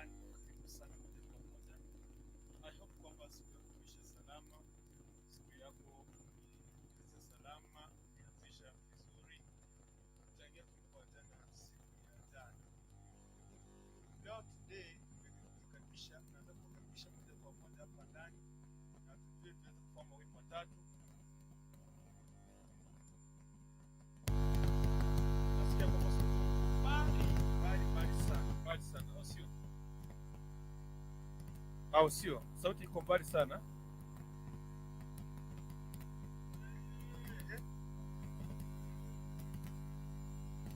Ndani, karibu sana moja kwa moja. I hope kwamba siku yako imeisha salama, siku yako imeanza salama, imeanzisha vizuri tangia tulipopatana siku ya jana. Leo today nimekukaribisha, naanza kukaribisha moja kwa moja hapa ndani na tujue tuweze kufanya mawili matatu. Nasikia kwamba sauti iko mbali mbali mbali sana, mbali sana, au sio? Au sio? Sauti iko mbali sana.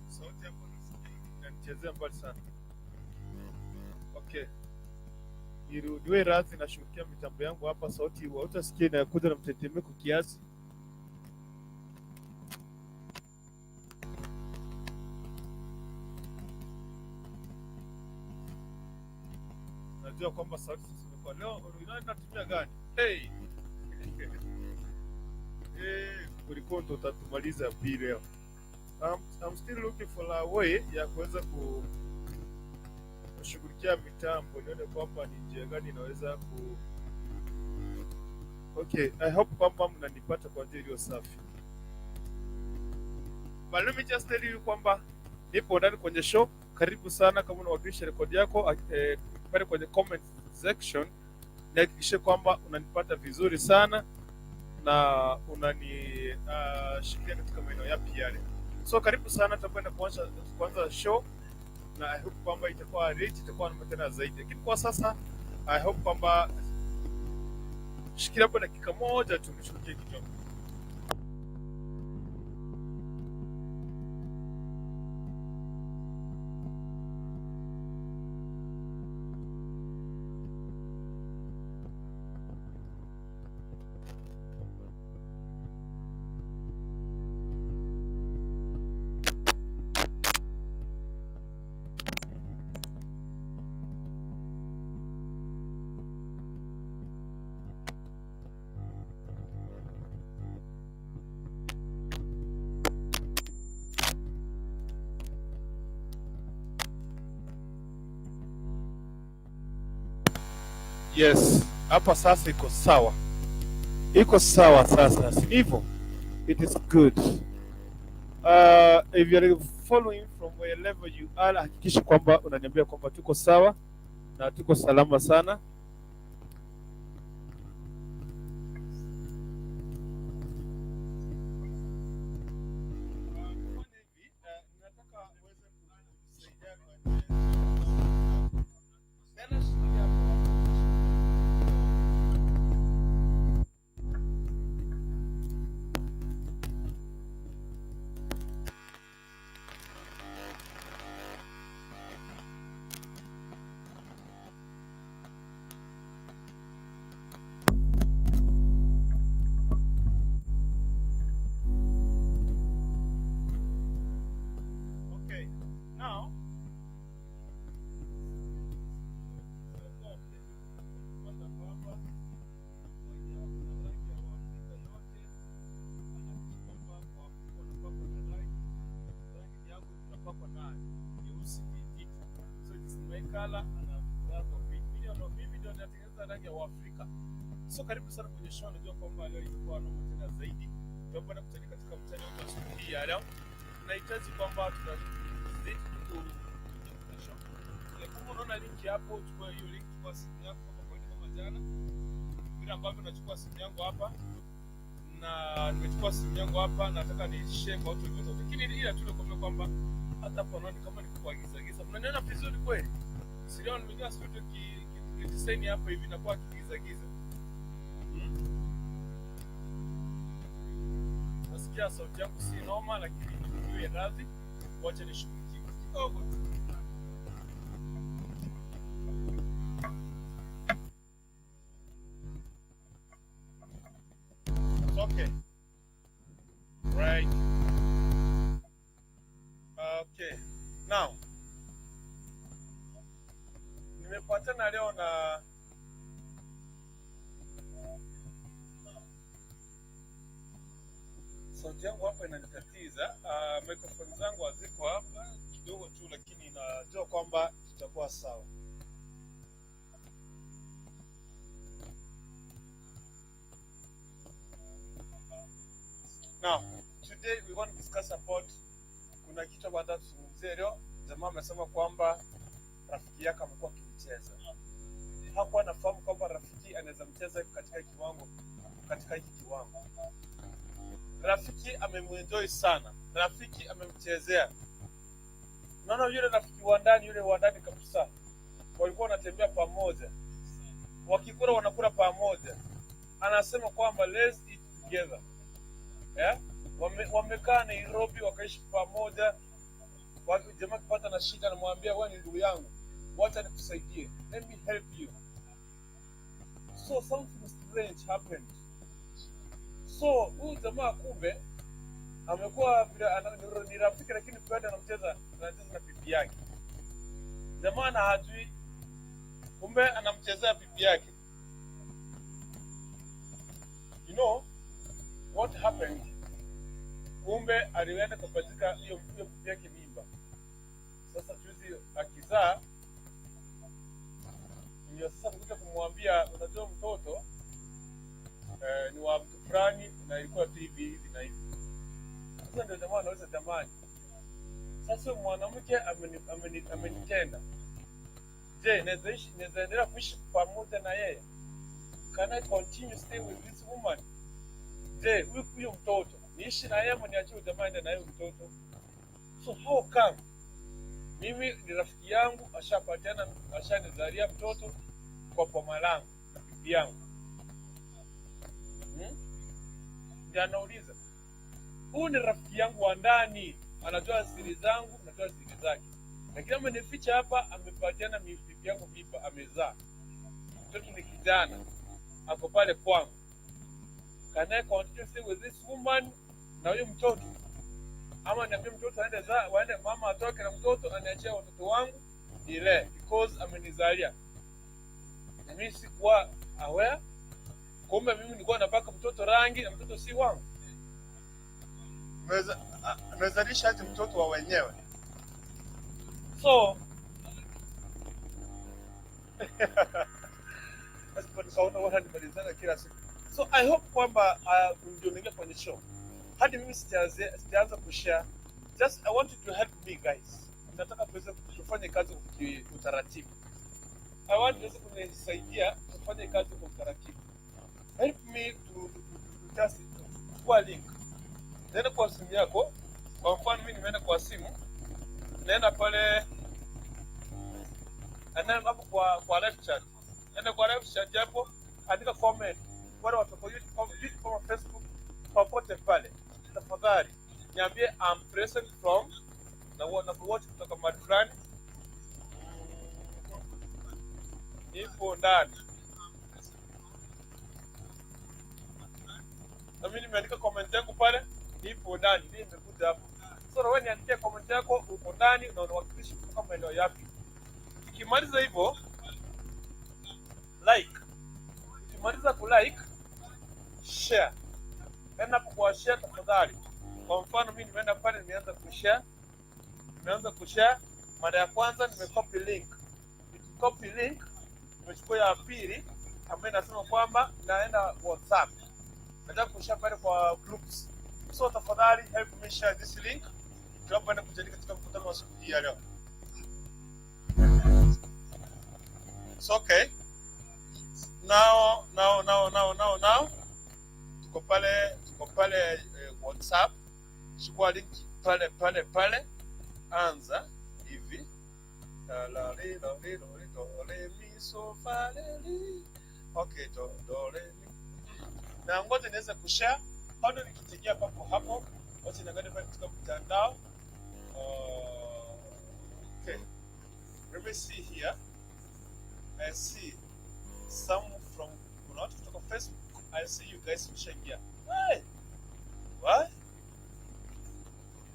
Sauti hapo nasikia inanichezea mbali sana. Okay, nirudiwe radhi, nashughulikia mitambo yangu hapa, sauti hautasikia inakuja na mtetemeko kiasi. Najua kwamba sauti sasa imekuwa leo natumia gani? Hey. Eh, kulikuwa ndo utatumaliza pili leo. I'm still looking for a way ya kuweza kushughulikia mitambo nione kwamba ni njia gani inaweza ku. Okay, I hope kwamba mnanipata kwa njia iliyo safi. But let me just tell you kwamba nipo ndani kwenye show. Karibu sana, kama unawakilisha rekodi yako pale kwenye comment section, nihakikishe kwamba unanipata vizuri sana na unanishikilia katika maeneo yapi yale. So karibu sana, tutakwenda kuanza show na I hope kwamba itakuwa rich, itakuwa na tena zaidi, lakini kwa sasa I hope kwamba shikilia hapo dakika moja tu nishughulikie kitu. Yes, hapa sasa iko sawa, iko sawa sasa, si ndivyo? It is good. If you are following from wherever you are, hakikisha kwamba unaniambia kwamba tuko sawa na tuko salama sana. Tufanye hivi, nataka uweze kusaidia tena, shikilia hapo hapo. Okay, now kwanza kwamba mwenyewe kuna rangi ya Waafrika yote, anahakikisha kwamba Waafrika wanapakwa na rangi, rangi yangu tunapakwa nayo nyeusi tititi. So it is my color and I'm proud of it. Mimi ndio natengeneza rangi ya Waafrika. So karibu sana kwenye show. Najua kwamba leo itakuwa noma tena zaidi. Tutakwenda kutani katika mtani wetu wa siku hii ya leo. Tunahitaji kwamba tunazidi kwenye show. Kama unaona link hapo, chukua hiyo link, chukua simu yako kama kawaida, kama jana vile ambavyo nachukua simu yangu hapa na nimechukua simu yangu hapa, nataka ni share kwa watu wengine, lakini ila tu nikwambia kwamba hata hapo naona kama ni kuagiza giza. Mnaniona vizuri kweli? Sio, nimeingia studio ki design hapa hivi na kwa kigiza giza. Nasikia sauti yangu si noma, lakini niwe radhi, wacha nishughulikie kidogo tu. It's okay. Right. Okay. Now, nimepatana leo na sauti yangu hapa inanitatiza. Microphone zangu haziko hapa kidogo tu, lakini najua kwamba tutakuwa sawa. Now, today we want to discuss about, kuna kitu ambacho nataka tuzungumzie leo. Jamaa amesema kwamba rafiki yake amekuwa akimcheza. Hakuwa anafahamu kwamba rafiki anaweza mcheza katika hiki kiwango. Rafiki amemuenjoy sana, rafiki amemchezea. Unaona yule rafiki wa ndani, yule wa ndani kabisa, walikuwa wanatembea pamoja, wakikula wanakula pamoja. Anasema kwamba let's eat together. Yeah? Wamekaa Nairobi wakaishi pamoja. Jamaa akipata na shida anamwambia wewe ni ndugu yangu, wacha nikusaidie, let me help you. So something strange happened. So huyu jamaa kumbe amekuwa vile ni rafiki, lakini bado anacheza na bibi yake. Jamaa na hajui, kumbe anamchezea bibi yake. You know what happened? Kumbe alienda kupachika hiyo bibi yake mimba. Sasa juzi akizaa, ndio sasa kuja kumwambia unajua mtoto ni wa mtu fulani na ilikuwa tu hivi hivi na hivi. Sasa ndio jamaa anauliza, jamani, sasa mwanamke amenitenda. Je, naweza endelea kuishi pamoja na yeye? Can I continue stay with this woman? Je, huyu mtoto niishi na yeye ama niachie jamaa aende na yeye mtoto? So how come mimi ni rafiki yangu ashapatiana, ashanizalia mtoto kwa boma langu na bibi yangu? Ndio anauliza, huyu ni rafiki yangu wa ndani, anajua siri zangu, anajua siri zake, lakini amenificha hapa, amepatiana bibi yangu mimba, amezaa mtoto, ni kijana, ako pale kwangu. Can I continue stay with this woman na huyu mtoto, ama niambie mtoto aende za waende, mama atoke na mtoto aniachie watoto wangu ile, because amenizalia na mimi sikuwa aware. Kumbe mimi nilikuwa napaka mtoto rangi na mtoto si wangu. Amezalisha aje mtoto wa wenyewe? So nikaona wananimalizana kila siku. So I hope kwamba ndio niingia kwenye show. Hadi mimi sijaanza kushare. Just I want you to help me guys. Nataka tuweze tufanye kazi kwa utaratibu. I want tuweze kunisaidia tufanye kazi kwa utaratibu. Help me to just chukua link. Nenda kwa simu yako. Kwa mfano mimi nimeenda kwa simu. Naenda pale, and hapo kwa live chat. Nenda kwa live chat hapo, andika comment. Wale watu kwa YouTube, kama Facebook, popote pale. Tafadhali niambie I'm present from na watch kutoka mahali fulani. Nipo ndani. Na mimi nimeandika comment yangu pale, nipo ndani, ndio nimekuja hapo. So na wewe niandikie comment yako, uko ndani na unawakilisha kutoka maeneo yapi. Ukimaliza hivyo, like. Ukimaliza ku like, share. Enda hapo kwa share tafadhali. Kwa mfano mimi nimeenda pale, nimeanza kushare. Nimeanza kushare. Mara ya kwanza nimecopy link. Nikicopy link, nimechukua ya pili ambayo inasema kwamba naenda WhatsApp. Nataka kushare pale kwa groups. So tafadhali help me share this link. Tunapoenda kujadili katika mkutano wa siku hii ya leo. It's okay. Now. Tuko pale WhatsApp. Chukua link pale pale pale. Anza hivi. La la li do li do li do re mi so fa re li. Okay, do do re mi. Na ngoja niweze kushare. Bado nikitegea papo hapo. Wacha niangalie pale katika mtandao. Okay. Let me see here. I see some from kuna watu kutoka Facebook. I see you guys mshaingia. Hey! What?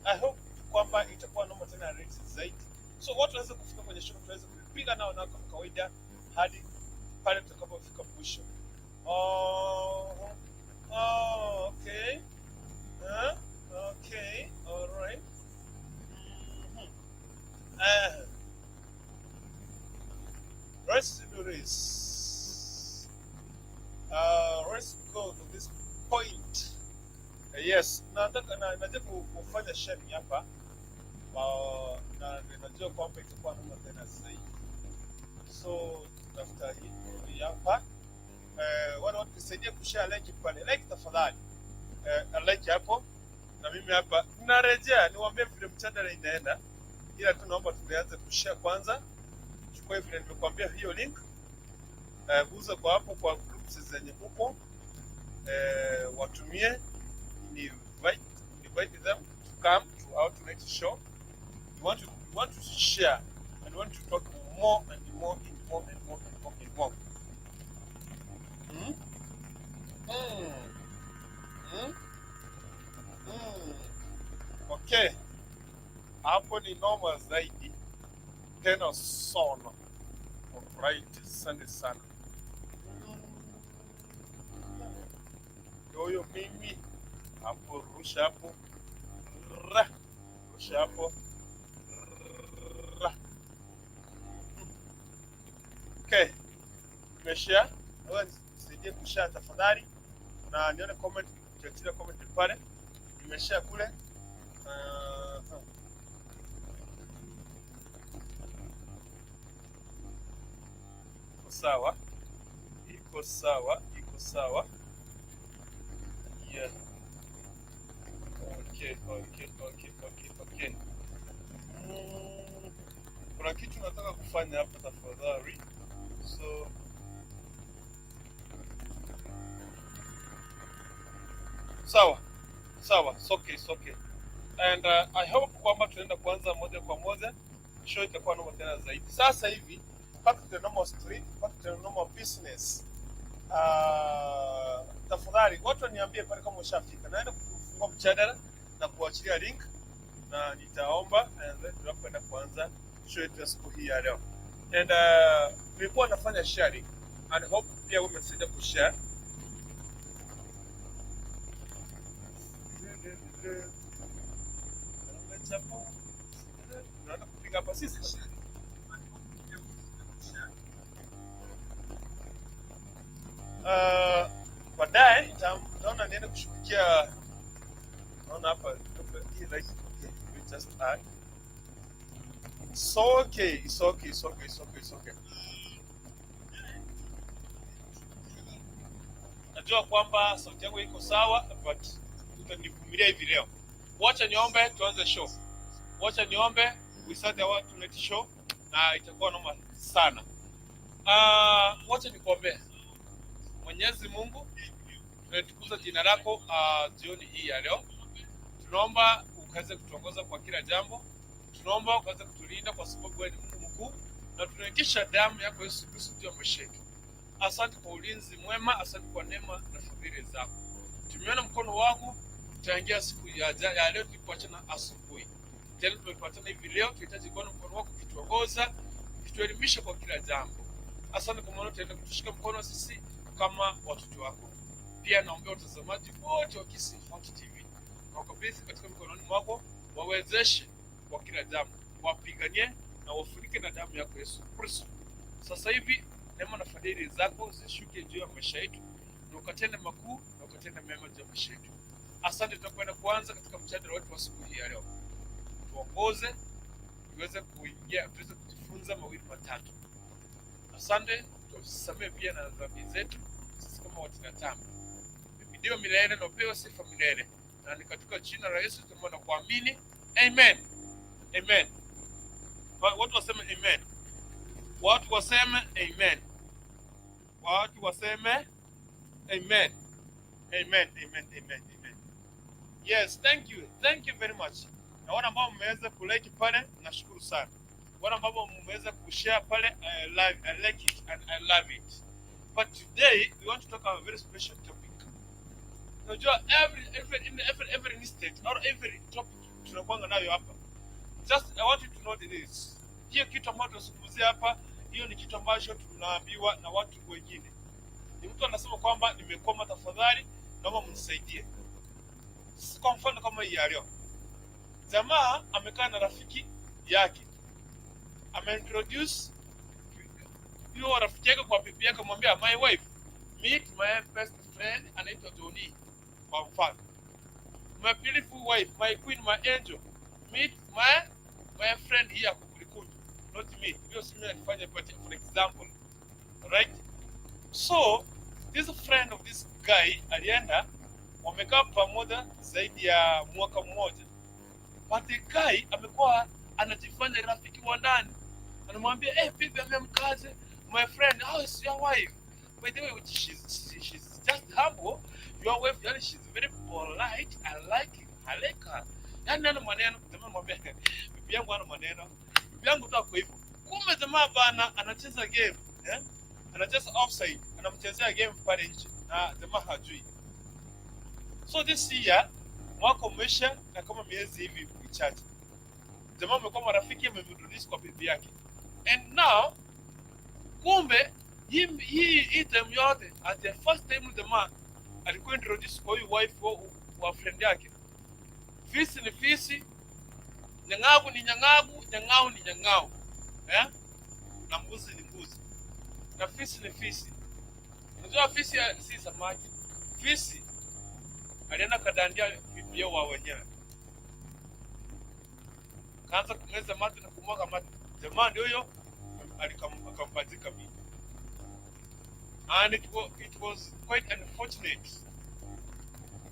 I hope kwamba itakuwa noma tena rahisi zaidi. So watu waweze kufika kwenye show, tuweze kupiga nao na kama kawaida hadi pale tutakapofika mwisho. Oh, oh, okay. Huh? Okay, all right. Let's do this. Let's go to this point. Yes, nataka na, najaribu kufanya sharing hapa na ninajua kwamba itakuwa noma tena zaidi, so tafuta hii hapa. Wale watu nisaidie kushare like pale, like tafadhali, like hapo, na mimi hapa narejea niwaambie vile mjadala inaenda, ila tu naomba tuanze kushare kwanza. Chukua vile nimekuambia hiyo link, guza kwa hapo kwa groups zenye uko, watumie, invite them to come to our tonight show. We want to share and we want to talk more and more and more and more and more and more. Mm? Mm. Mm? Mm. Okay, hapo ni noma zaidi tena sana. Alright, asante sana. Ndio mimi hapo, rusha hapo, ra, rusha hapo, ra. Okay, nimeshare. Wewe nisaidie kushare tafadhali, na nione comment, ukiachilia comment pale. Nimeshare kule. Iko sawa, iko sawa, iko sawa. Yeah. Okay. Kuna kitu nataka kufanya hapa tafadhali. So sawa sawa, it's okay, it's okay. And I hope kwamba tunaenda kuanza moja kwa moja, show itakuwa noma tena zaidi. Sasa hivi back to the normal street, back to the normal business. Tafadhali watu waniambie pale kama ushafika. Naenda kufungua mjadala na kuachilia link na nitaomba and then tunakwenda kuanza show yetu ya siku hii ya leo. And nilikuwa nafanya sharing and hope pia wewe umesaidia kushare. Tunaenda kupiga hapa sisi. Baadaye nitaona niende kushughulikia, naona hapa hii right, okay, we just add. It's okay, it's okay, it's okay, it's okay, it's okay. Najua kwamba sauti yangu iko sawa, but utanivumilia hivi leo. Wacha niombe tuanze show. Wacha niombe we start our tonight show na itakuwa noma sana. Wacha nikuombe. Mwenyezi Mungu, tunatukuza jina lako jioni hii ya leo. Tunaomba ukaweze kutuongoza kwa kila jambo. Tunaomba ukaweze kutulinda kwa sababu wewe ni Mungu mkuu, na tunaitisha damu yako Yesu Kristo juu ya maisha yetu. Asante kwa ulinzi mwema, asante kwa neema na fadhili zako. Tumeona mkono wako tangia siku ya leo tulipoachana asubuhi. Tena tumepatana hivi leo, tunahitaji kuona mkono wako ukituongoza, ukituelimisha kwa kila jambo. Asante kwa maana utaenda kutushika mkono sisi kama watoto wako. Pia naombea watazamaji wote wa Kisii Hot TV, wakabidhi katika mikononi mwako, wawezeshe kwa kila jambo, wapiganie na wafunike na damu yako Yesu Kristo. Sasa hivi neema na fadhili zako zishuke juu ya maisha yetu, na ukatende makuu na ukatende mema juu ya maisha yetu. Asante, tutakwenda kuanza katika mjadala wetu wa siku hii ya leo. Tuongoze tuweze kuingia, tuweze kujifunza mawili matatu. Asante, tusamehe pia na dhambi zetu sisi kama watinatamu. Ndio milele na upewe sifa milele, na ni katika jina la Yesu tumeomba na kuamini, amen. Amen. Watu waseme amen. Watu waseme amen. Watu waseme amen. Amen, amen, amen, amen. Yes, thank you. Thank you very much. Na wale ambao mmeweza kulike pale, nashukuru sana. Wale ambao mmeweza kushare pale, I like it and I love it. But today we want to talk about a very special topic. Unajua every instant or every topic tunakuanga nayo hapa. Just I want you to know this. Hiyo kitu ambacho tunazungumzia hapa, hiyo ni kitu ambacho tunaambiwa na watu wengine. Ni mtu anasema kwamba nimekwama, tafadhali naomba mnisaidie. Kwa mfano kama hii ya leo, jamaa amekaa na rafiki yake, ameintroduce hiyo rafiki yake kwa bibi yake, amwambia, "My wife, meet my best friend, anaitwa Johnny," kwa mfano. My beautiful wife, my queen, my angel, meet my friend here Kukulikutu, not me. Hiyo si mimi alifanya, but for example, right? So this friend of this guy alienda, wamekaa pamoja zaidi ya mwaka mmoja, but the guy amekuwa anajifanya rafiki wa ndani, anamwambia, "Hey, bibi, amemkaje? My friend, how is your wife? By the way, she's just humble. Your wife, yani she's very polite. I like it. I like her." Yani ana maneno, jamaa anamwambia, "Bibi yangu ana maneno, bibi yangu tu ako hivyo." Kumbe jamaa bana anacheza game, eh? Anacheza offside, anamchezea game pale nje na jamaa hajui. So this year, mwaka umeisha na kama miezi hivi michache, jamaa amekuwa marafiki, amemintroduce kwa bibi yake, and now kumbe hii time yote, at the first time jamaa alikuwa introduce kwa huyu wife wa friend yake, fisi ni fisi, nyang'au ni nyang'au, nyang'au ni nyang'au, eh? Na mbuzi ni mbuzi, na fisi ni fisi. Unajua fisi si samaki. Fisi alienda kadandia bibi wa wenyewe, kaanza kumeza mate na kumwaga mate. Jamaa ndio huyo akampachika mimba, and it was quite unfortunate.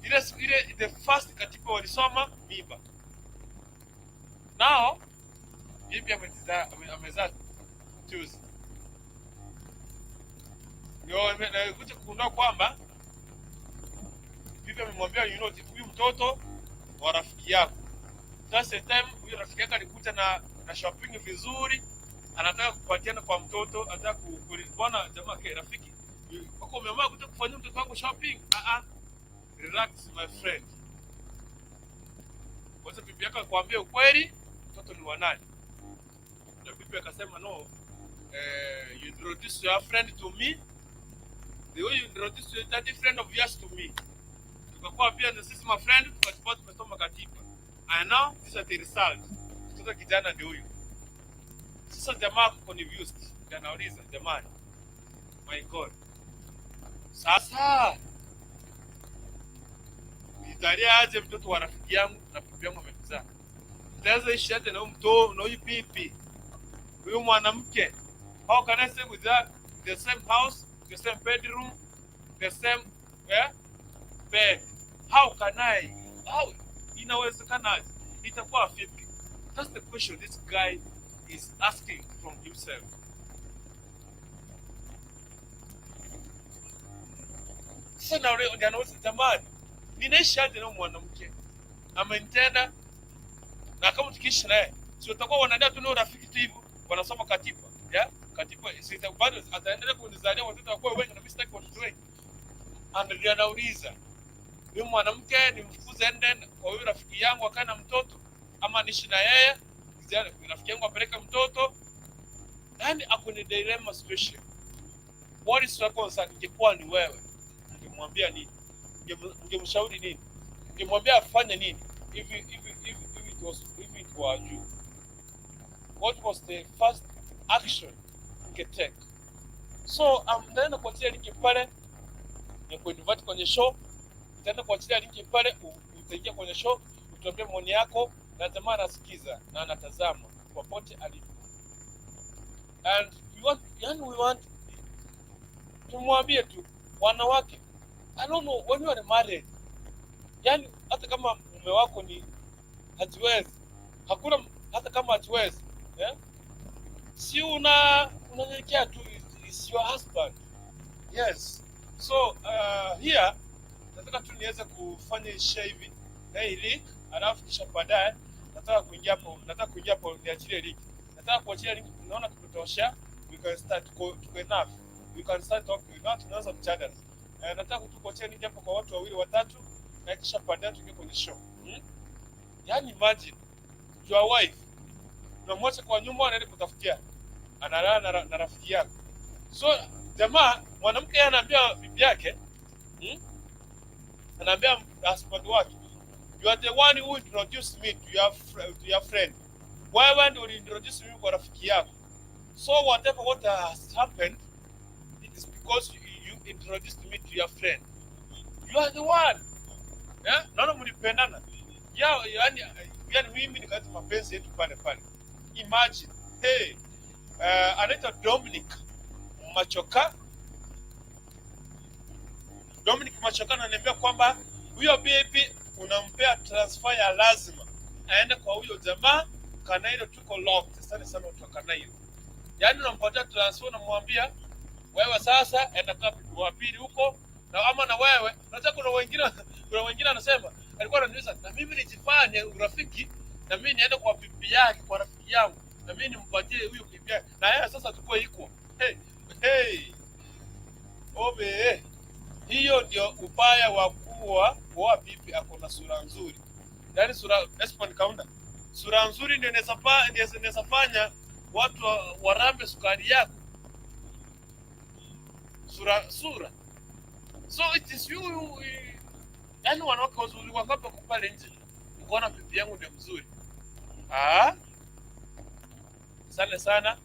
Ile siku ile the first katiba walisoma mimba, nao bibi amezaa juzi, ndio nakuja kugundua kwamba bibi amemwambia, "You know, huyu mtoto wa rafiki yako." That's the time huyu rafiki yake alikuja na shopping vizuri, anataka kupatiana kwa mtoto, anataka bwana jamaa ke rafiki wako, umeamua kuja kufanyia mtoto wangu shopping? Ah ah, relax, my friend, wacha bibi yako akwambie ukweli, mtoto ni wa nani? Na bibi akasema, "No, you introduce your friend to me, the way you introduce that friend of yours to me, tukakuwa pia na sisi my friend, tukachukua tumesoma katiba, and now this is the result, mtoto kijana ndio huyu." Sasa jamaa ako confused, ndio anauliza, "Jamani, my God, sasa nitalia aje mtoto wa rafiki yangu na bibi yangu amemzaa? Nitaweza ishi aje na huyu mtoto na huyu bibi, huyu mwanamke? How can I stay with that, the same house, the same bedroom, the same, yeah, bed? How can I? How inawezekanaje? Itakuwa vipi?" That's the question this guy is asking from himself. Sasa na ndio anauliza, "Jamani, ninaishi aje na huyu mwanamke? Amenitenda, na kama tukiishi naye, si utakuwa wanaendea tu na urafiki tu hivyo, wanasoma katiba, yeah? Katiba sita bado ataendelea kunizalia watoto wakuwe wengi, na mimi sitaki watoto wengi." And ndio anauliza, huyu mwanamke nimfukuze ende kwa huyu rafiki yangu akae na mtoto, ama niishi na yeye, rafiki yangu apeleke mtoto? Yani ako ni dilemma situation. What is your concern? Ingekuwa ni wewe, ungemwambia nini? Ungemshauri nini? Ungemwambia afanye nini? If it were you, what was the first action ungetake? So nitaenda kuachilia link pale ni kuinvite kwenye show. Nitaenda kuachilia link pale, utaingia kwenye show, utuambie maoni yako, na jamaa anasikiza na anatazama popote alipo. And we want, yani we want tumwambie tu wanawake, I don't know, when you are married, yani hata kama mume wako ni hajiwezi, hakuna hata kama hajiwezi, yeah? Si unanyenyekea tu, is your husband. Yes. So here nataka tu niweze kufanya share hivi na hii link, alafu kisha baadaye nataka kuingia hapo, nataka kuingia hapo niachilie link. Nataka kuachilia link, tunaona tumetosha, we can start, tuko enough. We can start talking. Now tunaanza mjadala. Nataka tu kuachia link hapo kwa watu wawili watatu na kisha baadaye tuingie kwenye show. Yaani imagine your wife unamwacha kwa nyumba, anaenda kutafutia, analala na rafiki yako. So jamaa mwanamke yeye anaambia bibi yake, Anaambia husband wake, "You are the one who introduced me to your friend. Wewe ndio uliintroduce mimi kwa rafiki yako. So whatever what has happened, it is because you introduced me to your friend. You are the one." Yeah? Naona mlipendana. Ya, yani mimi nikati mapenzi yetu pale pale. Imagine. Hey, anaitwa Dominic Machoka. Dominic Machoka ananiambia kwamba huyo bibi unampea transfer ya lazima aende kwa huyo jamaa Kanairo, tuko locked. Asante sana watu wa Kanairo. Yaani unampatia transfer, unamwambia wewe sasa enda kwa bibi wa pili huko na ama na wewe. Unajua kuna wengine anasema, alikuwa ananiuliza na mimi nijifanye urafiki na mimi niende kwa bibi yake, kwa rafiki yangu, na mimi nimpatie huyo bibi yake na yeye sasa tukue equal. Hey, hey, obe, hiyo ndio ubaya wa kuwa kuoa bibi ako na sura nzuri. Yaani sura Esmond Kaunda, sura nzuri ndio inaweza fanya watu warambe sukari yako. Sura sura. So it is you, yaani wanawake wazuri wangapi wako pale nje? Ukaona bibi yangu ndio mzuri. Ah, asante sana.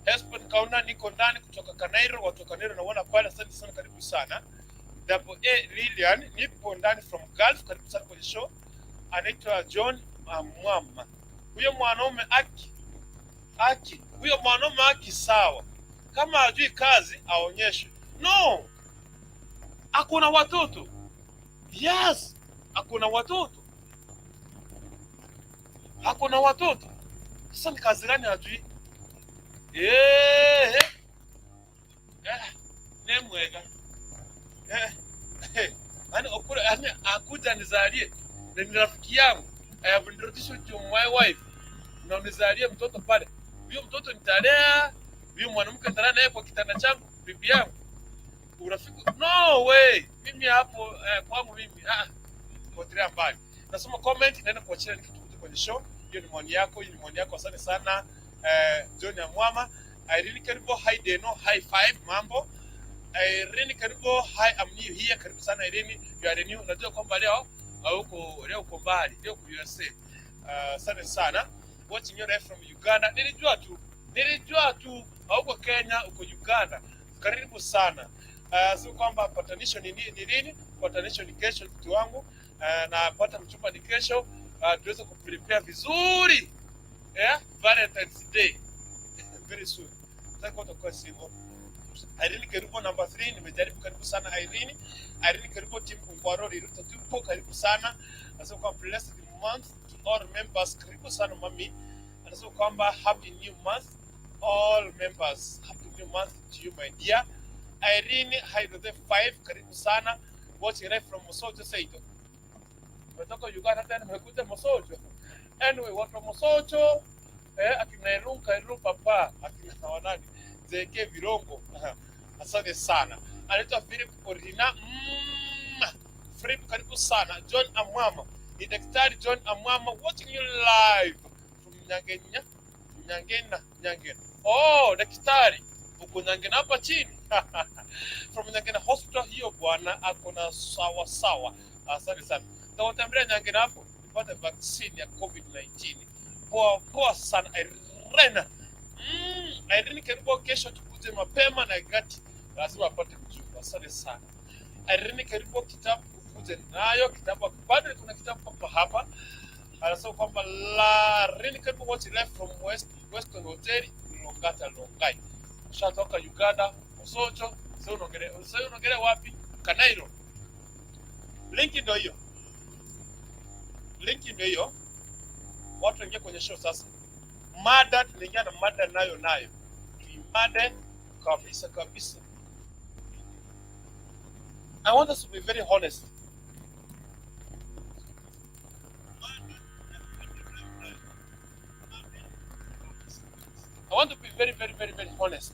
Esmond Kaunda, niko ndani kutoka Kanairo, watu wa Kanairo naona pale, asante sana, karibu sana. Double A Lilian, nipo ndani from Gulf, karibu sana kwenye show. Anaitwa John Mwama. Huyo mwanaume aki aki, huyo mwanaume aki sawa, kama hajui kazi aonyeshwe. No, akuna watoto. Yes, akuna watoto, hakuna watoto. Sasa ni kazi gani hajui? Eh, eh, nemwega eh, eh. Yani okura, yani akuja nizalie na ni rafiki yangu. I have introduced you to my wife na unizalie mtoto pale. Huyo mtoto nitalea, huyo mwanamke nitalea naye kwa kitanda changu, bibi yangu. Urafiki no way. Mimi hapo kwangu mimi potelea mbali. Nasoma comment, naenda kuachia nikitukuta kwenye show. Hiyo ni maoni yako, hiyo ni maoni yako. Asante sana John Amwama. Irene Karibo, hi Deno, high five, mambo. Irene Karibo, hi, I'm new here. Karibu sana Irene, you are new. Najua kwamba leo hauko, leo uko mbali, leo uko USA. Asante sana. Watching you live from Uganda. Nilijua tu hauko Kenya, uko Uganda. Karibu sana. Sio kwamba patanisho ni lini? Patanisho ni kesho, mtu wangu. Na pata mchumba ni kesho. Tuweze kuprepare vizuri. Yeah? Valentine's Day. Very soon. Nataka utakuwa single. Irene Kerubo number 3, nimejaribu, karibu sana Irene. Irene Kerubo, team Ungwaro Riruta tupo, karibu sana. Anasema kwamba blessed month to all members, karibu sana mami. Anasema kwamba happy new month all members. Happy new month to you, my dear. Irene Hydrote 5, karibu sana. Watching right from Mosocho Seito. Umetoka Uganda tena umekuja Mosocho. Anyway, watu wa Mosocho, akina Erunka Eru papa, akina wanani JK Virongo. Asante sana. Anaitwa Philip Orina. Philip, karibu sana. John Amwama. Ni Daktari John Amwama watching you live from Nyangenya. Nyangena, Nyangena. Oh, daktari. Uko Nyangena hapa chini. From Nyangena Hospital hiyo bwana ako na sawa sawa. Asante sana. Tawatembelea Nyangena hapo nipate vaccine ya COVID-19. Poa poa sana Irene. Irene Kerubo, kesho tukuje mapema na gati lazima apate mjumbe. Asante sana. Irene Kerubo, kitabu ukuje nayo kitabu, bado kuna kitabu hapa hapa. Anasema kwamba la Irene Kerubo watch live from Weston Hotel Longata Longai. Ushatoka Uganda, Mosocho, sasa unaongelea wapi? Kanairo. Link ndio hiyo. Link ndio hiyo. Watu waingie kwenye show sasa. Mada tunaingia na mada nayo nayo. Tuimade kabisa kabisa. I want us to be very honest. I want to be very very very very honest.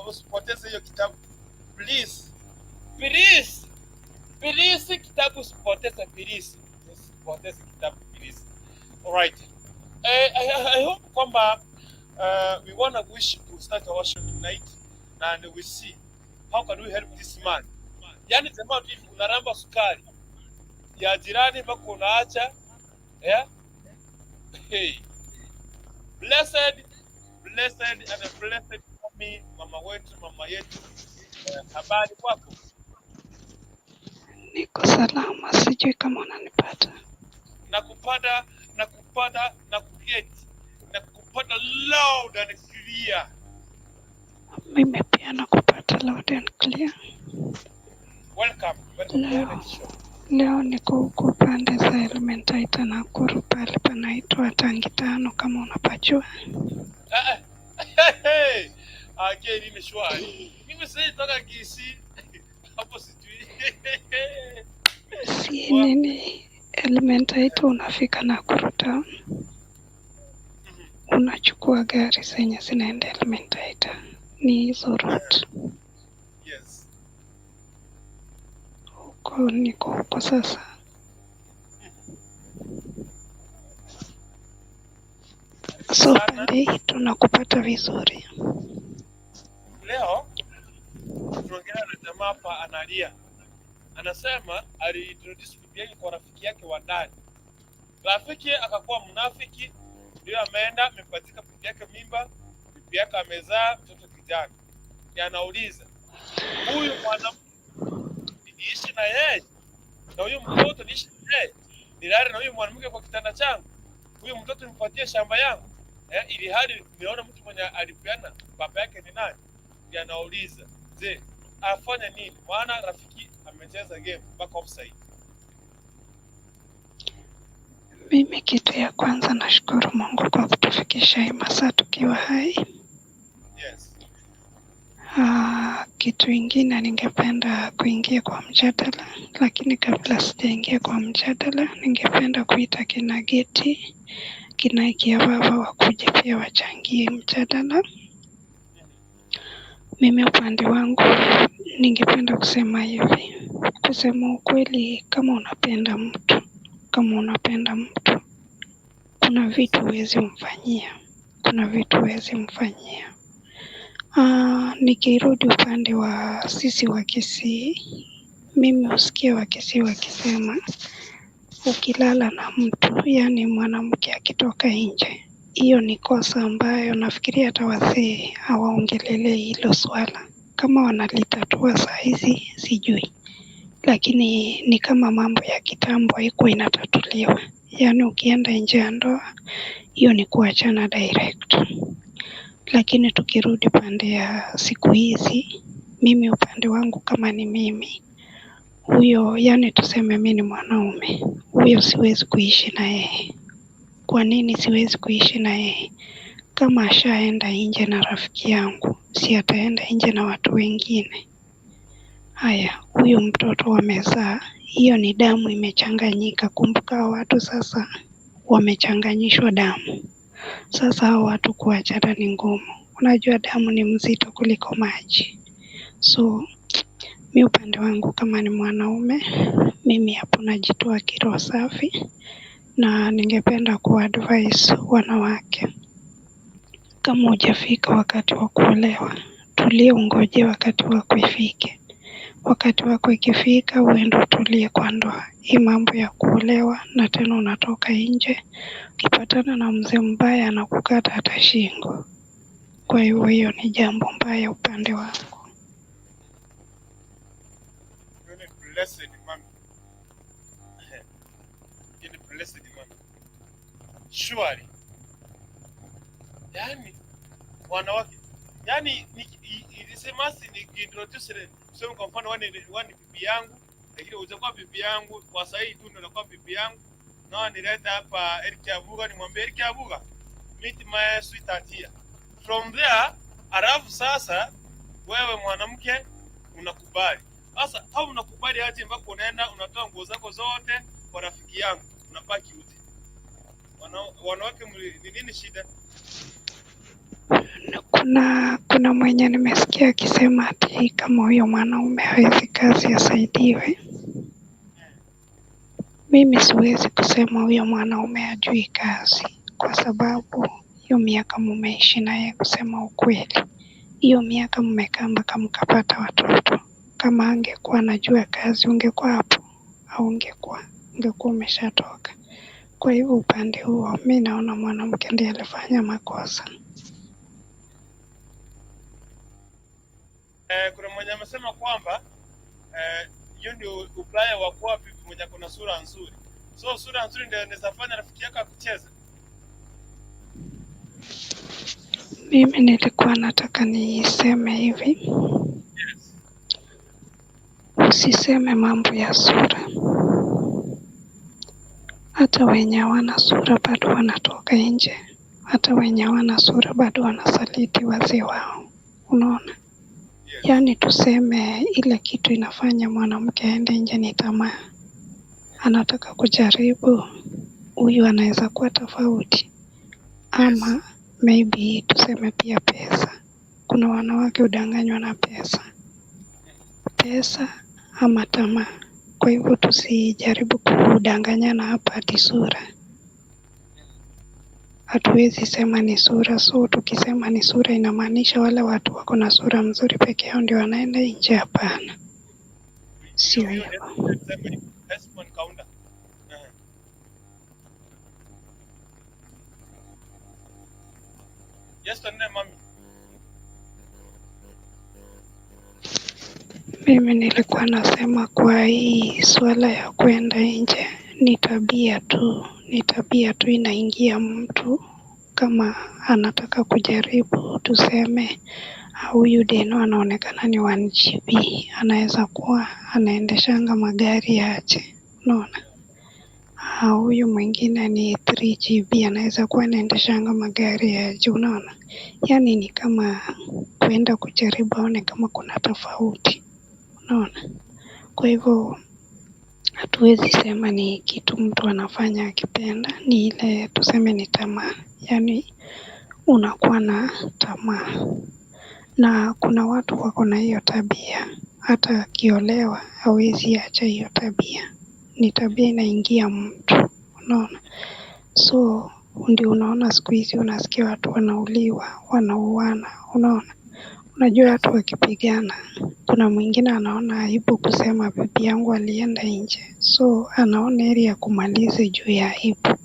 Usipoteze hiyo kitabu. Please. Please. Please, kitabu usipoteze, please. Usipoteze kitabu, please. All right. I hope kwamba we wanna wish to start our show tonight and we see how can we help this man. Yaani jamaa tu hivi unaramba sukari ya jirani mpaka unaacha, yeah? Hey. Blessed, blessed and blessed mami, mama wetu, mama yetu. Habari kwako? Niko salama, sijui kama unanipata. Nakupata, nakupata, nakuget, nakupata loud and clear. Mimi pia nakupata loud and clear. Welcome, welcome to Leo the show. Leo niko huku pande za Elementaita Nakuru, pale panaitwa Tangi Tano kama unapajua. Ah, ah. Hey, okay, nini shwari. Mimi sasa toka Kisii. Hapo sijui. Si nini, Elementaita unafika Nakuru town, unachukua gari zenye zinaenda Elementaita, ni hizo route. Yes. Huko niko huko sasa. Karibu So sana. pande hii tunakupata vizuri. Leo tunaongelea na jamaa hapa analia. Anasema aliintroduce bibi yake kwa rafiki yake wa ndani. Rafiki akakuwa mnafiki, ndio ameenda amepatika bibi yake mimba, bibi yake amezaa mtoto kijana. Ndiye anauliza huyu mwanamke niishi na yeye na huyu mtoto niishi na yeye, nilale na huyu mwanamke kwa kitanda changu, huyu mtoto nimpatie shamba yangu ili hali niona mtu mwenye alipeana baba yake ni nani? Ndiye anauliza je, afanye nini? Maana rafiki amecheza game mpaka offside. Mimi kitu ya kwanza nashukuru Mungu kwa kutufikisha hii masaa tukiwa hai. Yes. Kitu ingine ningependa kuingia kwa mjadala, lakini kabla sijaingia kwa mjadala, ningependa kuita kina Geti, kina Ikia Baba wakuje pia wachangie mjadala. Mimi upande wangu ningependa kusema hivi, kusema ukweli, kama unapenda mtu, kama unapenda mtu, kuna vitu huwezi mfanyia, kuna vitu huwezi mfanyia. Nikirudi upande wa sisi wa Kisii, mimi husikia Wakisii wakisema ukilala na mtu, yaani mwanamke akitoka nje, hiyo ni kosa ambayo nafikiria hata wazee hawaongelelei hilo swala. Kama wanalitatua saa hizi sijui, lakini ni kama mambo ya kitambo haikuwa inatatuliwa. Yaani ukienda nje ya ndoa, hiyo ni kuachana direct. Lakini tukirudi pande ya siku hizi, mimi upande wangu kama ni mimi huyo, yani tuseme mi ni mwanaume huyo, siwezi kuishi na yeye. Kwa nini siwezi kuishi na yeye? Kama ashaenda nje na rafiki yangu, si ataenda nje na watu wengine? Haya, huyu mtoto wamezaa, hiyo ni damu imechanganyika. Kumbuka hao watu sasa wamechanganyishwa damu. Sasa hao watu kuachana ni ngumu. Unajua damu ni mzito kuliko maji. So mi upande wangu kama ni mwanaume, mimi hapo najitoa kiroho safi, na ningependa kuadvise wanawake, kama hujafika wakati wa kuolewa, tulie, ungoje wakati wako ifike. Wakati wako ikifika, uende utulie kwa ndoa. Hii mambo ya kuolewa na tena unatoka nje, ukipatana na mzee mbaya anakukata hata shingo. Kwa hivyo hiyo ni jambo mbaya upande wangu. Hiyo ni blessed mami. Hiyo ni blessed mami. Surely. Yaani wanawake yaani ilisema si nikiintroduce tuseme kwa mfano wewe ni bibi yangu, lakini utakuwa bibi yangu kwa sasa hii tu ndio nakuwa bibi yangu, na nileta hapa Eric Abuga, nimwambie Eric Abuga meet my sweetheart here. From there, alafu sasa wewe mwanamke unakubali sasa, au unakubali aje mpaka unaenda unatoa nguo zako zote kwa rafiki yangu unabaki uti. Wanawake ni nini shida? Kuna mwenye nimesikia akisema ati kama huyo mwanaume hawezi kazi asaidiwe. Mimi siwezi kusema huyo mwanaume hajui kazi, kwa sababu hiyo miaka mumeishi naye, kusema ukweli, hiyo miaka mmekaa mpaka mkapata watoto. Kama angekuwa anajua kazi, ungekuwa hapo au ungekuwa umeshatoka. Kwa hivyo upande huo, mi naona mwanamke ndiye alifanya makosa. Kuna mwenye amesema kwamba Hiyo ndio ubaya wa kuwa bibi mwenye kuna sura nzuri. So sura nzuri ndio inaweza fanya rafiki yako akucheze. Mimi nilikuwa nataka niseme hivi, Yes. usiseme mambo ya sura. Hata wenye hawana sura bado wanatoka nje, hata wenye hawana sura bado wanasaliti wazee wao, unaona? Yes. Yaani tuseme ile kitu inafanya mwanamke aende nje ni tamaa, anataka kujaribu huyu anaweza kuwa tofauti, ama maybe tuseme pia pesa. Kuna wanawake hudanganywa na pesa, pesa ama tamaa. Kwa hivyo tusijaribu kudanganyana hapa ati sura. Hatuwezi sema ni sura, so tukisema ni sura inamaanisha wale watu wako na sura mzuri peke yao ndio wanaenda nje? Hapana, sio Hiyo hivyo. ndio sema hivyo. Esmond Kaunda. Yes, tuendelee mami. Mimi nilikuwa nasema kwa hii suala ya kwenda nje ni tabia tu, ni tabia tu inaingia mtu kama anataka kujaribu, tuseme ah, huyu Deno anaonekana ni 1GB, anaweza kuwa anaendeshanga magari aje, unaona? Ah, huyu mwingine ni 3GB, anaweza kuwa anaendeshanga magari aje, unaona? Yaani ni kama kwenda kujaribu aone kama kuna tofauti, unaona? Kwa hivyo hatuwezi sema ni kitu mtu anafanya akipenda, ni ile tuseme ni tamaa, yaani unakuwa na tamaa. Na kuna watu wako na hiyo tabia, hata akiolewa hawezi acha hiyo tabia, ni tabia inaingia mtu, unaona? So ndio unaona siku hizi unasikia watu wanauliwa, wanauana, unaona? Unajua watu wakipigana, kuna mwingine anaona aibu kusema bibi yangu alienda nje, so anaona heri ya kumalize juu ya aibu.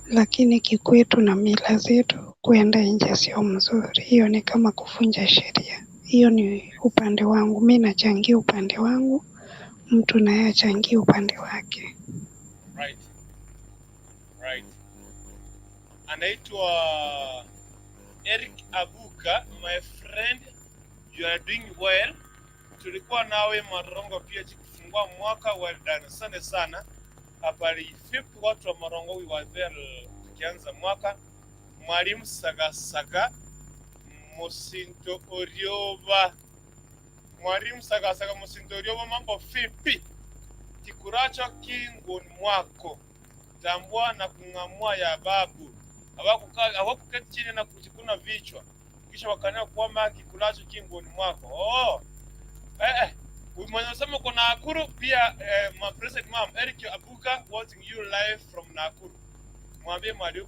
Lakini kikwetu na mila zetu, kuenda nje sio mzuri, hiyo ni kama kuvunja sheria. Hiyo ni upande wangu, mi nachangia upande wangu, mtu naye achangie upande wake. Right. Right. Anaitwa Eric Abuka, my friend, you are doing well. Tulikuwa nawe Marongo pia kufungua mwaka, well done. Asante sana. Habari vipi watu wa Marongo, we were there tukianza mwaka. Mwalimu Sagasaga Musinto Orioba, Mwalimu Sagasaga Musinto Orioba, mambo vipi? Kikuracho kingoni mwako tambua na kung'amua ya babu. Hawakuketi chini na kujikuna vichwa kisha wakanena kwamba kikulacho kingoni mwako. Oh. Eh. Mwenye unasema uko Nakuru pia my president mom Eric Abuka watching you live from Nakuru. Mwambie mwalimu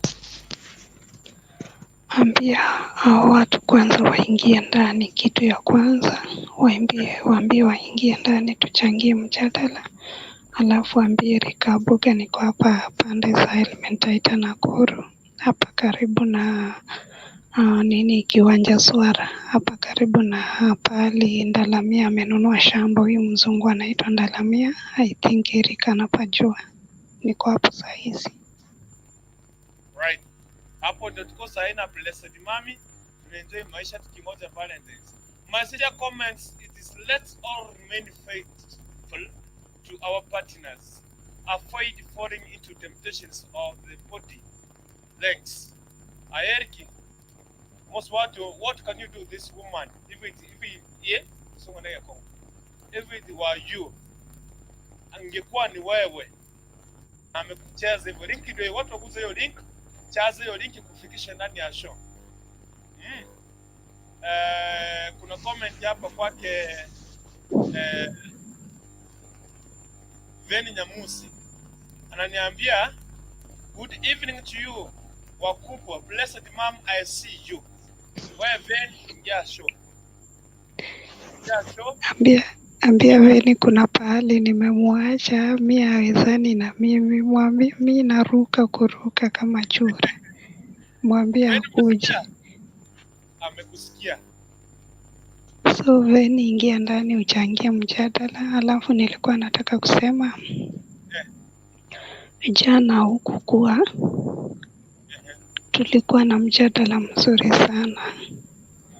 Ambia hao watu kwanza waingie ndani, kitu ya kwanza waambie, waambie waingie ndani tuchangie mjadala, alafu ambie Eric Abuga niko hapa pande za Elementaita Nakuru, hapa karibu na nini kiwanja Swara, hapa karibu na pahali Ndalamia amenunua shamba. Huyu mzungu anaitwa Ndalamia, I think Eric anapajua. Niko hapo saa hizi. right. Hapo ndio tuko sahi na Blessed Mami, tunaenjoy maisha tukingoja Valentine's. My senior comments, it is let's all remain faithful to our partners. Avoid falling into temptations of the body. Thanks. Ayerki, most what can you do this woman if it yeah, so if it were you, angekuwa ni wewe amekucheza hivyo. Link ndio watu waguze hiyo link, chaza hiyo link kufikisha ndani ya show. Mm. Kuna comment hapa kwake Veni Nyamusi ananiambia good evening to you wakubwa, blessed mom, I see you. Wewe Veni, ingia show, ingia show. Ambia Veni kuna pahali nimemwacha mi hawezani na mimi, mwambie mi naruka kuruka kama chura, mwambie Veni, akuje. umesikia? Amekusikia. So Veni, ingia ndani uchangie mjadala. Alafu nilikuwa nataka kusema jana hukukuwa, tulikuwa na mjadala mzuri sana.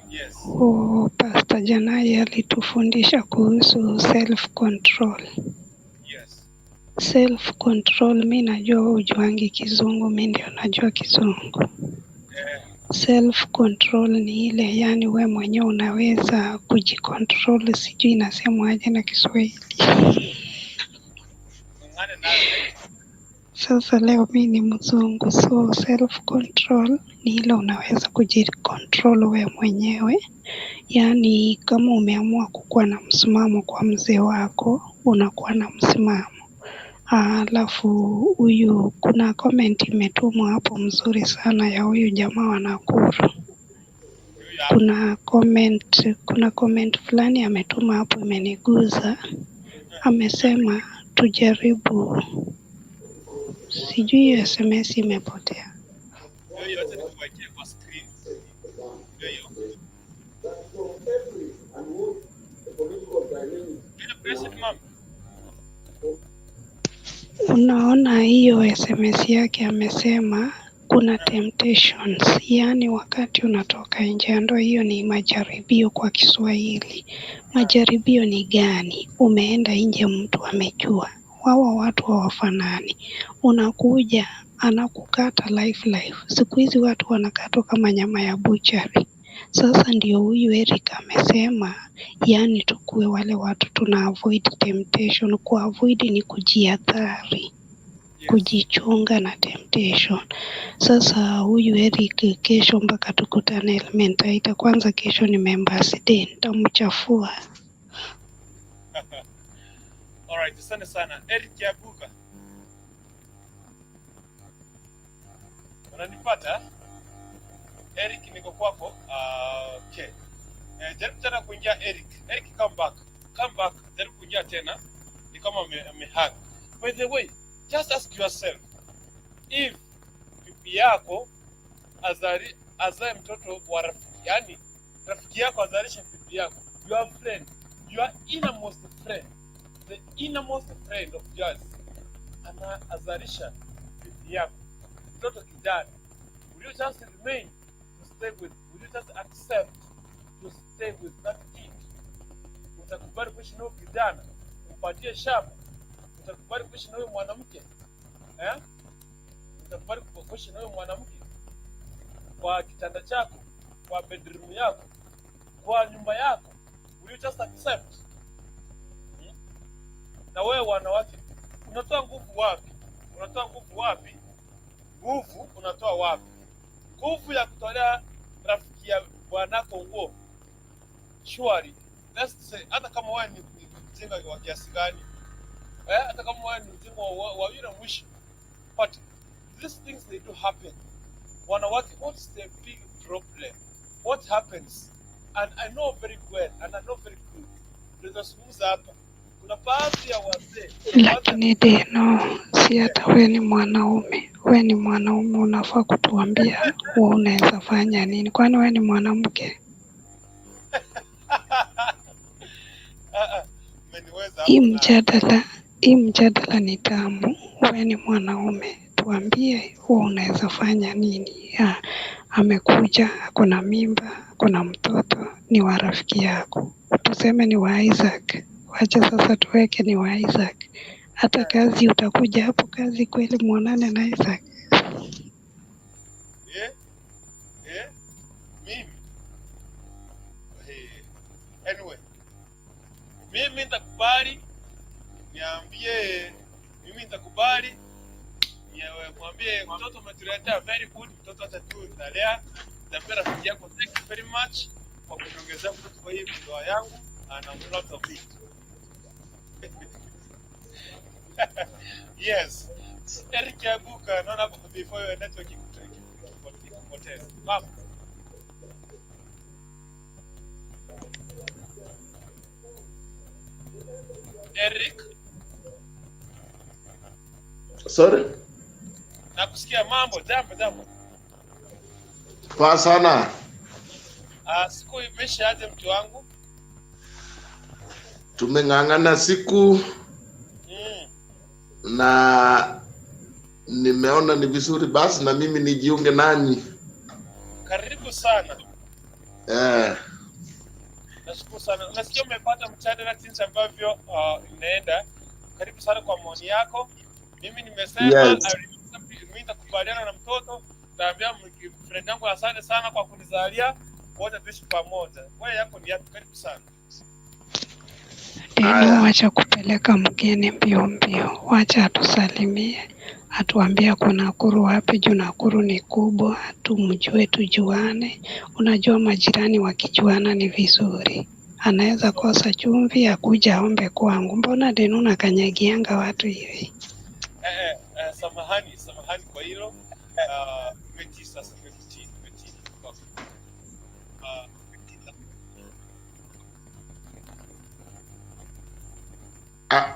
Yes. Oh, Pastor Janai alitufundisha kuhusu self control. Yes. Self control, mi najua wewe hujuangi Kizungu, mi ndio najua Kizungu. Self control ni ile yani we mwenyewe unaweza kujicontrol, sijui inasemwa aje na Kiswahili. Ng'ang'ane nayo. Sasa leo mi ni mzungu, so self control ni ile unaweza kujicontrol we mwenyewe, yaani kama umeamua kukuwa na msimamo kwa mzee wako, unakuwa na msimamo. Alafu huyu, kuna comment imetumwa hapo mzuri sana ya huyu jamaa wa Nakuru. Huyu hapa. Kuna comment fulani ametuma hapo imeniguza. Amesema tujaribu, sijui hiyo SMS imepotea. Ndio hiyo, acha nikuwekee kwa screen. Ndio hiyo. Ile president mama. Unaona hiyo SMS yake amesema kuna temptations, yaani wakati unatoka nje ya ndoa, hiyo ni majaribio kwa Kiswahili. Majaribio ni gani? Umeenda nje, mtu amejua, wawa watu hawafanani. Unakuja anakukata life life. Siku hizi watu wanakatwa kama nyama ya buchari. Sasa ndio huyu Eric amesema, yaani tukuwe wale watu tuna avoid temptation. Ku avoid ni kujiadhari, kujichunga na temptation. Sasa huyu Eric kesho mpaka tukutane Elementaita. Kwanza kesho ni Members Day, nitamchafua. Alright, asante sana. Eric Yabuka. Unanipata? Eric, niko kwako. Okay. Jaribu tena kuingia Eric. Eric, come back. Come back. Jaribu kuingia tena. Ni kama amehack. By the way, just ask yourself if bibi yako azae mtoto wa rafiki, yani rafiki yako azalishe bibi yako, your friend, your innermost friend, the innermost friend of yours, ana azalisha bibi yako mtoto kijana, will you just remain to stay with, will you just accept to stay with that kid? Utakubali kuishi na huyo kijana umpatie shamba? Utakubali kuishi na huyo mwanamke, eh? Utakubali kuishi na huyo mwanamke kwa kitanda chako, kwa bedroom yako, kwa nyumba yako? Will you just accept? Hmm? Na wewe wanawake, unatoa nguvu wapi? Unatoa nguvu wapi? Nguvu unatoa wapi? Nguvu ya kutolea rafiki ya bwanako nguo? Surely, let's say, hata kama wewe ni mjinga wa kiasi gani, eh, hata kama wewe ni mjinga wa yule mwisho, but these things, they do happen. Wanawake, what's the big problem? What happens? And I know very well and I know very good, tunazungumza hapa, kuna baadhi ya wazee, kuna baadhi ya Lakini Deno, si hata we ni mwanaume, we ni mwanaume, unafaa kutuambia wewe unaweza fanya nini? Kwani we ni mwanamke? Ah, ah, mmeniweza Hii hapo na mjadala ni tamu. We ni mwanaume, tuambie wewe unaweza fanya nini? Ah, amekuja ako na mimba, ako na mtoto, ni wa rafiki yako, tuseme ni wa Isaac. Wacha sasa tuweke ni wa Isaac. Hata kazi utakuja hapo kazi kweli muonane na Isaac? Eh, eh, mimi, anyway, mimi nitakubali niambie, mimi nitakubali mwambie mtoto umetuletea, very good mtoto, hata tu nitalea. Nitaambia rafiki yako, thank you very much kwa kuniongezea mtoto kwa hii ndoa yangu, and I'm proud of it. Yes. Eric Abuka, naona hapo before your network ikupoteze. Mama. Eric, Sorry. Nakusikia. Mambo, jambo jambo. Poa sana. Siku imeisha aje, mtu wangu? Tumeng'ang'ana siku na nimeona ni vizuri basi na mimi nijiunge nanyi. Karibu sana. Eh, Nashukuru sana. Nasikia umepata mjadala jinsi ambavyo inaenda. Karibu sana kwa maoni yako. Mimi nimesema yes. Mimi nitakubaliana na mtoto, nitaambia friend yangu asante sana kwa kunizalia, wote tuishi pamoja. Wewe yako ni yapi? Karibu sana. Deno, Haya, wacha kupeleka mgeni mbio mbio, wacha atusalimie, atuambie ako Nakuru wapi, juu Nakuru ni kubwa, tumjue, tujuane. Unajua majirani wakijuana ni vizuri. Anaweza kosa chumvi akuja aombe kwangu. Mbona Deno nakanyagianga watu hivi? Samahani, samahani kwa hilo. Nimetii sasa, nimetii, nimetii.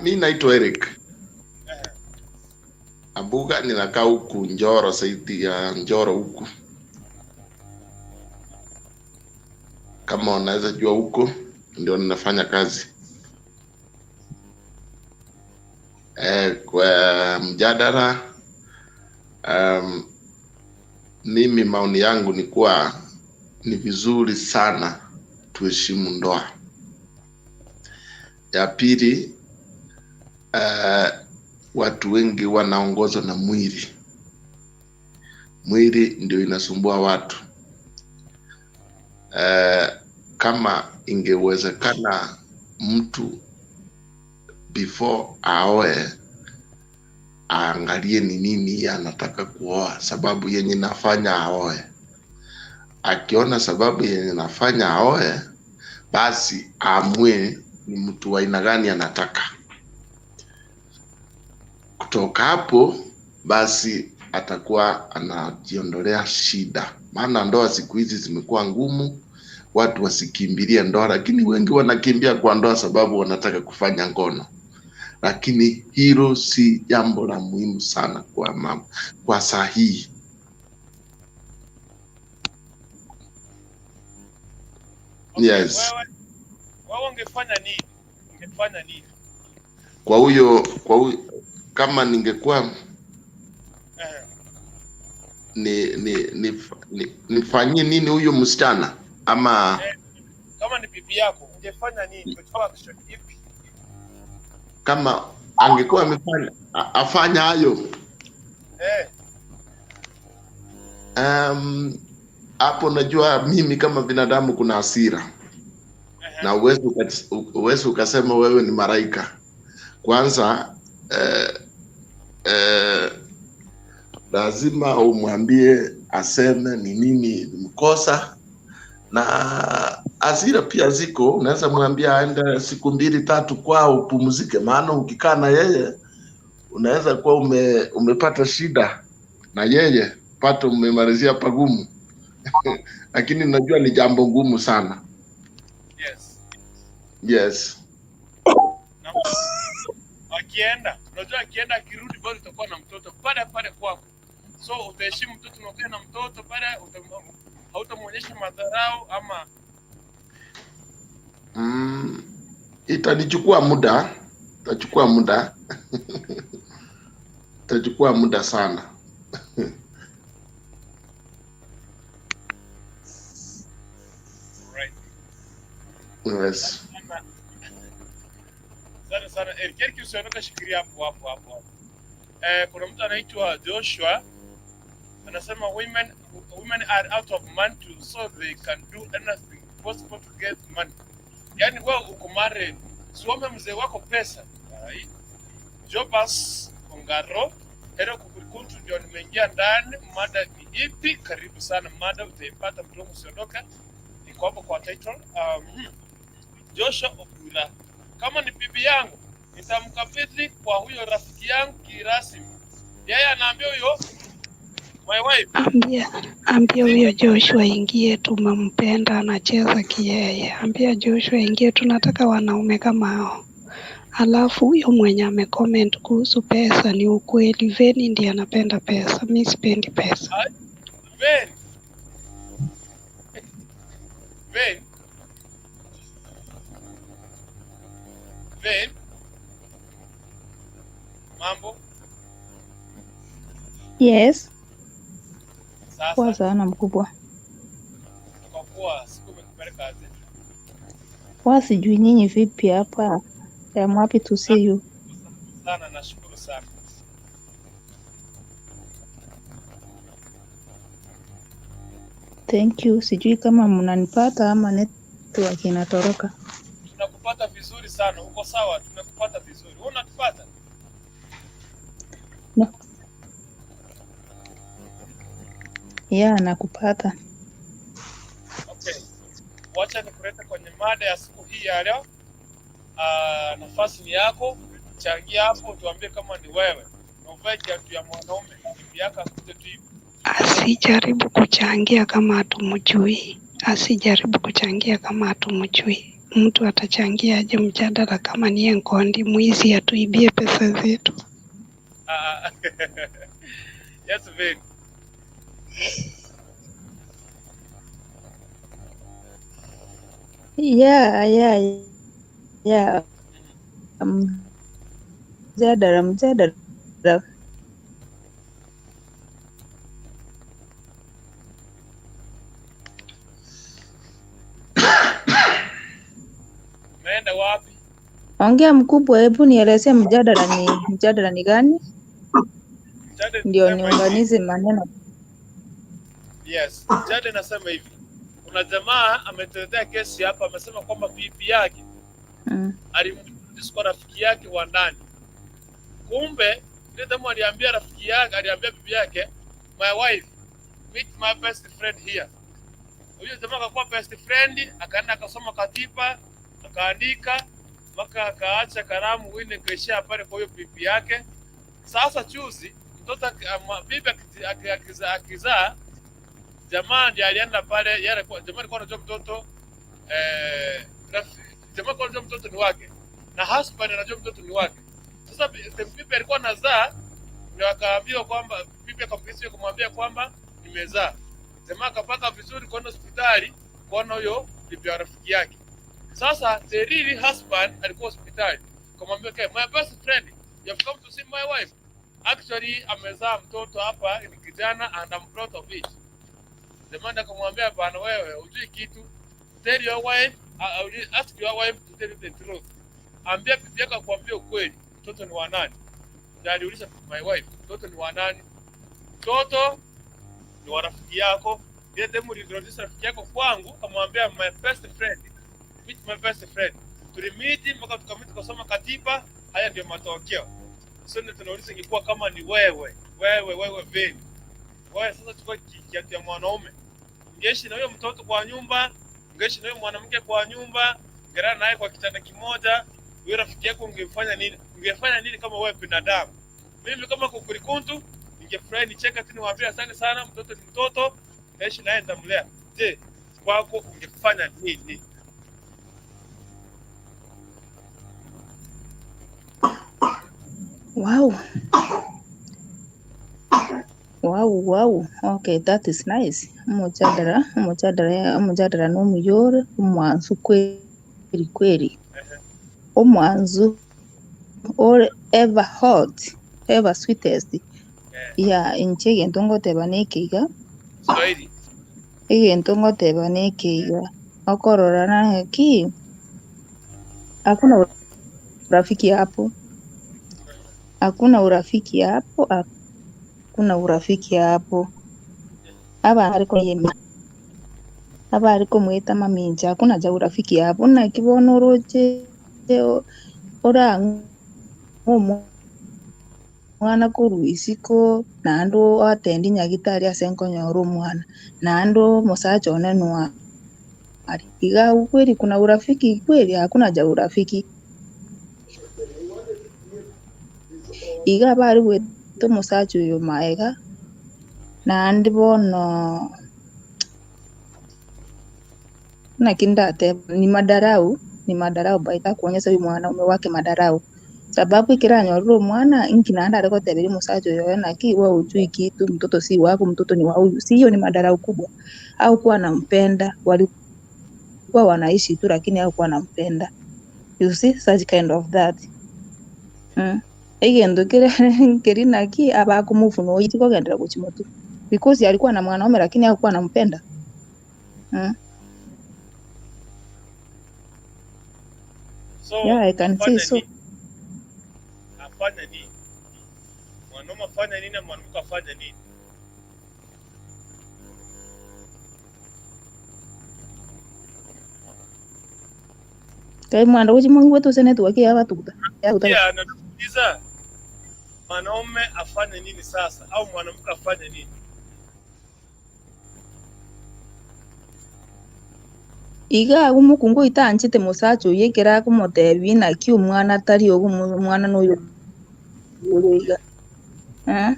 Mi naitwa Eric Eh, Abuga, ninakaa huku Njoro, saidi ya Njoro huku, kama unaweza jua huko ndio ninafanya kazi. Kwa mjadala um, mimi maoni yangu ni kuwa ni vizuri sana tuheshimu ndoa. Ya pili, watu wengi wanaongozwa na mwili. Mwili ndio inasumbua watu. Kama ingewezekana mtu before aoe aangalie ni nini anataka kuoa, sababu yenye nafanya aoe. Akiona sababu yenye nafanya aoe, basi aamue ni mtu wa aina gani anataka. Kutoka hapo basi atakuwa anajiondolea shida, maana ndoa siku hizi zimekuwa ngumu, watu wasikimbilie ndoa, lakini wengi wanakimbia kwa ndoa sababu wanataka kufanya ngono, lakini hilo si jambo la muhimu sana kwa mama, kwa saa hii. Okay, Yes, wewe ungefanya nini? Ungefanya nini? kwa huyo, kama ningekuwa Eh, ni ni ni nifanyie nini huyu msichana ama kama ni bibi yako ungefanya nini? Ungechukua action ipi? Kama angekuwa amefanya afanya hayo hapo, najua mimi kama binadamu kuna hasira na uwezi ukasema wewe ni malaika. Kwanza lazima umwambie aseme ni nini mkosa, na hasira pia ziko. Unaweza mwambia aende siku mbili tatu kwao upumzike, maana ukikaa na yeye unaweza kuwa umepata shida na yeye pata umemalizia pagumu lakini najua ni jambo ngumu sana. Yes. Yes. Na akienda, unajua akienda akirudi bado utakuwa na mtoto pale pale kwako. So utaheshimu mtoto na ukae na mtoto pale, hautamuonyesha madharau ama Itanichukua muda, itachukua muda itachukua muda sana. Right. Yes. Sana sana Eric, Eric usiondoke, shikilia hapo hapo hapo hapo. Kuna mtu anaitwa Joshua anasema women are out of money too, so they can do anything possible to get money. Yaani wewe uko married, siombe mzee wako pesa. Ai. Jobas Ongaro, hero kukukuntu ndio nimeingia ndani. Mada ni ipi? Karibu sana, mada utaipata mdomo, usiondoke. Niko hapo kwa title. Joshua Obura, kama ni bibi yangu nitamkabidhi kwa huyo rafiki yangu kirasmi. Yeye anaambia huyo my wife. Ambia huyo Joshua ingie, tumempenda anacheza kiyeye. Ambia Joshua ingie, tunataka wanaume kama hao. Alafu huyo mwenye amecomment kuhusu pesa ni ukweli, Veni ndiye anapenda pesa, mi sipendi pesa. Ven. Ven. Vane, mambo? Yes, poa Sasa sana mkubwa. kwa kuwa siku imekupeleka aje? Poa, sijui nyinyi vipi hapa. I'm happy to see you. Sana, nashukuru sana. Thank you. Sijui kama mnanipata ama network inatoroka. Tunakupata vizuri sana, uko sawa? Tunakupata vizuri. Wewe unatupata? No. Yeah, nakupata. Okay, wacha nikulete kwenye mada ya siku hii ya leo. Nafasi ni yako, changia hapo, tuambie kama ni wewe na uvae kiatu ya mwanaume, bibi yako akuje tu hivi. Asijaribu kuchangia kama hatumjui, asijaribu kuchangia kama hatumjui. Mtu atachangia aje mjadala kama niye nkondi mwizi atuibie pesa zetu? Ah, yes, Vane. Yeah. Mjadala, mjadala. Umeenda wapi? Ongea mkubwa, hebu nielezee mjadala ni gani? Mjadala Ndio inasema hivi. niunganize maneno. Yes, mjadala inasema hivi. Kuna jamaa ametetea kesi hapa, amesema kwamba bibi yake alimwintroduce kwa rafiki yake wa ndani. Kumbe ile demu aliambia rafiki yake, aliambia bibi yake, my wife meet my best friend here. Huyo jamaa akakuwa best friend, akaenda akasoma katiba, akaandika mpaka akaacha kalamu wine kaishia pale kwa huyo bibi yake. Sasa juzi mtoto bibi akizaa, jamaa ndiye alienda pale, yeye jamaa alikuwa anajua mtoto jamaa alikuwa anajua mtoto ni wake na husband anajua mtoto ni wake. Sasa bibi alikuwa anazaa, ndio akaambiwa kwamba bibi akampigia kumwambia kwamba nimezaa. Jamaa akapaka vizuri kwenda hospitali kuona huyo bibi wa rafiki yake. Sasa the real husband alikuwa hospitali, kamwambia okay, my best friend you have come to see my wife, actually amezaa mtoto hapa, ni kijana and I'm proud of it. Jamaa akamwambia bana, wewe hujui kitu, tell your wife, ask your wife to tell you the truth. Ambia bibi yako akwambie ukweli, mtoto ni wa nani? Ndio aliuliza my wife, mtoto ni wa nani? Mtoto ni wa rafiki yako. Ile demu uliintroduce rafiki yako kwangu, akamwambia my best friend, meet my best friend. Tulimiti mpaka tukamiti tukasoma katiba, haya ndio matokeo. Sasa ndio tunauliza ingekuwa kama ni wewe, wewe wewe Veni. Wewe sasa chukua kiatu ya mwanaume. Ungeishi na huyo mtoto kwa nyumba, ungeishi na huyo mwanamke kwa nyumba, ungelala naye kwa kitanda kimoja, huyo rafiki yako ungefanya nini? Ungefanya nini kama wewe binadamu? Mimi kama kukurikuntu ningefurahi nicheka tu niwaambie asante sana, mtoto ni mtoto, naishi naye nitamlea. Je, kwako ungefanya nini? Wow. Wow. Okay, that is nice. Umujadala, umujadala, umujadala n'omuyore omwanzu kweli kweli. Omwanzu or ever hot, ever sweetest. Yeah, inche egento ngoteba nekeiga, Swahili. egento ngoteba nekeiga. Okorora naki hakuna urafiki hapo. Hakuna urafiki hapo, hakuna urafiki hapo. Aba ariko yema. Aba ariko mweta maminja, hakuna ja urafiki hapo. Nakibona oroche ora omwana korwa isiko naende oatendi nyagitari ase nkonyora omwana naende omosacha one noa ari iga kweli kuna urafiki kweli hakuna ja urafiki iga bari gweta omosacha oyo maega naende bono naki ndateba ni madarau, ni madarau baita kuonyesha huyu mwanaume wake madarau sababu ikiranyorire omwana inki naende are goteberia omosacha oyo naki we hujui kitu, mtoto si wako, mtoto ni wa huyu. Si hiyo ni madarau kubwa? Au kuwa anampenda, walikuwa wanaishi tu lakini hakuwa anampenda. You see such kind of that. Egento kere keri naki abakumuvuna oyitikogendera kuchimotu because alikuwa na mwanaume lakini hakuwa anampenda. So Yeah, I can say afanye so. nini? Afanye nini? Mwanaume afanye nini na mwanamke afanye nini? Kai mwanda kuchimungu wetu senetwork yabatuta yakuta. Pia anatuuliza mwanaume afanye nini sasa au mwanamke afanye nini? Iga gumukungu itanchite musacha oyo ekero akomotebi naki omwana atari ogo omwana noyo oyo iga. Eh?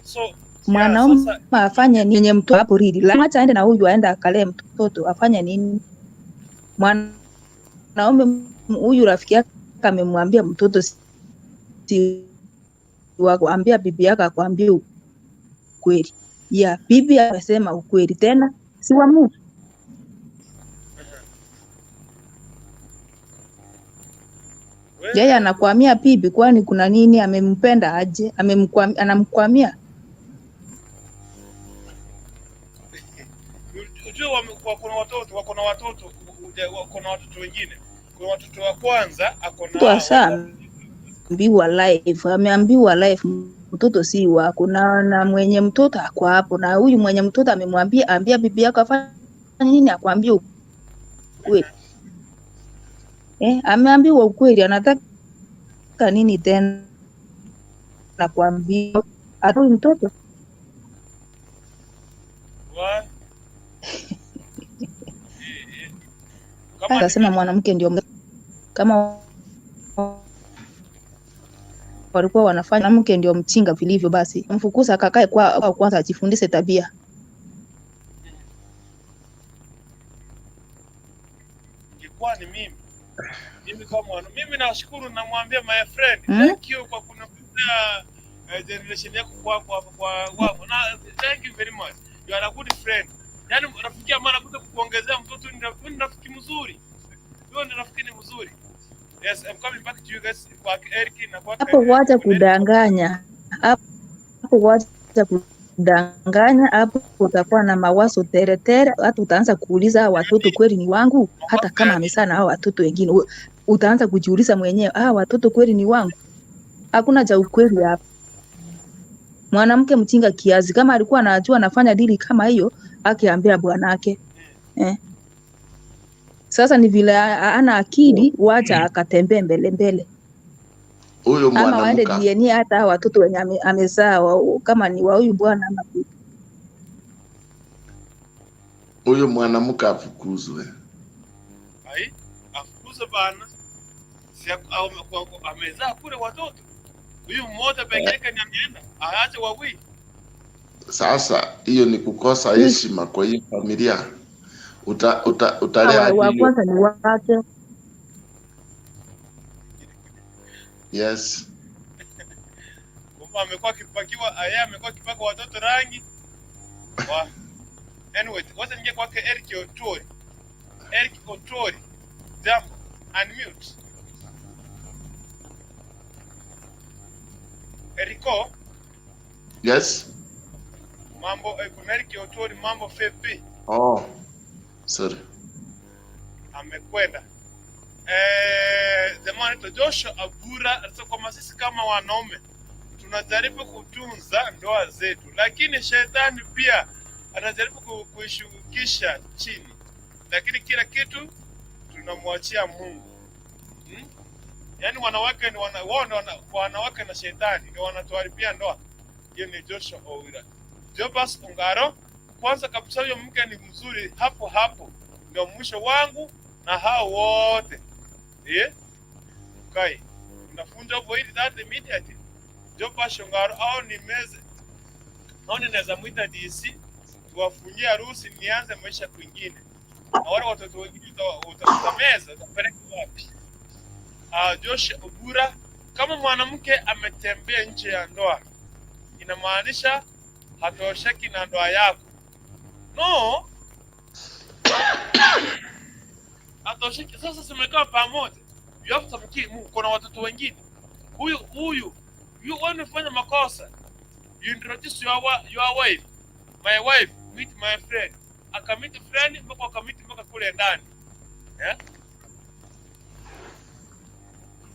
So yeah, Mwanaume sasa afanye nini yenye mtu hapo rili la acha aende na huyu aende akalee mtoto afanye nini? Mwanaume huyu rafiki yake amemwambia mtoto si wako, ambia bibi yako akwambie ukweli. Ya bibi amesema ukweli tena si wa Mungu. Yeye wewe anakwamia bibi, kwani kuna nini? Amempenda aje? Anamkwamia ujue wako na watoto, wako na watoto, wako na watoto wengine. Kuna watoto wa kwanza ako mtu na wako ashaambiwa live, ameambiwa live mtoto si wako, na mwenye mtoto ako hapo, na huyu mwenye mtoto amemwambia ambia bibi yako afanye nini, akwambie ukweli. Ameambiwa ukweli, anataka nini tena kuambia atoi mtoto? wa kama ni Akasema mimi mwanamke ndio kama walikuwa wanafanya mwanamke ndio mchinga vilivyo, basi mfukuza akakae kwa kwanza ajifundishe tabia. ingekuwa ni mimi kama mwana mimi nashukuru, namwambia my friend thank you kwa kunipatia generation yako kwa kwangu, na thank you very much, you are a good friend. Yani rafiki ambaye anakuja kukuongezea mtoto ni rafiki mzuri, huyo ni rafiki ni mzuri. Yes, I'm coming back to you guys, kwa Eric na kwa Hapo wacha Eric. kudanganya, hapo wacha kudanganya, hapo utakuwa na mawazo teretere, hata utaanza kuuliza hawa watoto kweli ni wangu, hata Mawazo kama ya nini? amezaa na hao watoto wengine, utaanza kujiuliza mwenyewe, ah, watoto kweli ni wangu? Hakuna cha ukweli hapa. Mwanamke mchinga kiasi, kama alikuwa anajua anafanya dili kama hiyo, akiambia bwanake eh. Sasa ni vile ana akili, wacha akatembee mbele mbele, Huyo ama waende mwanamke DNA hata hao watoto wenye amezaa kama ni wa huyu bwana ama vipi. huyo mwanamke afukuzwe. Ai, afukuze bana. Si amezaa kule watoto. Huyu mmoja peke yake ni ameenda, aache wawili. Sasa hiyo ni kukosa Huyu heshima kwa hiyo familia. Utalea wa aje wa hiyo? kwanza ni wake. Yes. Kumbe amekuwa akipakiwa, yeye amekuwa akipaka watoto rangi. Wa anyway, wacha ningie kwake Eric Otori. Eric Otori, jambo, unmute. Eriko, Yes. mambo kuna Eric Otori, mambo vipi? Oh, sorry. Amekwenda. Jamaa anaitwa Joshua Abura anasema kwamba sisi kama wanaume tunajaribu kutunza ndoa zetu, lakini shetani pia anajaribu kuishukisha chini, lakini kila kitu tunamwachia Mungu. Yaani wanawake ni wao ndio wanawake na shetani ndio wanatuharibia ndoa. Hiyo ni Joshua Owira. Jobas Ongaro, kwanza kabisa huyo mke ni mzuri, hapo hapo ndio mwisho wangu na hao wote. Kai unafunja hapo hili that immediately. Jobas Ongaro au ni meze au ninaweza mwita DC tuwafungie harusi nianze maisha kwingine. Na wale watoto wengine utameza utapeleka wapi? Josh Obura, kama mwanamke ametembea nje ya ndoa inamaanisha hatosheki na ndoa yako. No, Atosheki. Sasa simekaa pamoja, you have some kid, kuna watoto wengine. Huyu huyu you wanafanya makosa, you introduce your wife, my wife meet my friend, akamit friend mpaka wakamit mpaka kule ndani, eh?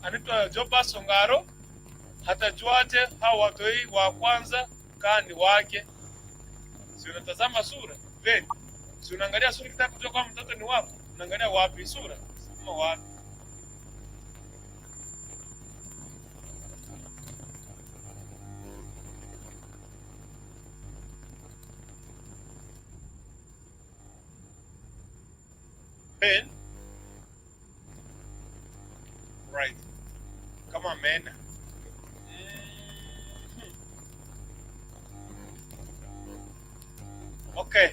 Anaitwa Joba Songaro, hatajuaje hao watoi wa kwanza kaa ni wake? Si unatazama sura then, si unaangalia sura kitaka kujua kama mtoto ni wako, unaangalia wapi sura ama wapi? Ben, right, kama ameenda. Okay,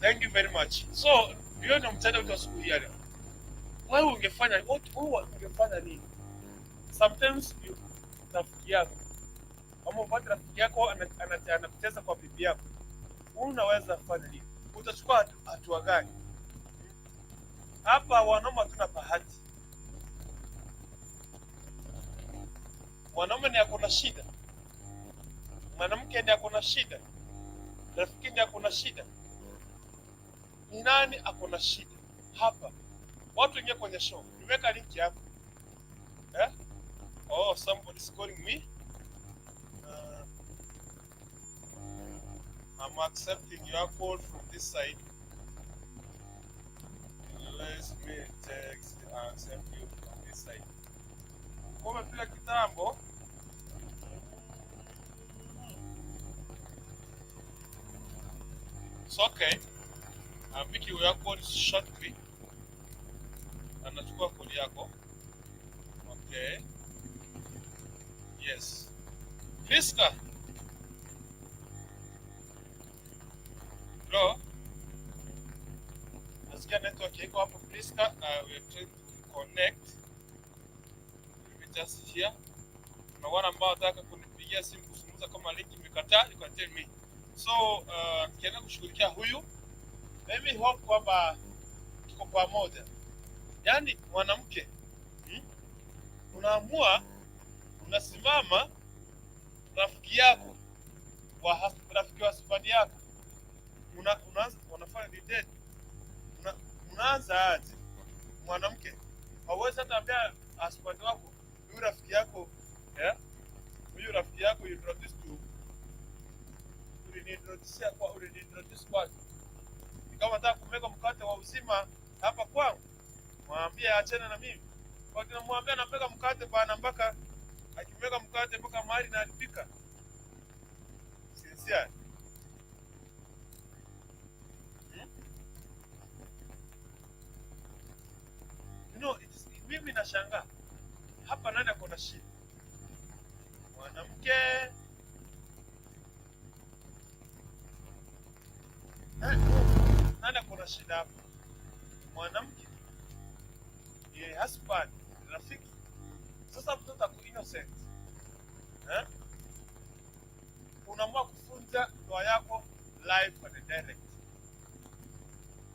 thank you very much. So hiyo ndio mtandao wetu wa siku hii ya leo. Wewe ungefanya what, wewe ungefanya nini? Sometimes you, rafiki yako ama upate rafiki yako anakucheza kwa bibi yako, unaweza kufanya nini? Utachukua hatua gani? Hapa wanaume hatuna bahati. Mwanaume ndiye ako na shida, mwanamke ndiye ako na shida, rafiki ndiye ako na shida. Ni nani ako na shida hapa? Watu ingia kwenye show, nimeweka link hapo, eh? Oh, somebody is calling me. I'm accepting your call from this side. Let me text accept you from this side. Umepiga kitambo. It's okay. I'm picking your call shortly. Anachukua call yako. Okay. Yes. Priska. Bro. Nasikia network iko hapo Priska. We are trying to connect. Let me just here. Kuna wale ambao wanataka kunipigia simu kuzungumza kama link imekataa, you can tell me. So, tukienda kushughulikia huyu, let me hope kwamba tuko pamoja. Yaani mwanamke, unaamua unasimama rafiki yako wa rafiki wa husband yako, unaanza wanafanya date, unaanza aje? Mwanamke hauwezi hata ambia husband wako huyu rafiki yako, eh, huyu rafiki yako you introduce to, uliniintroduce kwa, uliniintroduce kwake, ni kama nataka kumega mkate wa uzima hapa kwangu, mwambie achane na mimi. Kwa tunamwambia anamega mkate bana, mpaka akimega mkate mpaka mahali inaharibika. Sincere. You know, it's, mimi nashangaa hapa nani ako na shida? Mwanamke nani ako na shida hapa? Mwanamke, ye husband, rafiki. Sasa mtoto ako innocent, eh? Unaamua kufunza ndoa yako live and direct.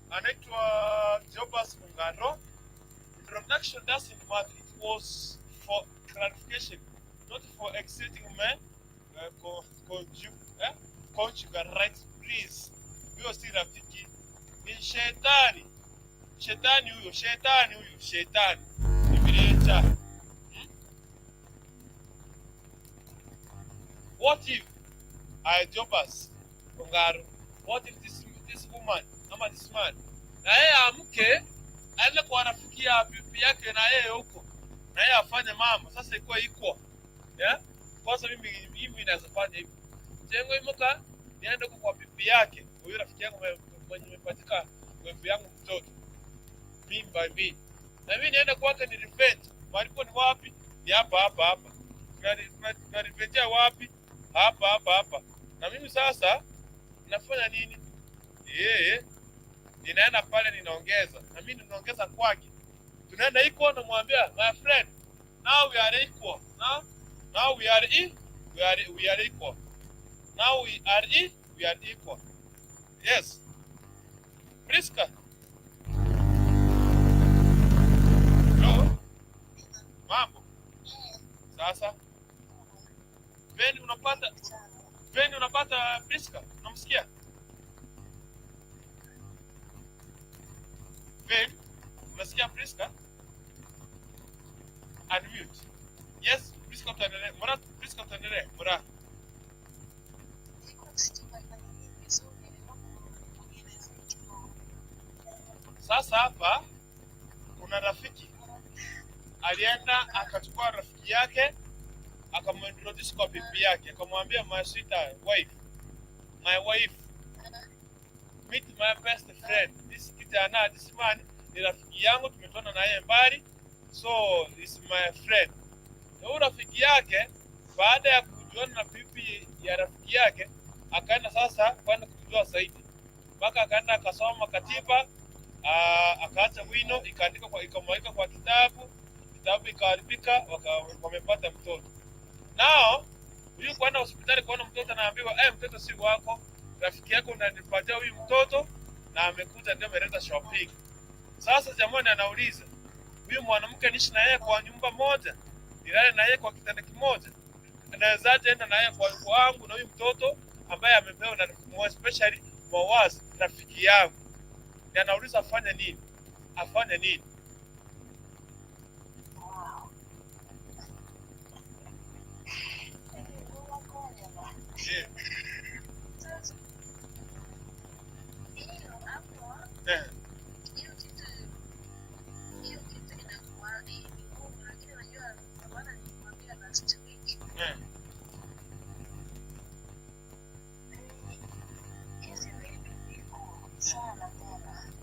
Anaitwa Jobas Ungaro. Introduction doesn't matter. It was for clarification, not for exiting men conjugal rights, please. Huyo si rafiki, ni shetani. Shetani huyo, shetani huyo, shetani. Nimerecha. What if I Jobas Ungaro? What if this woman ama this man na yeye amke aende kwa rafiki ya bibi yake na yeye huko na yeye afanye mambo sasa ikuwe equal, yeah? Kwanza mimi naweza fanya hivi, jengo imuka niende huko kwa bibi yake huyu rafiki yangu mwenye nimepatika bibi yangu mtoto mimba mimi, na mimi niende kwake ni revenge. Malipo ni wapi? Ni hapa hapa hapa. Tuna revenge wapi? Hapa hapa hapa. Na mimi sasa nafanya nini? Yeye ninaenda pale ninaongeza, na mimi ninaongeza kwake, tunaenda equal. Namwambia my friend, now we are equal, now we are e we are equal, now we are equal. Yes, Priska, Mambo sasa. Ben unapata, Ben unapata Priska, unamsikia Ben? Unasikia Priska? Unmute. Yes, Priska utaendelea. Mura, Priska utaendelea. Mura. Sasa hapa kuna rafiki alienda akachukua rafiki yake akamintroduce kwa bibi yake, akamwambia my sweetheart wife, my wife, meet my best friend, this kijana, this man ni rafiki yangu, tumetoka na yeye mbali, so is my friend. Na huyu rafiki yake baada ya kujuana na bibi ya rafiki yake akaenda sasa kwenda kujua zaidi, mpaka akaenda akasoma katiba, akaacha wino ikaandika kwa ikamweka kwa kitabu, kitabu ikaharibika, wamepata mtoto. Nao huyu kwenda hospitali kuona mtoto, anaambiwa mtoto si wako, rafiki yako unanipatia huyu mtoto na amekuja ndio ameleta shopping. Sasa jamani, anauliza huyu mwanamke niishi na yeye kwa nyumba moja, nilale na yeye kwa kitanda kimoja, anawezaje enda na yeye kwa kwangu na huyu mtoto ambaye amepewa na especially Mawaz rafiki yangu? Ndiye anauliza afanye nini, afanye nini? Eh, eh, eh,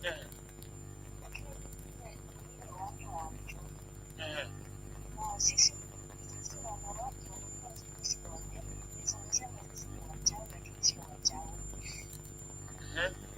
eh, eh, eh, eh, eh, eh, eh, eh, eh, eh, eh, eh.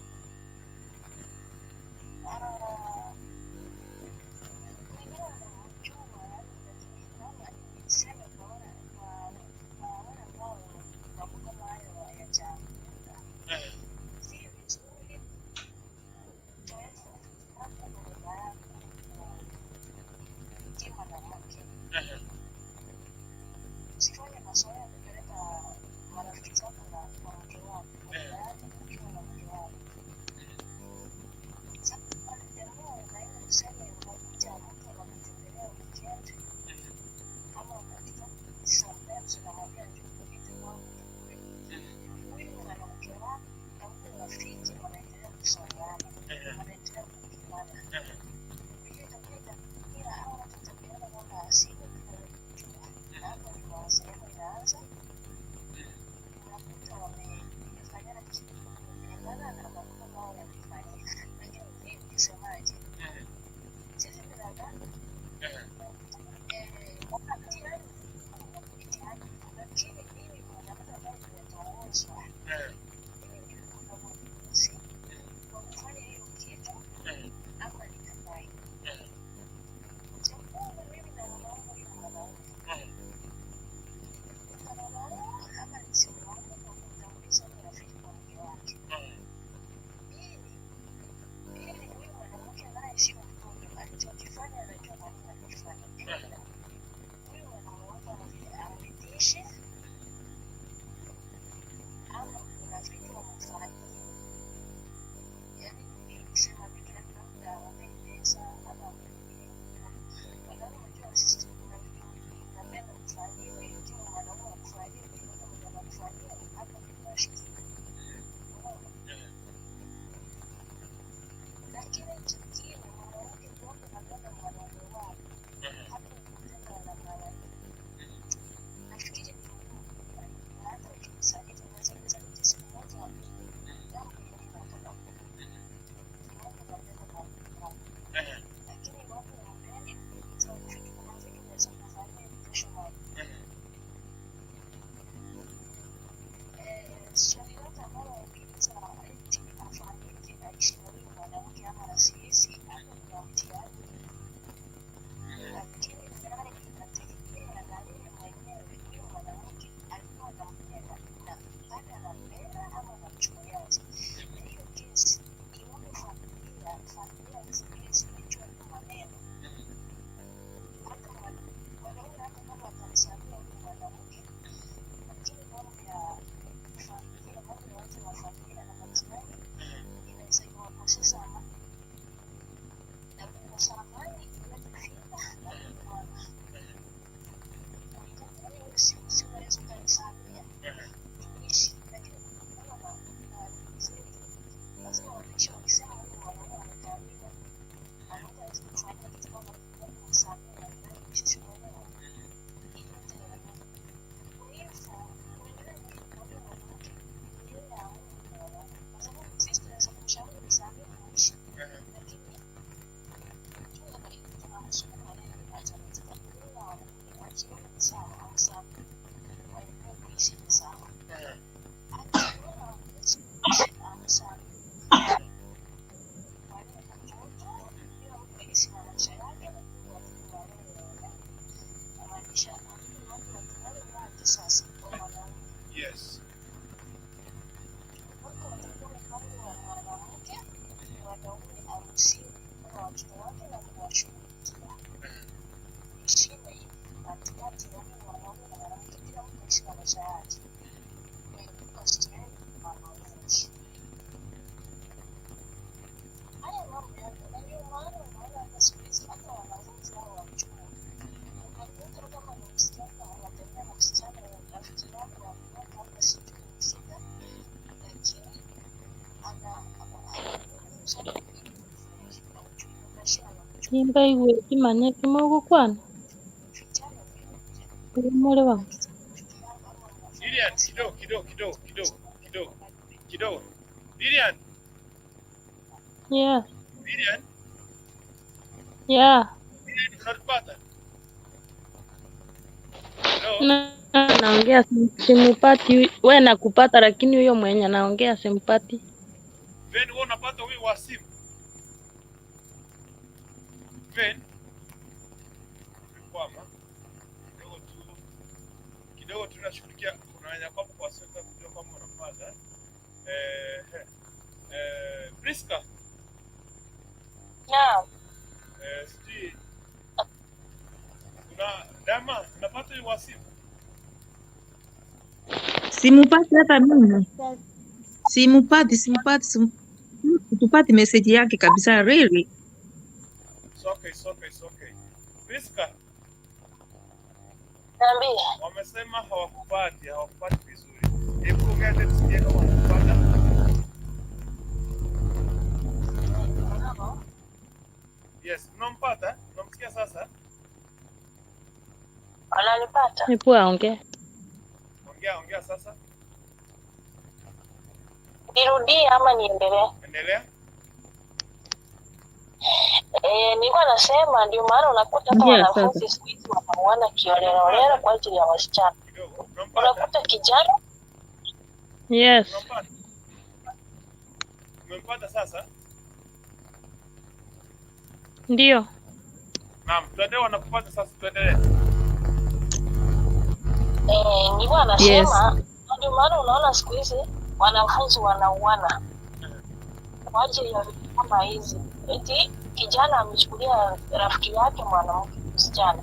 Eh. Nimbaigwe kimanye kimogokwana? More bamwe. Lilian, kidogo kidogo kidogo kidogo kidogo kidogo. Lilian, Yeah, Lilian, yeah. Lilian, unatupata? Hello? Na naongea simpati, we nakupata, lakini huyo mwenye anaongea simpati. Ven, wewe unapata huyu wa simu? Ven, kwama kidogo tu kidogo tunashughulikia, kuna wenye kwamba kwa sasa kujua kwamba unapata Priska. Naam. Sijui kuna dama unapata huyu wa simu? Simupati hata mimi. Simupati, simupati, tupati message yake kabisa really. It's okay, it's okay, it's okay. Priska, Niambie. wamesema hawakupati, hawakupati vizuri. Hebu ongea tena tusikie kama wanakupata. Yes, mnampata? Mnamsikia sasa? Wananipata? Hebu aongee. Ongea, ongea sasa. Nirudie ama niendelee? Endelea. Nilikuwa nasema ndio maana unakuta hata Ongea sasa. wanafunzi siku hizi wanauana kiholelaholela kwa ajili ya wasichana. Kidogo. Mnampata? Unakuta kijana Yes. Mnampata? Umempata sasa? Ndio. Naam, tuendelee, wanakupata sasa, tuendelee. Nilikuwa Yes. nasema ndio maana unaona siku hizi wanafunzi wanauana kwa ajili ya vitu kama hizi. Eti kijana amechukulia rafiki yake mwanamke msichana,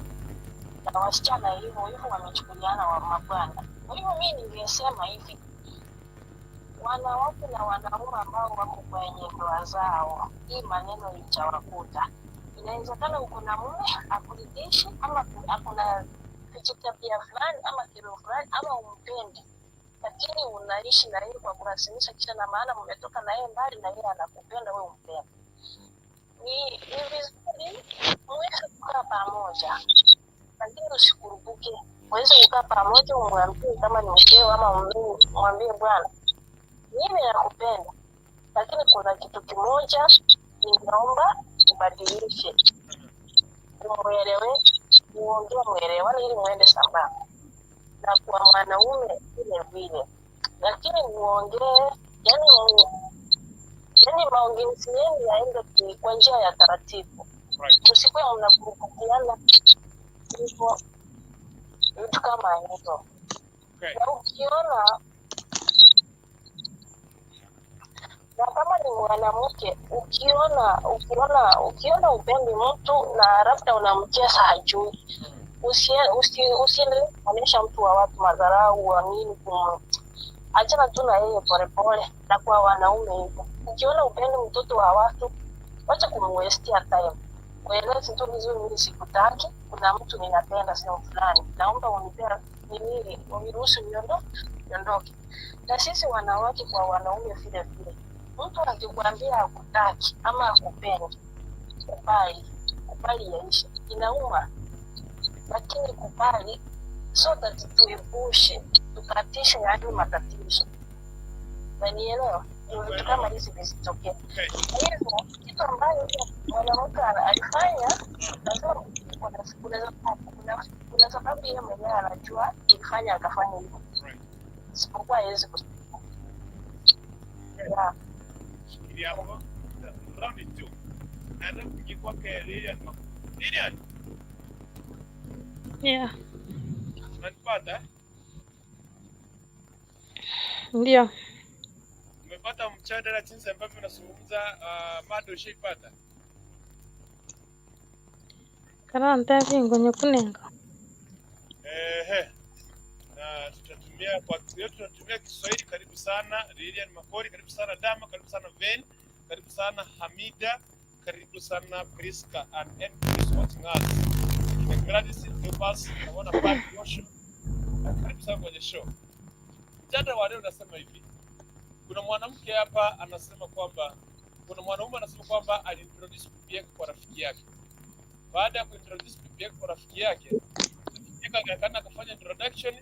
na wasichana hivyo hivyo wamechukuliana wa mabwana. Kwa hivyo mimi ningesema hivi, wanawake na wanaume ambao wako kwenye ndoa zao, hii maneno itawakuta. Inawezekana uko na mume akuridhishi, ama akuna tabia fulani ama kero fulani ama umpendi, lakini unaishi na yeye kwa kulazimisha, kisha na maana mmetoka na yeye mbali na yeye anakupenda wewe umpende. Ni vizuri muweze kukaa pamoja, lakini usikurupuke. Uweze kukaa pamoja, umwambie kama ni mkeo ama mwambie bwana, mimi nakupenda, lakini kuna kitu kimoja ninaomba ubadilishe, umuelewe, muongee, muelewane ili muende sambamba. Na kwa mwanaume vile vile, lakini muongee, yani maongezi yenu yaende kwa njia ya taratibu. Right. Msikuwe mnakurupukiana hivyo vitu kama hivyo. Okay. Na ukiona na kama ni mwanamke ukiona upendi mtu na labda unamchesa hajui, usiendelee kuonyesha mtu wa watu madharau wa nini, achana tu na yeye polepole. Na kwa wanaume hivyo, ukiona upendi mtoto wa watu, wacha kumwestia time, ueleze tu vizuri, mimi sikutaki, kuna mtu ninapenda sehemu fulani, naomba unipea nini, uniruhusu niondoke. Na sisi wanawake kwa wanaume vile vile, mtu akikwambia hakutaki ama hakupendi, kubali yaishe. Inauma, lakini kubali, so that tuepushe, tukatishe yaani matatizo. Unanielewa? Ndio vitu kama hizi visitokee. Okay. Hivyo kitu ambayo mwanamke alifanya, lazima kuna sababu yeye mwenyewe anajua ilifanya akafanya hivyo, Right. isipokuwa hawezi kusema. Yeah. Shikilia hapo. Round 2. Naenda kuingia kwake Lilian. Lilian, Yeah. unanipata? Ndio. Umepata mjadala jinsi ambavyo unazungumza, mada ushaipata? Karanta vingonye kunenga. Ehe. Na tutatumia Tunatumia kwa leo tunatumia Kiswahili. Karibu sana Lilian Makori, karibu sana Dama, karibu sana Ven, karibu sana Hamida, karibu sana Priska and everyone is watching us. Kina Gladys Lucas, naona Pat Joshua, karibu sana kwenye show. Mjadala wa leo unasema hivi, kuna mwanamke hapa anasema kwamba kuna mwanaume anasema kwamba aliintroduce bibi yake kwa rafiki yake. Baada ya kuintroduce bibi yake kwa rafiki yake, rafiki yake akaenda akafanya introduction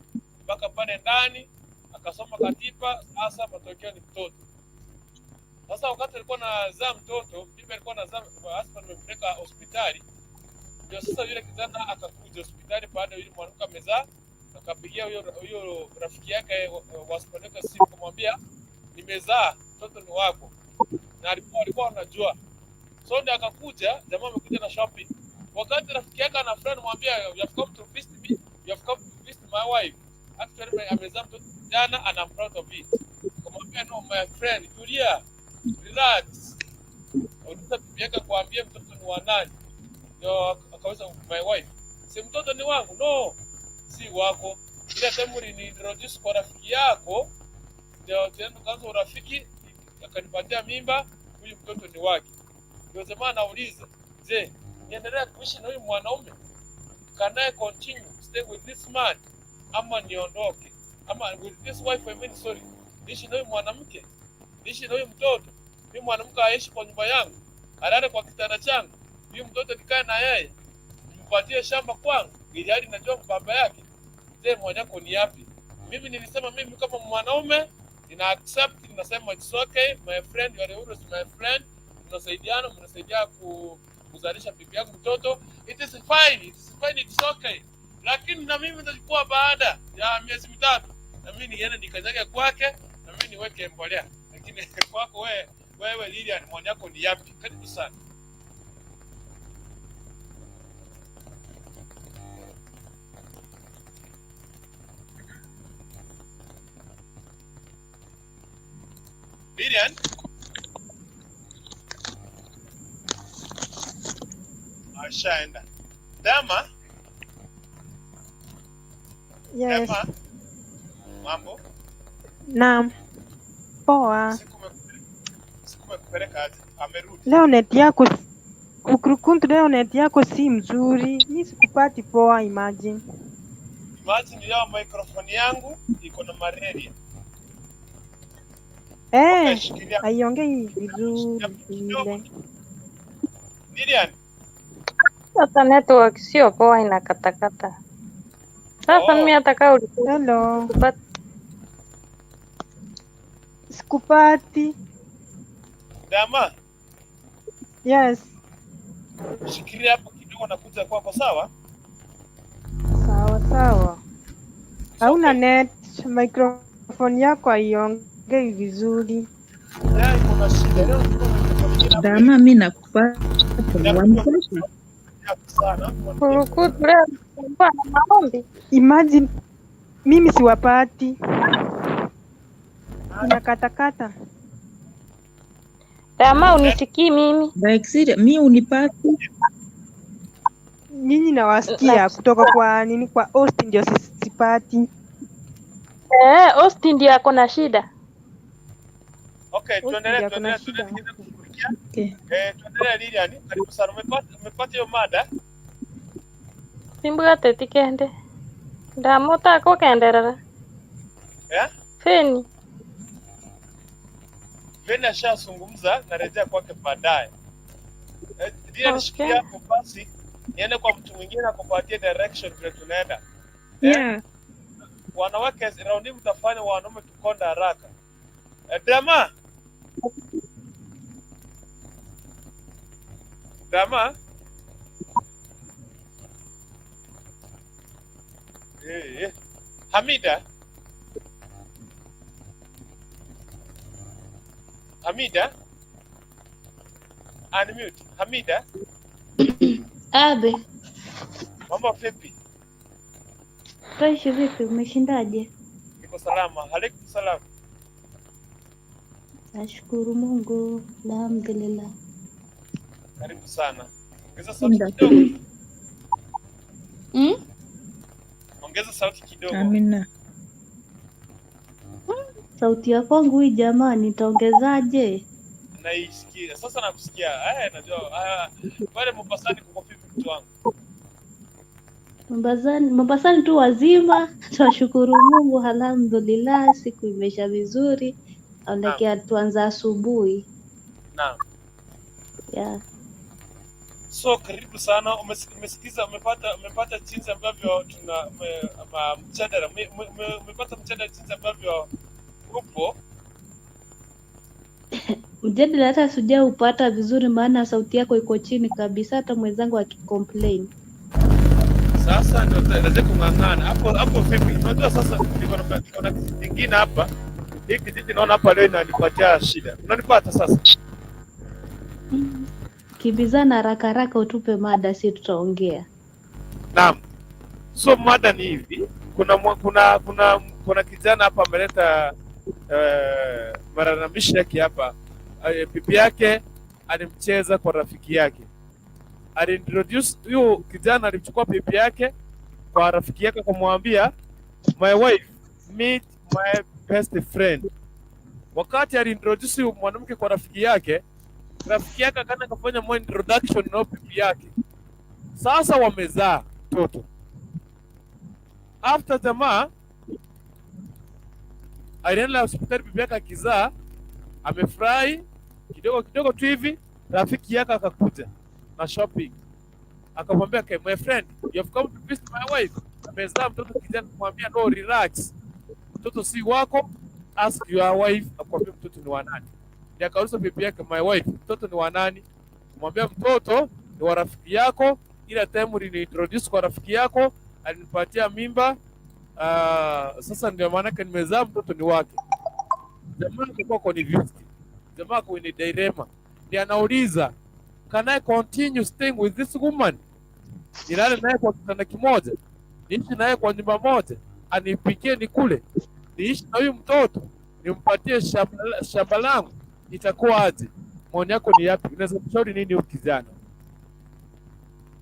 mpaka pale ndani, akasoma katiba. Sasa matokeo ni mtoto. Sasa wakati alikuwa anazaa mtoto, bibi alikuwa anazaa, husband amempeleka hospitali, ndio sasa yule kijana akakuja hospitali baada ya yule mwanamke amezaa, akapigia huyo rafiki yake wa hospitali yake simu kumwambia nimezaa, mtoto ni wako, na alikuwa anajua. So ndio akakuja, jamaa amekuja na shopping. Wakati rafiki yake ana friend mwambia you have come to visit me, you have come to visit my wife. Actually amezaa mtoto kijana and I'm proud of it. Akamwambia no my friend, tulia, relax. Uliza bibi yake kuambia mtoto ni wa nani? Ndio akaweza my wife. Si mtoto ni wangu? No, si wako. Ile time uliniintroduce kwa rafiki yako, ndio tena tukaanza urafiki, akanipatia mimba, huyu mtoto ni wake. Ndio jamaa anauliza, je, niendelea kuishi na huyu mwanaume? Can I continue stay with this man ama niondoke? Ama with this wife, I mean, sorry, niishi na huyu mwanamke, niishi na huyu mtoto, huyu mwanamke aishi kwa nyumba yangu, alale kwa kitanda changu, huyu mtoto nikae na yeye, nimpatie shamba kwangu, ili hali najua baba yake. Je, maoni yako ni yapi? Mimi nilisema mimi kama mwanaume nina accept, ninasema it's okay my friend, you are always my friend, tunasaidiana, mnasaidia kuzalisha bibi yangu mtoto, it is fine, it is fine, it's okay. Lakini na mimi nitachukua baada ya miezi 3, na mimi niende nikanyage kwake, na mimi niweke mbolea. Lakini kwako wewe Lilian, maoni yako ni yapi? Karibu sana. Lilian ashaenda. Dama, Yes. Dama, mambo? Naam. Poa. Siku imekupeleka aje? Amerudi. Leo net yako ukurukuntu, leo net yako si mzuri. Mi sikupati poa, imagine. Imagine leo microphone yangu iko na malaria. Eh, shikilia. haiongei vizuri vile. Lilian, Sasa network sio poa, inakatakata. Sasa mimi hata kama ulikuwa Hello. Sikupati. Dama, Yes. shikilia hapo kidogo nakuja kwako, sawa? Sawa sawa. Hauna net, microphone yako haiongei vizuri. Leo iko na shida. Leo niko na microphone Dama, mi nakupata wanipata. sana. Kurukutu leo kulikuwa na maombi. Imagine mimi siwapati. Inakatakata. Dama, unisikii mimi? Like serious, mi unipati? Nyinyi nawasikia kutoka kwa nini, kwa host ndio sipati. Eh, Austin ndiye ako na shida. Okay, Host tuendelee, ndio ako na tuendelee, shida. tuendelee kushughulikia. Okay. Tuendelee Lilian, karibu sana. Umepata hiyo mada? Simbwate tikende. Dama utakukenderera. Eh? Feni. Veni ashazungumza, narejea kwake baadaye. Lilian, Okay. shikilia hapo basi, niende kwa mtu mwingine akupatie direction vile tunaenda. Yeah. Wanawake raundi hii mtafanya wanaume tukonda haraka. Dama, Dama. Hamida, Hamida, unmute. Hamida, Abe, mambo vipi? fresh vipi? Umeshindaje? Niko salama. Alaikum salam. Nashukuru Mungu, alhamdulillah. Karibu sana. Ongeza sauti kidogo. Mm? Ongeza sauti kidogo. Amina. Sauti ya kwangu hii jamani, nitaongezaje? Naisikia sasa, nakusikia. Eh, najua pale Mombasani kuko vipi mtu wangu? Mombasani, Mombasani tu wazima, twashukuru Mungu, alhamdulillah, siku imeisha vizuri. Naam, Aonekea tuanza asubuhi. naam. Yeah. So karibu sana. Umesikiza, umepata jinsi ambavyo tuna mjadala, umepata mjadala jinsi ambavyo upo. Mjadala hata sijaupata vizuri, maana sauti yako iko chini kabisa, hata mwenzangu akicomplain. Sasa ndio tuendelee kung'ang'ana hapo hapo. Vipi? Unajua sasa niko na kijiji kingine hapa. Hii kijiji naona hapa leo inanipatia shida. Unanipata sasa? Kimbizana haraka haraka, utupe mada, si tutaongea. Naam. So mada ni hivi, kuna mwa- kuna kuna kuna kijana hapa ameleta malalamishi yake hapa. Bibi yake alimcheza kwa rafiki yake, aliintroduce huyu kijana, alimchukua bibi yake kwa rafiki yake kumwambia, "My wife, meet my best friend." Wakati aliintroduce huyu mwanamke kwa rafiki yake, rafiki yake akaenda kafanya more introduction na bibi yake. Sasa wamezaa mtoto. After jamaa alienda hospitali, bibi yake akizaa, amefurahi kidogo kidogo tu hivi, rafiki yake akakuja na shopping, akamwambia, "Okay, my friend, you have come to visit my wife, amezaa mtoto kijana." Kumwambia, "No, relax, mtoto si wako, ask your wife akwambie mtoto ni wa nani." Ndiye akauliza bibi yake, "My wife, mtoto ni wa nani?" Kumwambia, "Mtoto ni wa rafiki yako, ila time uliniintroduce kwa rafiki yako alinipatia mimba. Sasa ndio maanake nimezaa, mtoto ni wake." Jamaa akakuwa confused, jamaa ako in a dilemma, ndiye anauliza, "Can I continue staying with this woman? Nilale naye kwa kitanda kimoja, niishi naye kwa nyumba moja, anipikie nikule, niishi na huyu mtoto, nimpatie shamba langu, itakuwa aje?" Maoni yako ni yapi? Unaweza kushauri nini huyu kijana?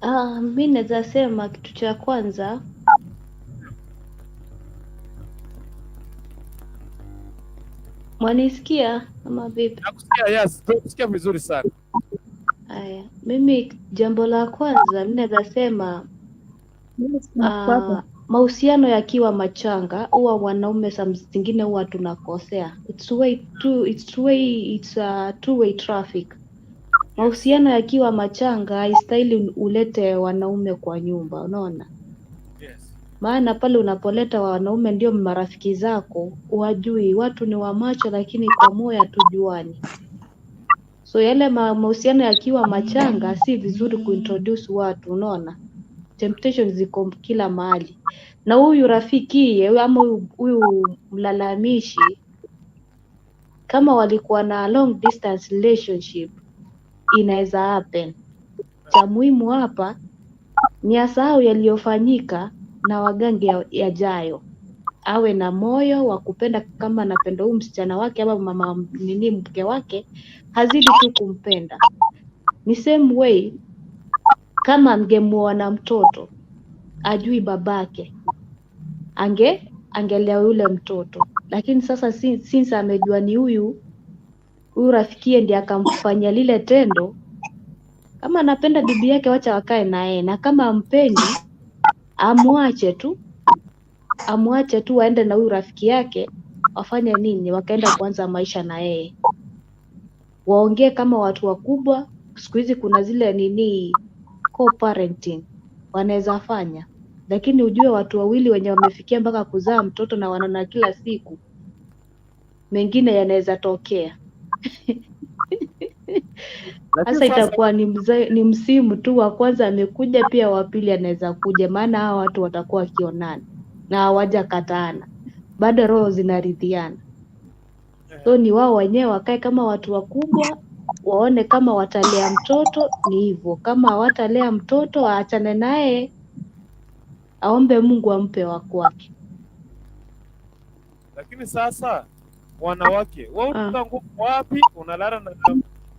Ah, mi naweza sema kitu cha kwanza, mwanisikia ama vipi? Nakusikia, yes, tunakusikia vizuri sana. Haya, mimi jambo la kwanza mi naweza sema Yes, nakupata. Mahusiano yakiwa machanga huwa wanaume saa zingine huwa tunakosea. It's a two way traffic. Mahusiano yakiwa machanga haistahili ulete wanaume kwa nyumba, unaona? Yes. Maana pale unapoleta wanaume ndio marafiki zako, wajui watu ni wa macho, lakini kwa moyo hatujuani. So yale mahusiano yakiwa machanga si vizuri kuintroduce watu, unaona? Temptation ziko kila mahali. Na huyu rafiki ama huyu mlalamishi, kama walikuwa na long distance relationship, inaweza happen. Cha muhimu hapa ni asahau yaliyofanyika na wagange yajayo. Awe na moyo wa kupenda, kama anapenda huyu msichana wake ama mama nini mke wake, hazidi tu kumpenda. Ni same way kama angemuoa na mtoto ajui babake, angelea yule mtoto, lakini sasa since amejua ni huyu huyu rafikie ndiye akamfanyia lile tendo, kama anapenda bibi yake wacha wakae na yeye, na kama ampendi amwache tu aende na huyu rafiki yake, wafanye nini, wakaenda kuanza maisha na yeye, waongee kama watu wakubwa. Siku hizi kuna zile nini co-parenting wanaweza fanya, lakini ujue watu wawili wenye wamefikia mpaka kuzaa mtoto na wanaona kila siku, mengine yanaweza tokea. Lakini Sasa sasa itakuwa ni msimu tu, wa kwanza amekuja, pia wa pili anaweza kuja, maana hawa watu watakuwa wakionana na hawajakataana bado, roho zinaridhiana. So ni wao wenyewe wakae kama watu wakubwa, waone kama watalea mtoto ni hivyo, kama hawatalea mtoto aachane naye, aombe Mungu ampe wa kwake. Lakini sasa wanawake, wewe unatoa nguvu wapi? Unalala na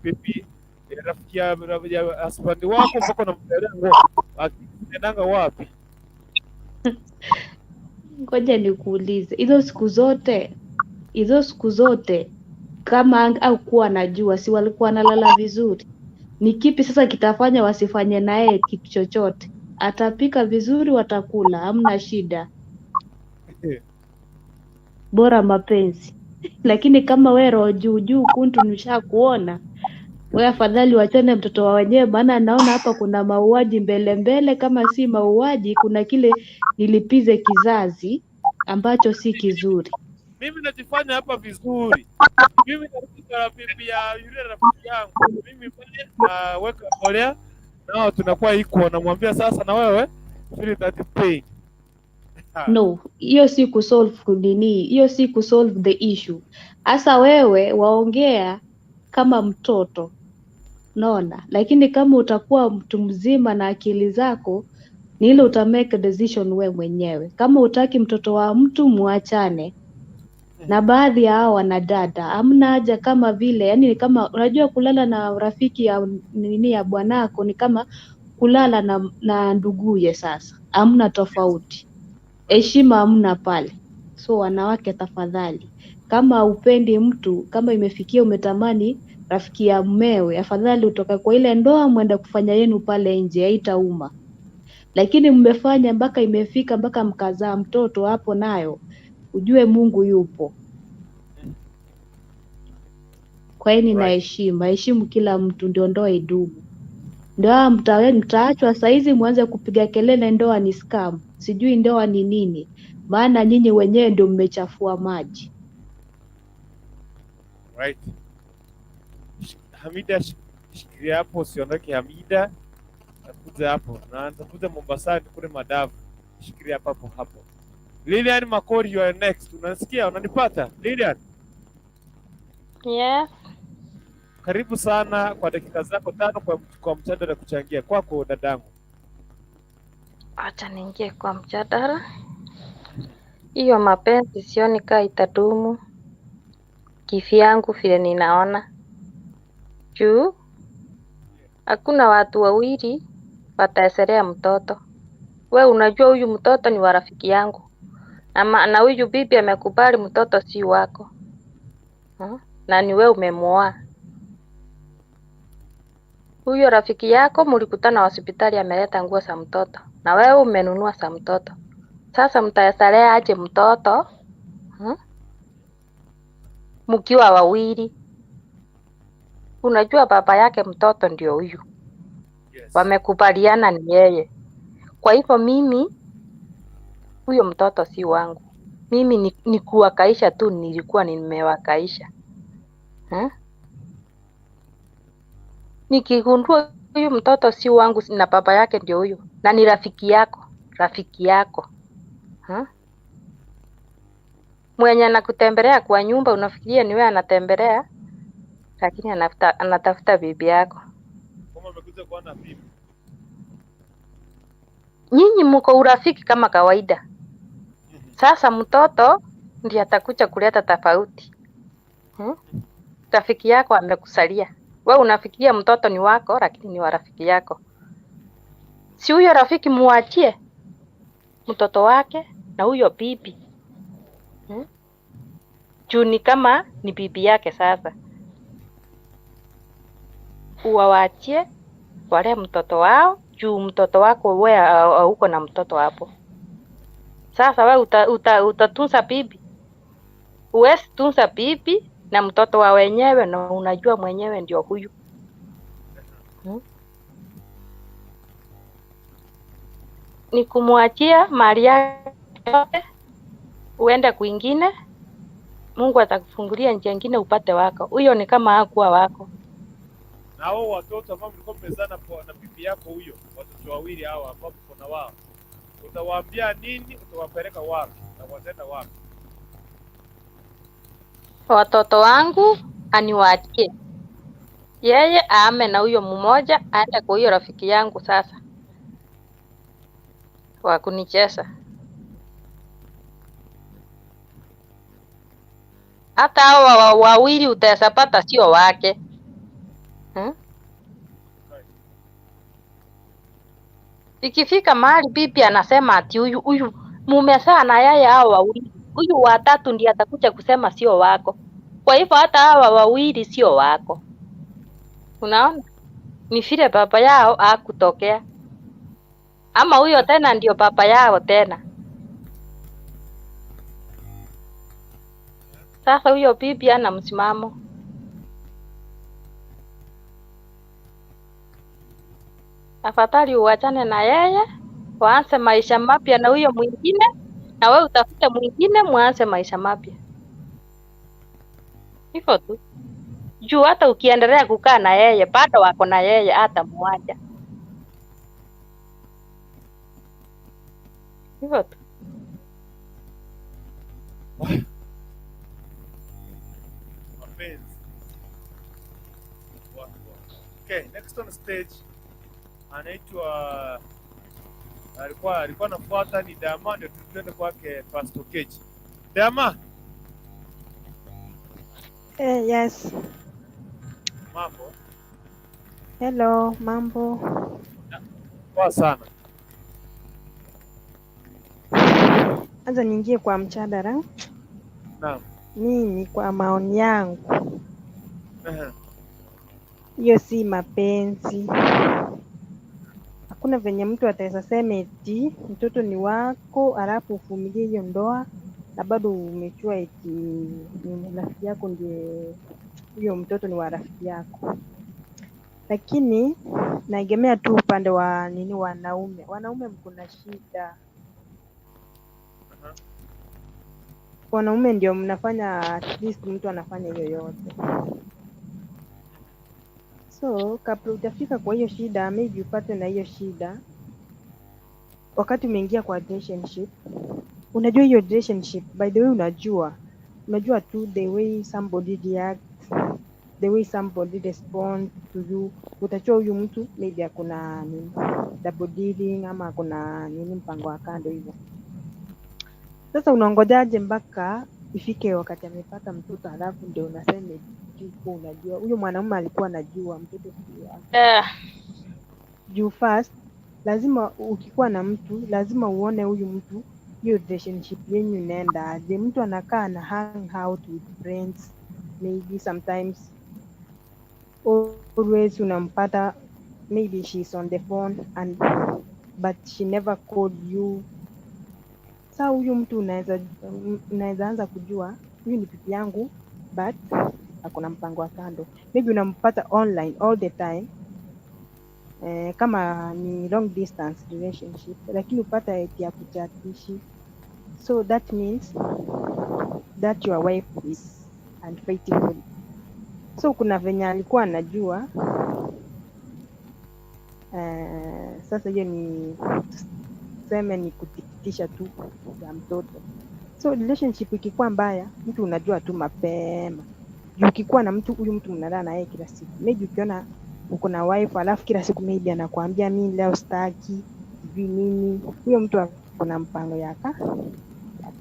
bibi rafiki ya husband wako mpaka unamtolea nguo, akitendanga wapi? Ngoja nikuulize, hizo siku zote Hizo siku zote kama au kuwa anajua, si walikuwa wanalala vizuri? Ni kipi sasa kitafanya wasifanye naye kitu chochote? Atapika vizuri, watakula, hamna shida, bora mapenzi. Lakini kama we roho juu juu kuntu nishakuona we, afadhali wachane mtoto wa wenyewe, maana naona hapa kuna mauaji mbele mbele. Kama si mauaji, kuna kile nilipize kizazi ambacho si kizuri. Mimi najifanya hapa vizuri, mimi narudi na bibi ya yule rafiki yangu, mimi pale naweka mbolea nao tunakuwa equal, namwambia sasa na wewe feel that pain. No, hiyo si kusolve nini, hiyo si kusolve the issue. Hasa wewe waongea kama mtoto, unaona, lakini kama utakuwa mtu mzima na akili zako, ni ile uta make a decision we mwenyewe. Kama utaki mtoto wa mtu, muachane. Na baadhi ya hao wanadada hamna haja kama vile, yani ni kama unajua kulala na rafiki ya nini ya bwanako ni kama kulala na nduguye. Sasa hamna tofauti, heshima hamna pale. So wanawake, tafadhali, kama upendi mtu, kama imefikia umetamani rafiki ya mmewe, afadhali utoka kwa ile ndoa mwende kufanya yenu pale nje, haitauma. Lakini mmefanya mpaka imefika mpaka mkazaa mtoto hapo, nayo ujue Mungu yupo. Kwa hiyo nina heshima, heshimu kila mtu, ndio ndoa idumu. Ndoa mtaachwa saizi mwanze kupiga kelele ndoa ni scam, sijui ndoa ni nini, maana nyinyi wenyewe ndio mmechafua maji. Right. Hamida, shikilia hapo, usiondoke Hamida. Nakuja hapo na nitakuja Mombasa kule madafu. Shikilia hapo hapo. Lilian Makori, you are next. Unasikia? Unanipata? Lilian, Yes. karibu sana kwa dakika zako 5 kwa mjadala kuchangia kwako dadangu. Acha niingie kwa mjadala. Hiyo mapenzi sioni kaa itadumu kivyangu vile ninaona. Juu hakuna watu wawili wataeselea mtoto. We unajua huyu mtoto ni wa rafiki yangu. Na huyu bibi amekubali mtoto si wako. Na ni we umemuoa. Huyo rafiki yako mlikutana hospitali, ameleta nguo za mtoto na wewe umenunua za mtoto. Sasa mtaeselea aje mtoto mkiwa wawili? Unajua baba yake mtoto ndio huyu. Yes. Wamekubaliana ni yeye. Kwa hivyo mimi huyo mtoto si wangu. Mimi ni kuwakaisha tu, nilikuwa nimewakaisha. Nikigundua huyu mtoto si wangu na baba yake ndio huyu na ni rafiki yako, rafiki yako. Mwenye anakutembelea kwa nyumba unafikiria ni wewe anatembelea, lakini anatafuta bibi yako. Kama amekuja kuona bibi. Nyinyi mko urafiki kama kawaida. Sasa mtoto ndiye atakuja kuleta tofauti. Rafiki yako amekusalia. We unafikiria mtoto ni wako, lakini ni wa rafiki yako. Si huyo rafiki muachie mtoto wake na huyo bibi. Juu ni kama ni bibi yake sasa. Uwaachie wale mtoto wao, juu mtoto wako we uko na mtoto hapo. Sasa we utatunza bibi. Huwezi tunza bibi na mtoto wa wenyewe, na unajua mwenyewe ndio huyu. Ni kumwachia mali yake yote uende kwingine, Mungu atakufungulia njia nyingine upate wako. Huyo ni kama hakuwa wako. Na hao watoto ambao mlikuwa mmezana na bibi yako huyo, watoto wawili hawa ambao mko na wao, utawaambia nini? Utawapeleka wapi? Na watenda wapi? Watoto wangu aniwaachie yeye, aame na huyo mmoja, aende kwa huyo rafiki yangu sasa wa kunicheza. Hata hao wawili utaweza sio wake. Ikifika mahali bibi anasema ati huyu mumezaa na yeye hao wawili, Huyu wa tatu ndiye atakuja kusema sio wako. Kwa hivyo hata hawa wawili sio wako. Unaona, ni vile baba yao hakutokea, ama huyo tena ndio baba yao tena. Sasa huyo bibi ana msimamo. Afadhali uachane na yeye, waanze maisha mapya na huyo mwingine, na wewe utafute mwingine, muanze maisha mapya, hivyo tu. Juu hata ukiendelea kukaa na yeye bado wako na yeye, hata muacha hivyo tu. Mapenzi watu wa. Okay, next on stage anaitwa alikuwa anafuata ni Dama, ndio tuende kwake Pastor Kechi. Dama, Yes. mambo Hello, mambo. poa sana. Anza niingie kwa mjadala. Naam. Mimi kwa maoni yangu, Ehe. hiyo si mapenzi. Hakuna venye mtu ataweza sema eti mtoto ni wako alafu uvumilie hiyo ndoa na bado umejua eti ni rafiki yako ndiye huyo mtoto ni wa rafiki yako. Lakini naegemea tu upande wa nini, wanaume. Wanaume mko na shida. Aha. Wanaume ndio mnafanya, at least mtu anafanya hiyo yote. So kabla hujafika kwa hiyo shida, maybe upate na hiyo shida wakati umeingia kwa relationship. Unajua hiyo relationship, by the way, unajua tu the way somebody react, the way somebody respond to you, utajua huyu mtu maybe akuna nini double dealing ama akuna nini mpango wa kando hivyo. Sasa unaongojaje mpaka ifike wakati amepata mtoto halafu ndio unasema eti kuwa unajua huyo mwanaume alikuwa anajua mtoto si wake? Juu first lazima ukikuwa na mtu lazima uone huyu mtu hiyo relationship yenyu inaenda aje. Mtu anakaa na hang out with friends maybe sometimes always unampata maybe she's on the phone and but she never called you. Saa huyu mtu unaweza anza kujua huyu ni bibi yangu but akona mpango wa kando. Maybe unampata online all the time, kama ni long distance relationship, lakini upata eti ya kuchatishi. So that means that your wife is unfaithful. So kuna venye alikuwa anajua. Sasa hiyo ni tuseme ni kuthibitisha tu ya mtoto. So relationship ikikuwa mbaya, mtu unajua tu mapema. Juu ukikuwa na mtu, huyu mtu mnalala na yeye kila siku, maybe ukiona uko na wife alafu kila siku maybe anakuambia mi leo sitaki sijui nini, huyo mtu ako na mpango ya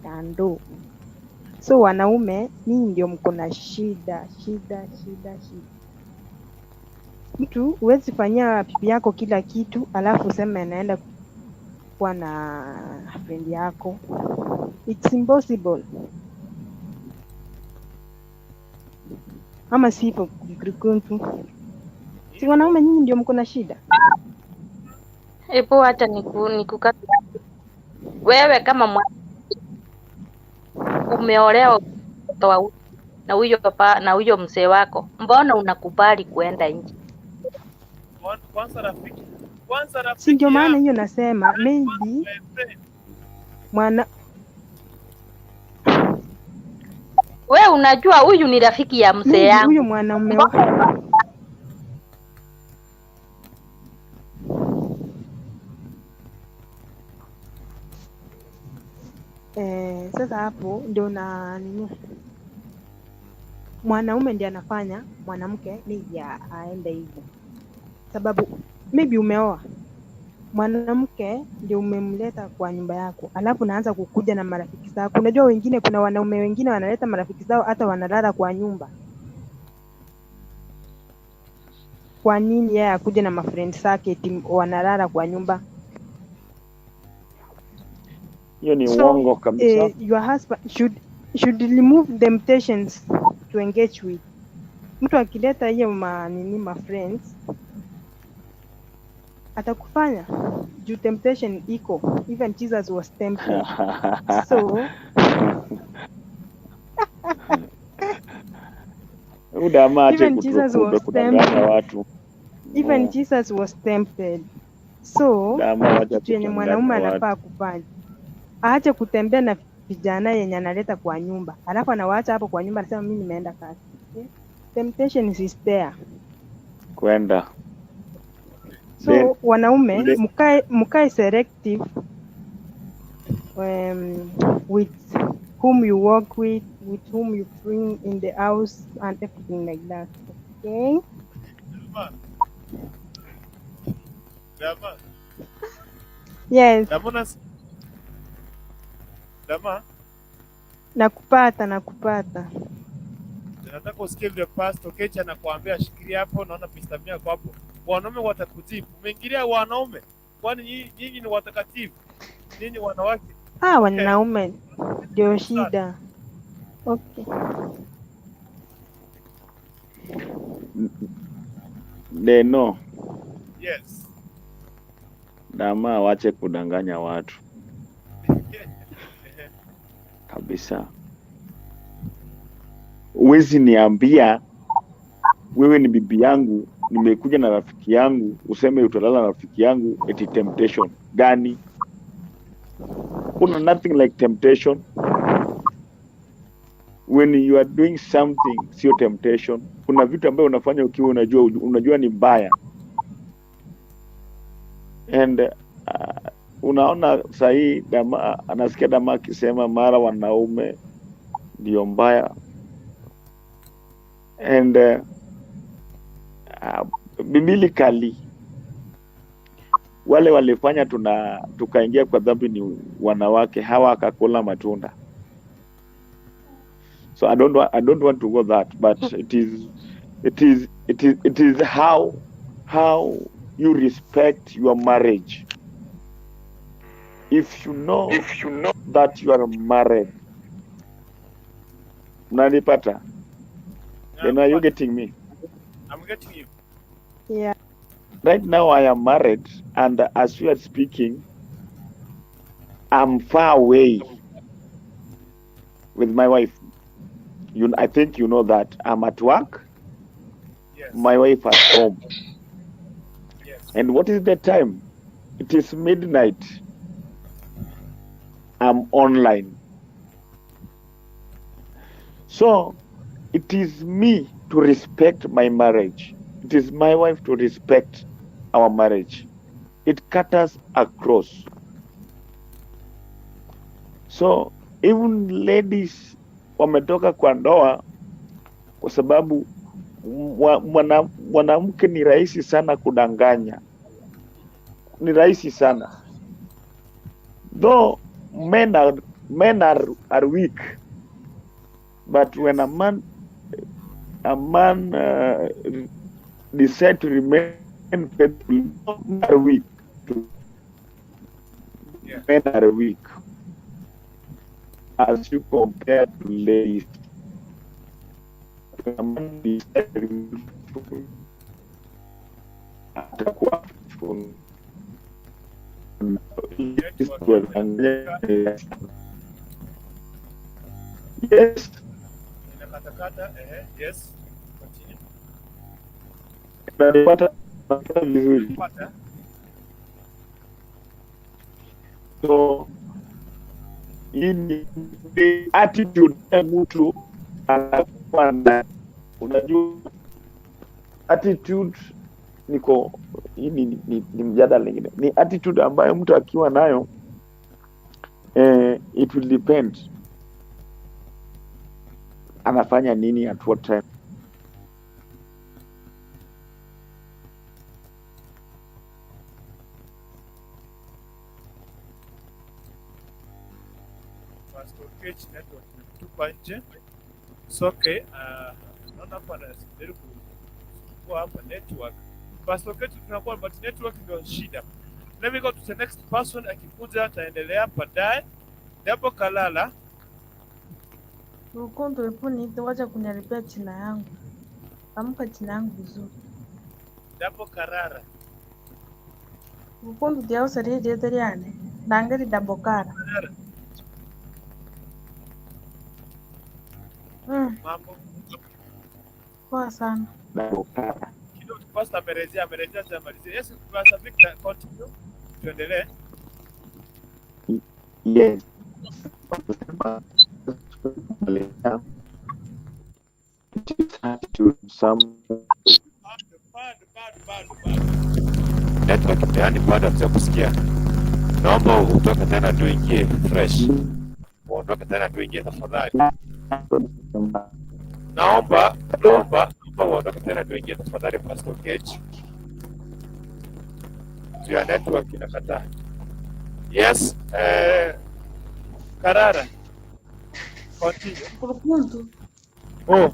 kando. So wanaume, ninyi ndio mko na shida shida shida shida. Mtu huwezi fanyia bibi yako kila kitu alafu useme anaenda kuwa na friend yako, it's impossible. Ama sivyo, Mkrikuntu? Si wanaume nyinyi ndio mko na shida? Hebu acha nikukate. Wewe kama umeolewa mtoto wa na huyo na huyo mzee wako, mbona unakubali kuenda nje? Kwanza rafiki, kwanza Si rafiki ndio maana yako, hiyo nasema maybe my friend. mwana We unajua huyu ni rafiki ya mzee maybe yangu, huyo mwanaume wa mbona sasa hapo ndio na nini, mwanaume ndiye anafanya mwanamke maybe aende hivyo, sababu maybe umeoa mwanamke ndio umemleta kwa nyumba yako, alafu naanza kukuja na marafiki zako. Unajua wengine, kuna wanaume wengine wanaleta marafiki zao hata wanalala kwa nyumba. Kwa nini yeye akuje na mafriend zake eti wanalala kwa nyumba? Hiyo ni So uongo kabisa. Your husband should remove temptations to engage with. Mtu akileta hiyo ma nini ma friends atakufanya juu temptation iko. Even Jesus was tempted. So Huyu jamaa ache even Jesus was kudanganya tempted. watu. Even Mm. Jesus was tempted. So Jamaa wacha kitu yenye kuchanganya mwanaume watu. anafaa kufanya, aache kutembea na vijana yenye analeta kwa nyumba, alafu anawaacha hapo kwa nyumba, anasema mimi nimeenda kazi. Okay? Temptation is there. Kwenda. So Then wanaume le, mkae selective with whom you work with whom you bring in the house and everything like that. Okay? Dama, Dama, Yes, Dama, Dama, nakupata nakupata. nataka usikie vile Pastor Kecha anakuambia, shikilia hapo, naona Mr. Mia ako hapo. Wanaume watakujibu. Umeingilia wanaume, kwani nyinyi ni watakatifu? Nyinyi wanawake. Ah, Okay, wanaume ndio sana. shida. Okay. Deno, Yes. jamaa wache kudanganya watu kabisa. Huwezi niambia wewe ni bibi yangu, nimekuja na rafiki yangu, useme utalala na rafiki yangu eti temptation gani? Kuna nothing like temptation. When you are doing something, sio temptation. Kuna vitu ambavyo unafanya ukiwa unajua ni mbaya and unaona sahii dama, anasikia dama akisema mara wanaume ndio mbaya and biblically wale walifanya tuna tukaingia kwa dhambi ni wanawake, hawa akakula matunda. So I don't want to go that, but it is how you respect your marriage. If you know that you are married, unanipata? Then are you Nakupata. getting me? I'm getting you. Yeah. Right now I am married, and as we are speaking, I'm far away with my wife. You, I think you know that I'm at work, Yes. my wife at home. Yes. And what is the time? It is midnight. I'm online. So it is me to respect my marriage. It is my wife to respect our marriage. It cuts across. So even ladies wametoka kwa ndoa kwa sababu mwanamke ni rahisi sana kudanganya, ni rahisi sana. Though men are weak, but when a man decide to remain faithful, men are weak. Yeah. Men are weak as you compare to ladies. When a man decide to remain faithful, atakuwa faithful. Network yako inakatika, Yes, inakatakata. Ehe, yes. Continue. nanipata napata vizuri. Nakupata. So hii ni attitude ya mtu anakuwa na, unajua attitude niko hii ni mjadala lingine, ni attitude ambayo mtu akiwa nayo it will depend anafanya nini at what time. Pastor Kech network imetupa nje. It's okay. Naona hapa anajaribu kuchukua hapa network. Pastor Kech tunakuwa but network ndio shida. Let me go to the next person. Akikuja ataendelea baadaye. Debo Kalala. Rukundo, hebu niite, wacha kuniharibia jina yangu. Tamka jina yangu vizuri. Debo Karara. Rukundo diausa rietha riane nangeri Dabokara. Karara. Mambo. Poa sana. Dabokara. Kidogo pastor amerejea, amerejea tamalizie. Yes, Pastor Victor, continue. Tuendelee. Yes. It is hard to some Bado, bado, bado, bado. Network yaani bado hatujakusikia. Naomba utoke tena tuingie fresh. Uondoke tena tuingie tafadhali. Naomba, naomba, naomba uondoke tena tuingie tafadhali Pastor Cage. Juu ya network inakataa. Yes, Karara, continue. Rukundo, Oh,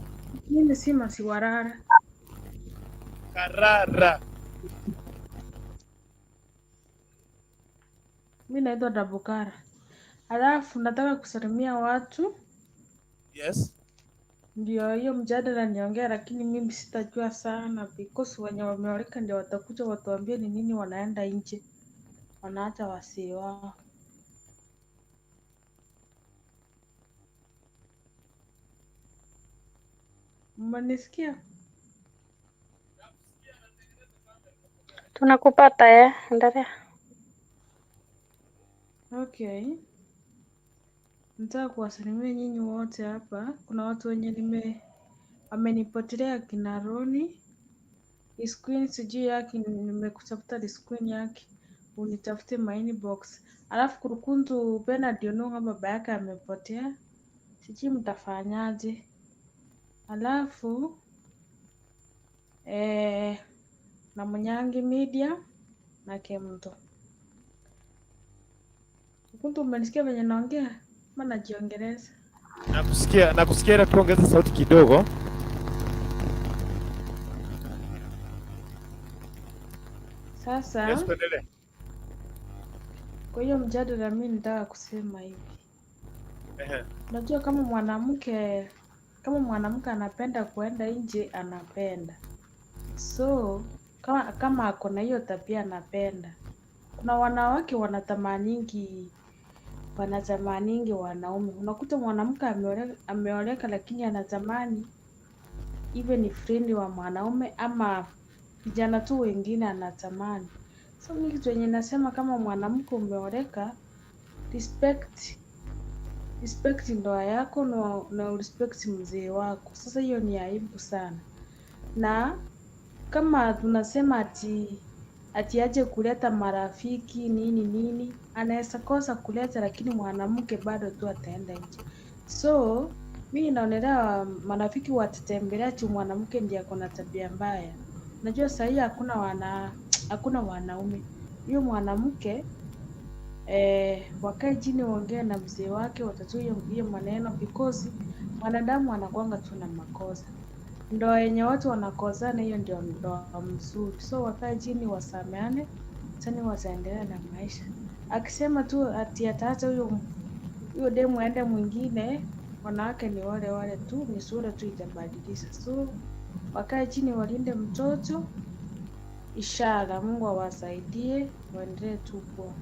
mimi si Masiwarara. Karara. Mi naitwa Dabokara. Alafu nataka kusalimia watu, Yes. ndio hiyo mjadala niongea, lakini mimi sitajua sana because wenye wameoleka ndio watakuja watuambie ni nini wanaenda nje, wanaacha wasii wao. Mmenisikia? Tunakupata endelea. Okay. Nataka kuwasalimia nyinyi wote hapa. Kuna watu wenye wamenipotelea kina Roni Isqueen, sijui yake, nimekutafuta screen yake, unitafute my inbox. Alafu Kurukuntu Bernard Ononga baba yake amepotea, sijui mtafanyaje. Alafu na Munyangi Media na Kemto. Kurukuntu, umenisikia venye naongea ama najiongeleza? Nakusikia, nakusikia ila tuongeze sauti kidogo. Sasa Yes, tuendelee. kwa hiyo mjadala, mi nitaka kusema hivi. Ehe. Unajua, kama mwanamke anapenda kuenda nje, anapenda. So kama ako na hiyo tabia anapenda. Kuna wanawake wanatamaningi wanaume. Unakuta mwanamke ameoleka lakini anatamani iwe ni friend wa mwanaume ama vijana tu wengine anatamani. So mi kitu yenye nasema kama mwanamke umeoleka, respect ndoa yako na respect mzee wako. Sasa hiyo ni aibu sana. Na kama tunasema ati aje kuleta marafiki nini nini, anaweza kosa kuleta, lakini mwanamke bado tu ataenda nje. So mi naonelea marafiki watatembelea tu mwanamke ndiye ako na tabia mbaya. Najua sahii hakuna wanaume. Hiyo mwanamke wakae chini waongee na mzee wake, watatue hiyo maneno because mwanadamu anakuanga tu na makosa. Ndoa yenye watu wanakosana, hiyo ndio ndoa mzuri. So wakae chini wasameane, tena wataendelea na maisha. Akisema tu ati ataacha huyo demu aende mwingine, wanawake ni wale wale tu, ni sura tu itabadilisha. So wakae chini walinde mtoto, ishara Mungu awasaidie, waendelee tu poa.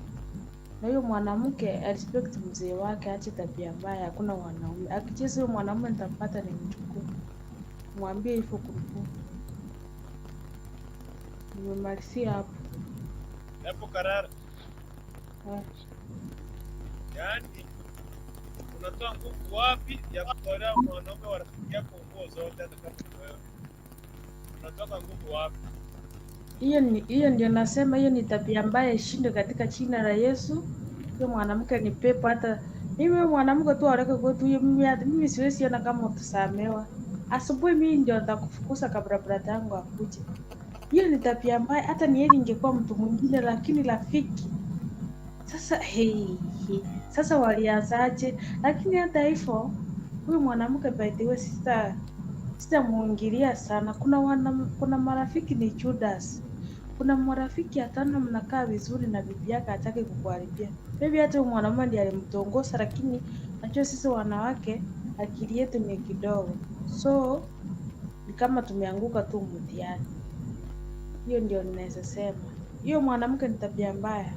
Na huyo mwanamke respect mzee wake, aache tabia mbaya. Hakuna wanaume akicheza huyo mwanamume nitampata ni mchukue, mwambie hivyo kumkuu. Nimemalizia hapo. Hapo Karara. Eh. Yaani unatoa nguvu wapi ya kutolea mwanaume wa rafiki yako nguo zote hata kama ni wewe? Unatoka nguvu wapi? Hiyo ndio nasema, hiyo ni tabia mbaya, ishindwe katika jina la Yesu. Huyo mwanamke ni pepo. Hata mimi huyo mwanamke tu aleke kwetu huyo, mimi siwezi ona kama utasamewa. Asubuhi mimi ndio nitakufukuza kabla brada yangu akuje. Hiyo ni tabia mbaya, hata ni heri ingekuwa mtu mwingine, lakini rafiki. Sasa hey, hey. Sasa walianzaje? Lakini hata hivyo huyu mwanamke by the way sitamuingilia sana. Kuna marafiki ni Judas. Kuna marafiki atano mnakaa vizuri na bibi yake hataki kukuharibia. Maybe hata huyu mwanamume ndiye alimtongoza, lakini najua sisi wanawake akili yetu ni kidogo, so ni kama tumeanguka tu mtihani. Hiyo ndio ninaweza sema. Hiyo mwanamke ni tabia mbaya.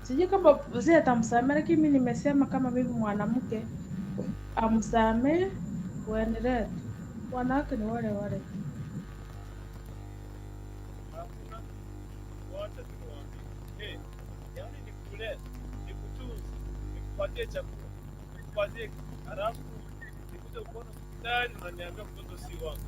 Sijui kama mzee atamsamehe, lakini mimi nimesema kama mimi mwanamke amsamehe, waendelee tu. Wanawake ni wale wale. Hakuna, wacha tu niwaambie. Hey, yaani nikulee, nikutunze, nikupatie chakula, nikupatie, halafu nikuje kuona hospitali unaniambia mtoto si wangu.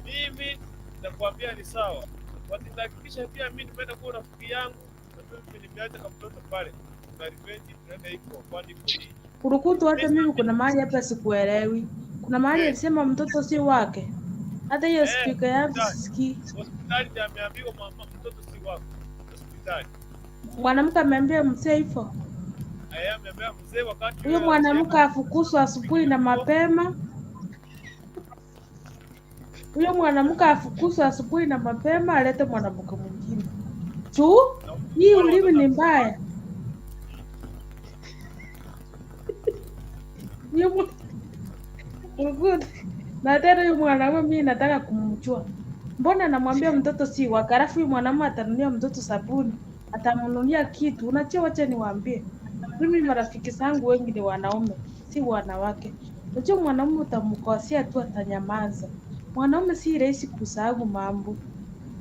Mimi nitakwambia ni sawa, but nitahakikisha pia mimi nimeenda kuwa rafiki yangu na pia mimi nimeacha kama mtoto pale, tuna revenge, tunaenda iko kwani iko hii. Kurukutu, hata mimi kuna mahali hapa sikuelewi. Kuna mahali alisema mtoto si wake, hata hiyo spika yangu Hospitali sisikii. hospitali ndiyo ameambiwa mama, mtoto si wako hospitali. Mwanamke ameambia mzee hivyo. Aya, ameambia mzee wakati Huyo yule mwanamke alisema afukuzwe asubuhi na mapema. Huyo mwanamke afukuzwe asubuhi na mapema, alete mwanamke mwingine tu. Na Hii wale ulimi watoto ni mbaya. Huyo Kurukutu. Na tena huyu mwanamume mimi nataka kumjua. Mbona namwambia mtoto si wake, alafu huyu mwanamume atanunulia mtoto sabuni, atamnunulia kitu. Unajua, wacha niwaambie, mimi marafiki zangu wengi ni wanaume, si wanawake. Unajua mwanaume utamkosea tu atanyamaza. Mwanaume si rahisi kusahau mambo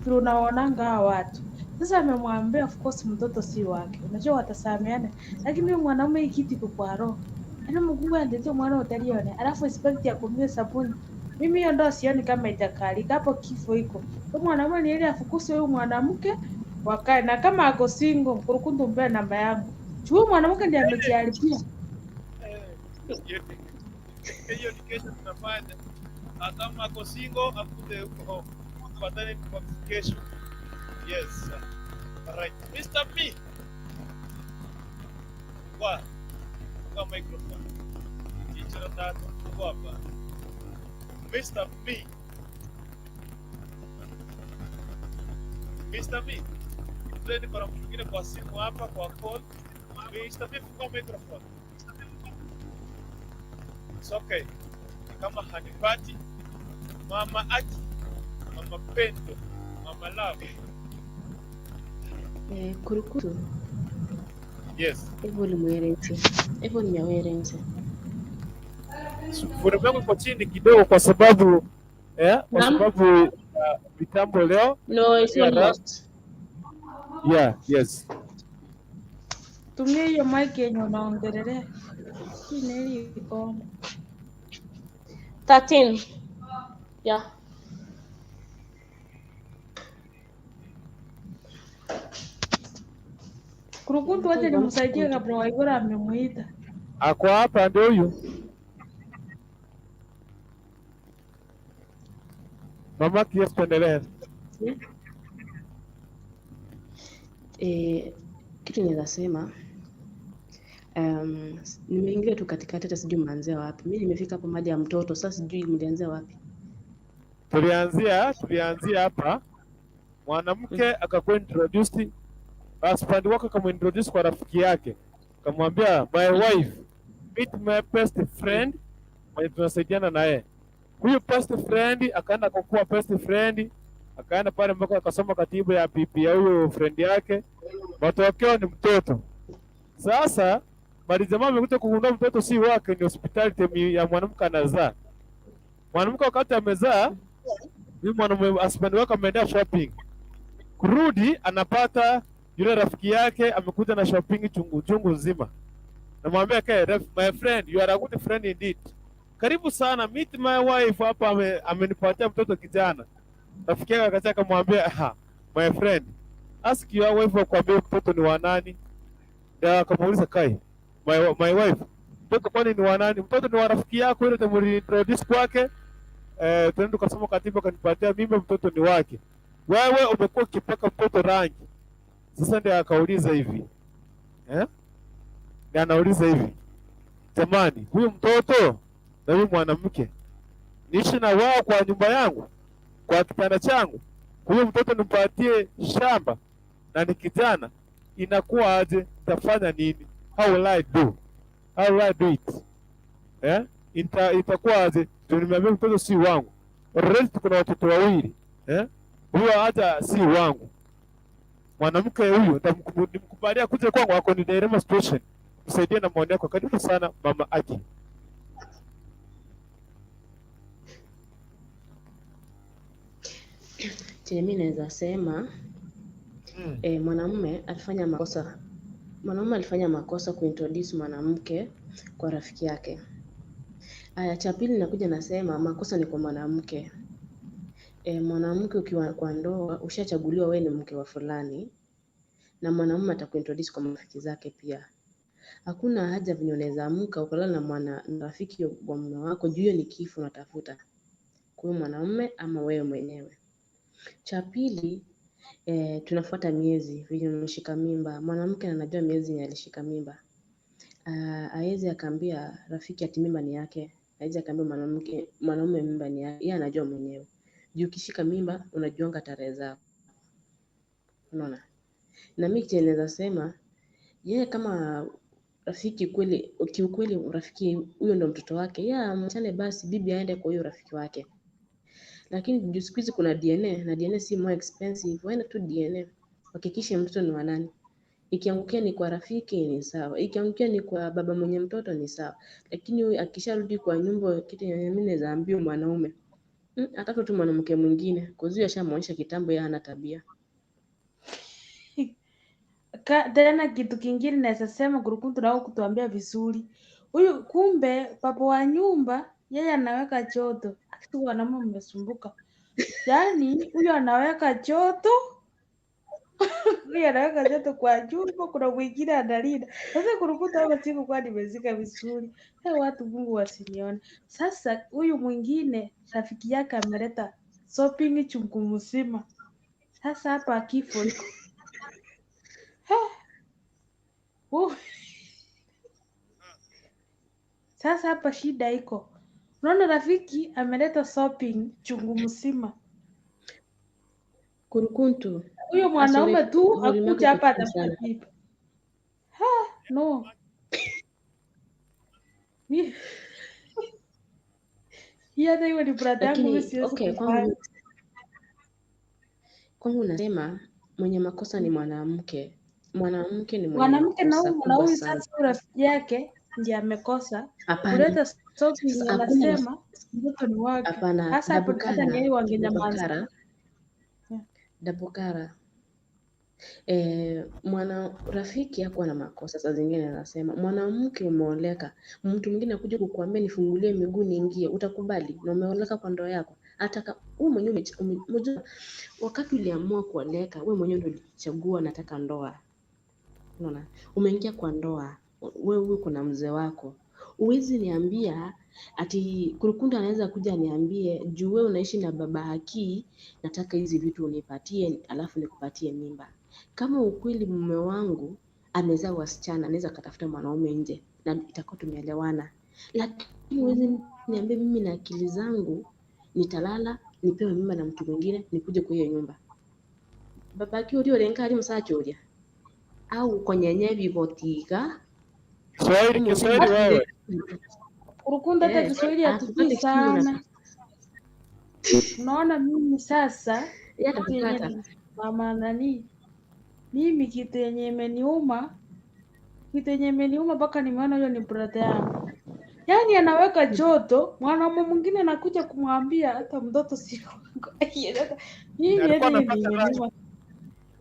vile unaonanga hawa watu. Sasa amemwambia of course mtoto si wake, unajua watasameana, lakini huyu mwanaume hii kitu iko kwa roho. Yaani Mungu andetie mwana utalione, alafu expect ya kumia sabuni. Mimi hiyo ndoa sioni kama itakalika hapo, kifo iko. Huyu mwanaume ni ile afukuse huyu mwanamke wakae, na kama ako single, Mkurukundu mpe namba yangu. Juu huyu mwanamke ndiye amejiharibia. Hiyo ni kesho tunafanya. Na kama ako single akuje huko, tupatane kwa kesho. Yes. Alright. Mr. P. Kwa microphone. Jicho la tatu uko hapa. Mr. P. Mr. P. Mzee, niko na mtu mwingine kwa simu hapa kwa call. Mr. P, fungua microphone. It's okay. Kama hanipati, Mama Aki, Mama Pendo, Mama Love. Kurukutu, Yes. hebu nimueleze, hebu nimueleze. Volume yangu iko chini kidogo kwa sababu kwa Naam. sababu mitambo leo No, it's yeah, not lost. Yeah, yes. Tumia hiyo mic yenye unaongelelea. Hii ni ile iko. 13. Yeah. Kurukuntu, wacha nimsaidie kabla Waiguru amemuita. Ako hapa ndio huyu. Mama yes, tuendelee. Kitu naweza sema, nimeingia tu katikati, hata sijui mmeanzia wapi. Mi nimefika hapo mada ya mtoto, sasa sijui mlianzia wapi. Tulianzia hapa mwanamke akakuwa introduced, husband wake akamuintroduce kwa rafiki yake, akamwambia my wife, meet my best friend mwenye tunasaidiana naye. Huyu best friend akaenda kukuwa best friend, akaenda pale mpaka akasoma katiba ya bibi ya huyo friend yake, matokeo ni mtoto. Sasa mali jamaa amekuja kugundua mtoto si wake, ni hospitali time ya mwanamke anazaa. Mwanamke wakati amezaa, huyu mwanamume husband wake ameenda shopping, kurudi anapata yule rafiki yake amekuja na shopping chungu chungu nzima. Namwambia okay, my friend, you are a good friend indeed. Karibu sana, meet my wife hapa amenipatia mtoto kijana. Rafiki yake akacha akamwambia, "Ah, my friend, ask your wife akwambie mtoto ni wa nani." Ndio akamuuliza kai, my wife, mtoto kwani ni wa nani? Mtoto ni wa rafiki yako yule tuliintroduce kwake. Tunaenda tukasoma katiba akanipatia mimba, mtoto ni wake. Wewe umekuwa ukipaka mtoto rangi. Sasa ndio akauliza hivi. Eh? Ndio anauliza hivi. Jamani, huyu mtoto na huyu mwanamke niishi na wao kwa nyumba yangu, kwa kitanda changu? Huyo mtoto nimpatie shamba na ni kijana, inakuwa aje? Nitafanya nini? How will I do? How will I do it? Eh? Itakuwa aje? Ndio nimeambia mtoto si wangu. Already tuko na watoto wawili. Eh? Huyo hata si wangu. Mwanamke huyu nimkubalia kuja kwangu, ako ni dilemma situation. Msaidie na maoni yako. Karibu sana Mama Aki. Chenye mi naweza sema mwanamume alifanya makosa. Mwanamume alifanya makosa kuintroduce mwanamke kwa rafiki yake. Aya, cha pili nakuja nasema makosa ni kwa mwanamke. Mwanamke ukiwa kwa ndoa ushachaguliwa wewe ni mke wa fulani, na mwanamume atakuintroduce kwa marafiki zake pia. Hakuna haja venye unaweza amka ukalala na mwana na rafiki wa mume wako, juu hiyo ni kifo unatafuta kwa huyo mwanamume ama wewe mwenyewe. Cha pili, tunafuata miezi venye umeshika mimba. Mwanamke anajua miezi yenye alishika mimba. Haezi akaambia rafiki ati mimba ni yake, haezi akaambia mwanamke mwanaume mimba ni yake, yeye anajua mwenyewe. Juu ukishika mimba unajuanga tarehe zako, unaona. Na mimi chenye naweza sema yeye kama rafiki kweli, kiukweli rafiki huyo ndo mtoto wake, yeye amchane basi, bibi aende kwa huyo rafiki wake. Lakini juu siku hizi kuna DNA na DNA si more expensive, waende tu DNA hakikishe mtoto ni wa nani. Ikiangukia ni kwa rafiki ni sawa, ikiangukia ni kwa baba mwenye mtoto ni sawa, lakini huyu akisharudi kwa nyumba, kitu yenye mimi naweza ambia mwanaume atafute tu mwanamke mwingine, kwa sababu ashamwonyesha kitambo yeye hana tabia. Tena kitu kingine naweza sema Gurukuntu nao kutuambia vizuri. Huyu kumbe papa wa nyumba yeye anaweka joto. Aki wanaume mmesumbuka. Yaani huyu anaweka joto, huyu anaweka joto kwa nyumba, kuna mwingine analinda. Sasa Gurukuntu hapo siku kwa nimezika vizuri. Watu Mungu wasinione. Sasa huyu mwingine rafiki yake ameleta shopping chungu mzima. Sasa hapa kifo iko. Sasa hapa shida iko. Unaona rafiki ameleta shopping chungu mzima. Kurukuntu, Huyo mwanaume asore tu volume yako akuja iko hapa chini atafuta sana. bibi. No. Mi hii hata iwe ni brother yangu mimi Lakini siwezi okay, kufanya. kwangu nasema mwenye makosa ni mwanamke. Mwanamke ni mwenye Mwanamke na makosa huyu na kubwa huyu sana. sasa huyu rafiki yake ndiye amekosa Hapana, kuleta shopping, sasa hakuna anasema mtoto ni wake. hapana, Sasa hapo hata ni Dabukara, yeye wangenyamaza. Dabukara, Dabukara. Mwana rafiki hakuwa na makosa. Saa zingine anasema mwanamke umeoleka, mtu mwingine akuja kukuambia nifungulie miguu niingie, utakubali? Na umeoleka kwa ndoa yako, hata wewe mwenyewe unajua wakati uliamua kuoleka, wewe mwenyewe ndio ulichagua nataka ndoa. Unaona, umeingia kwa ndoa, wewe uko na mzee wako. Huwezi niambia ati Kurukunda anaweza kuja niambie juu wewe unaishi na baba Haki, nataka hizi vitu unipatie, alafu nikupatie mimba. Kama ukweli mume wangu amezaa wasichana, anaweza akatafuta mwanaume nje na itakuwa tumeelewana, lakini huwezi niambie mimi na akili zangu nitalala nipewe mimba na mtu mwingine nikuje kwa hiyo nyumba. Baba Haki uria urenga ari musacha uria au konyenya bigotiga Kiswahili, Kiswahili wewe. Kurukunda hata Kiswahili hatujui akupate kitu sana. na Unaona mimi sasa yeye kitu yenye atakukata. mama nani, mimi kitu yenye imeniuma, kitu yenye imeniuma mpaka nimeona huyo ni brother yangu. Yaani anaweka joto, mwanaume mwingine anakuja kumwambia hata mtoto si wangu. Mimi Alikuwa hata anapaka rangi, imeniuma.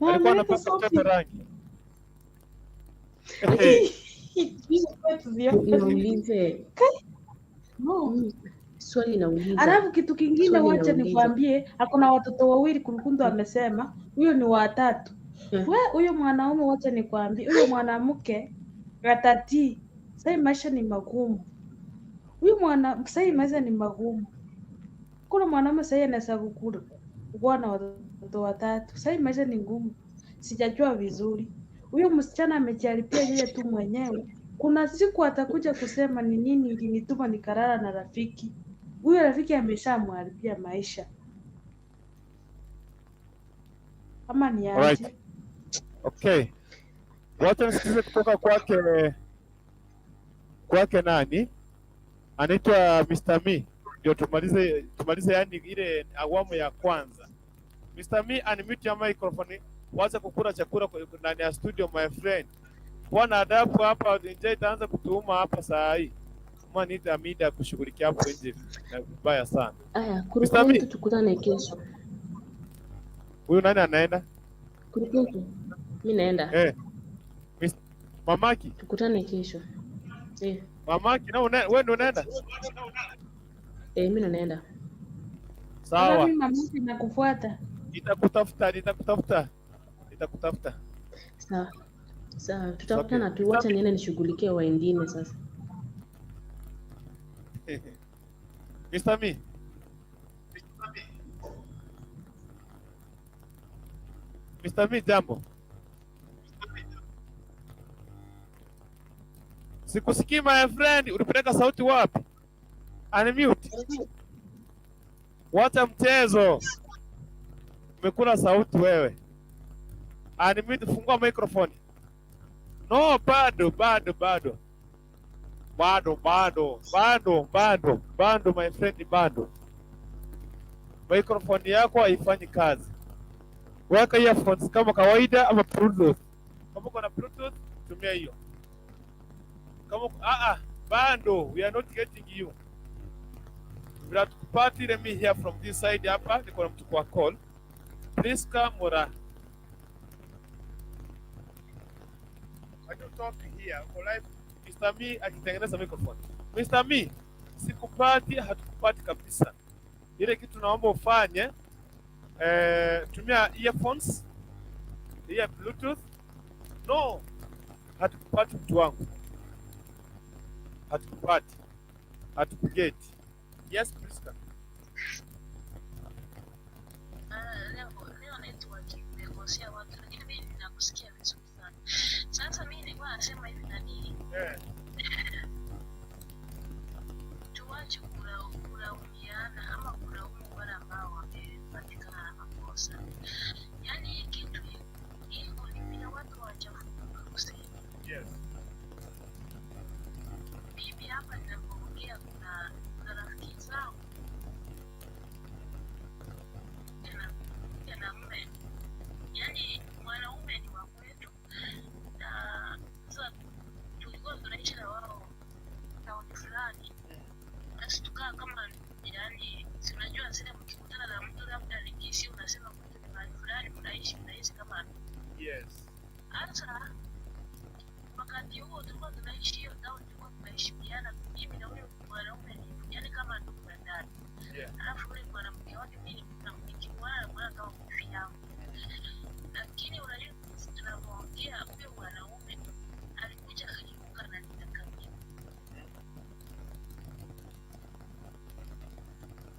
Na alikuwa ameleta anapaka mtoto shopping. rangi. Lakini Hizo kwetu zione. niwaulize No. swali nauliza, Alafu kitu kingine swali wacha nauliza nikwambie, akona watoto wawili Kurukundu amesema, huyo ni watatu. We huyo mwanaume, wacha nikwambie, huyo mwanamke atatii. Sasa maisha ni magumu. Huyu mwana sasa maisha ni magumu. Kuna mwanaume sasa anaweza kukula kuwa na watoto watatu. Sasa maisha ni ngumu. Sijajua vizuri. Huyo msichana amejaribia yeye tu mwenyewe. Kuna siku atakuja kusema ni nini ilinituma nikalala na rafiki. Huyo rafiki ameshamharibia maisha. Ama ni Alright. aje? Okay. Wacha nisikize kutoka kwake nani? Anaitwa Mr. Me. Ndio tumalize yani ile awamu ya kwanza. Mr. Me, unmute your microphone. Wacha kukula chakula ndani ya studio my friend. Bwana adabu hapa nje itaanza kutuuma hapa saa hii. Kama niita mida kushughulikia hapo nje na vibaya sana. Aya, Mr. Me, Kurugenzi, tukutane kesho. huyu nani anaenda? Kurugenzi, mi naenda, Eh, Mamaki, tukutane kesho. Eh, mamaki na wewe ndio unaenda? Mi ndo naenda. Sasa Sawa. mimi mamaki nakufuata. Nitakutafuta, nitakutafuta. Nitakutafuta. Sawa sawa, Okay. tutakutana tu. Wacha niende nishughulikie wengine sasa. Mr. Me. Mr. Me, jambo. Sikusikii my friend, ulipeleka sauti wapi? Unmute. Wacha mchezo. Umekula sauti wewe. Unmute, fungua microphone. No, bado bado bado. Bado bado bado bado bado my friend, bado. Microphone yako haifanyi kazi. Weka earphones kama kawaida ama Bluetooth. Kama uko na Bluetooth, tumia hiyo. Kama bado we are not getting you. Bila tukupati, let me hear from this side hapa, niko na mtu kwa call. Priska Mora. I don't talk here. Uko live. Mr. Me akitengeneza microphone. Mr. Me, sikupati, hatukupati kabisa. Ile kitu naomba ufanye, tumia earphones, ya Bluetooth. No, hatukupati mtu wangu. Hatukupati. Hatukugeti. Yes, Priska. Leo network imekosea watu, lakini mimi ninakusikia vizuri sana. Sasa mimi nilikuwa nasema hivi nani, tuache kulaumiana ama kulaumu wale ambao wamepatikana na makosa. Yaani hii kitu iko ni vile watu hawajafunguka kusema. Yes. Mimi hapa ninapoongea kuna rafiki zangu na mume, yaani mwanaume ni wa kwetu, na sasa tulikuwa tunaishi na wao tauni fulani, basi tukaa kama yaani, si unajua zile mkikutana na mtu labda ni Kisii, unasema kwetu ni mahali fulani mnaishi, mnaishi kama Yes. Sasa wakati huo tulikuwa tunaishi hiyo town, tulikuwa tunaheshimiana, mimi na huyo mwanaume ni yaani kama ndugu na dada. Yeah. Alafu yule mwanamke wake mimi nikimwona namuona kama bibi yangu, lakini unajua tunavyoongea, huyo mwanaume alikuja akageuka na nitaka mimi.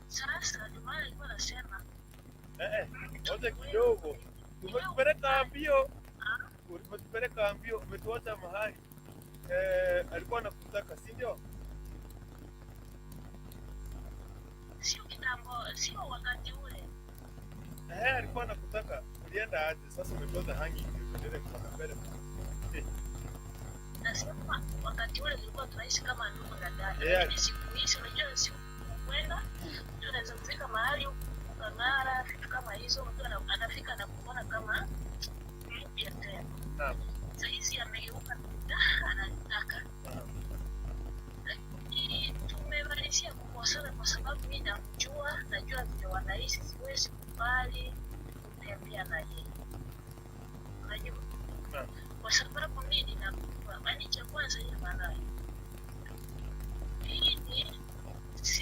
Sasa ndio maana nilikuwa nasema Ngoja kidogo. Umetupeleka mbio. Umetupeleka mbio, umetuacha mahali. Alikuwa anakutaka, si ndio? Sio kitambo, sio wakati ule. Alikuwa anakutaka. Ulienda aje? Sasa umetuacha hangi, tuendelee kusonga mbele. Nasema wakati ule tulikuwa tunaishi kama ndugu na dada, Yeah. lakini siku hizi unajua, siku kwenda mtu anaweza kufika mahali ukang'ara, vitu kama hizo, mtu anafika na kuona kama mpya tena. Naam. Sahizi amegeuka, ananitaka. Lakini tumemalizia kukosana kwa sababu mi namjua, najua vile wanaishi, siwezi kubali kutembea na yeye, unajua, kwa sababu mi ninamjua. Yaani cha kwanza yeye malaya, pili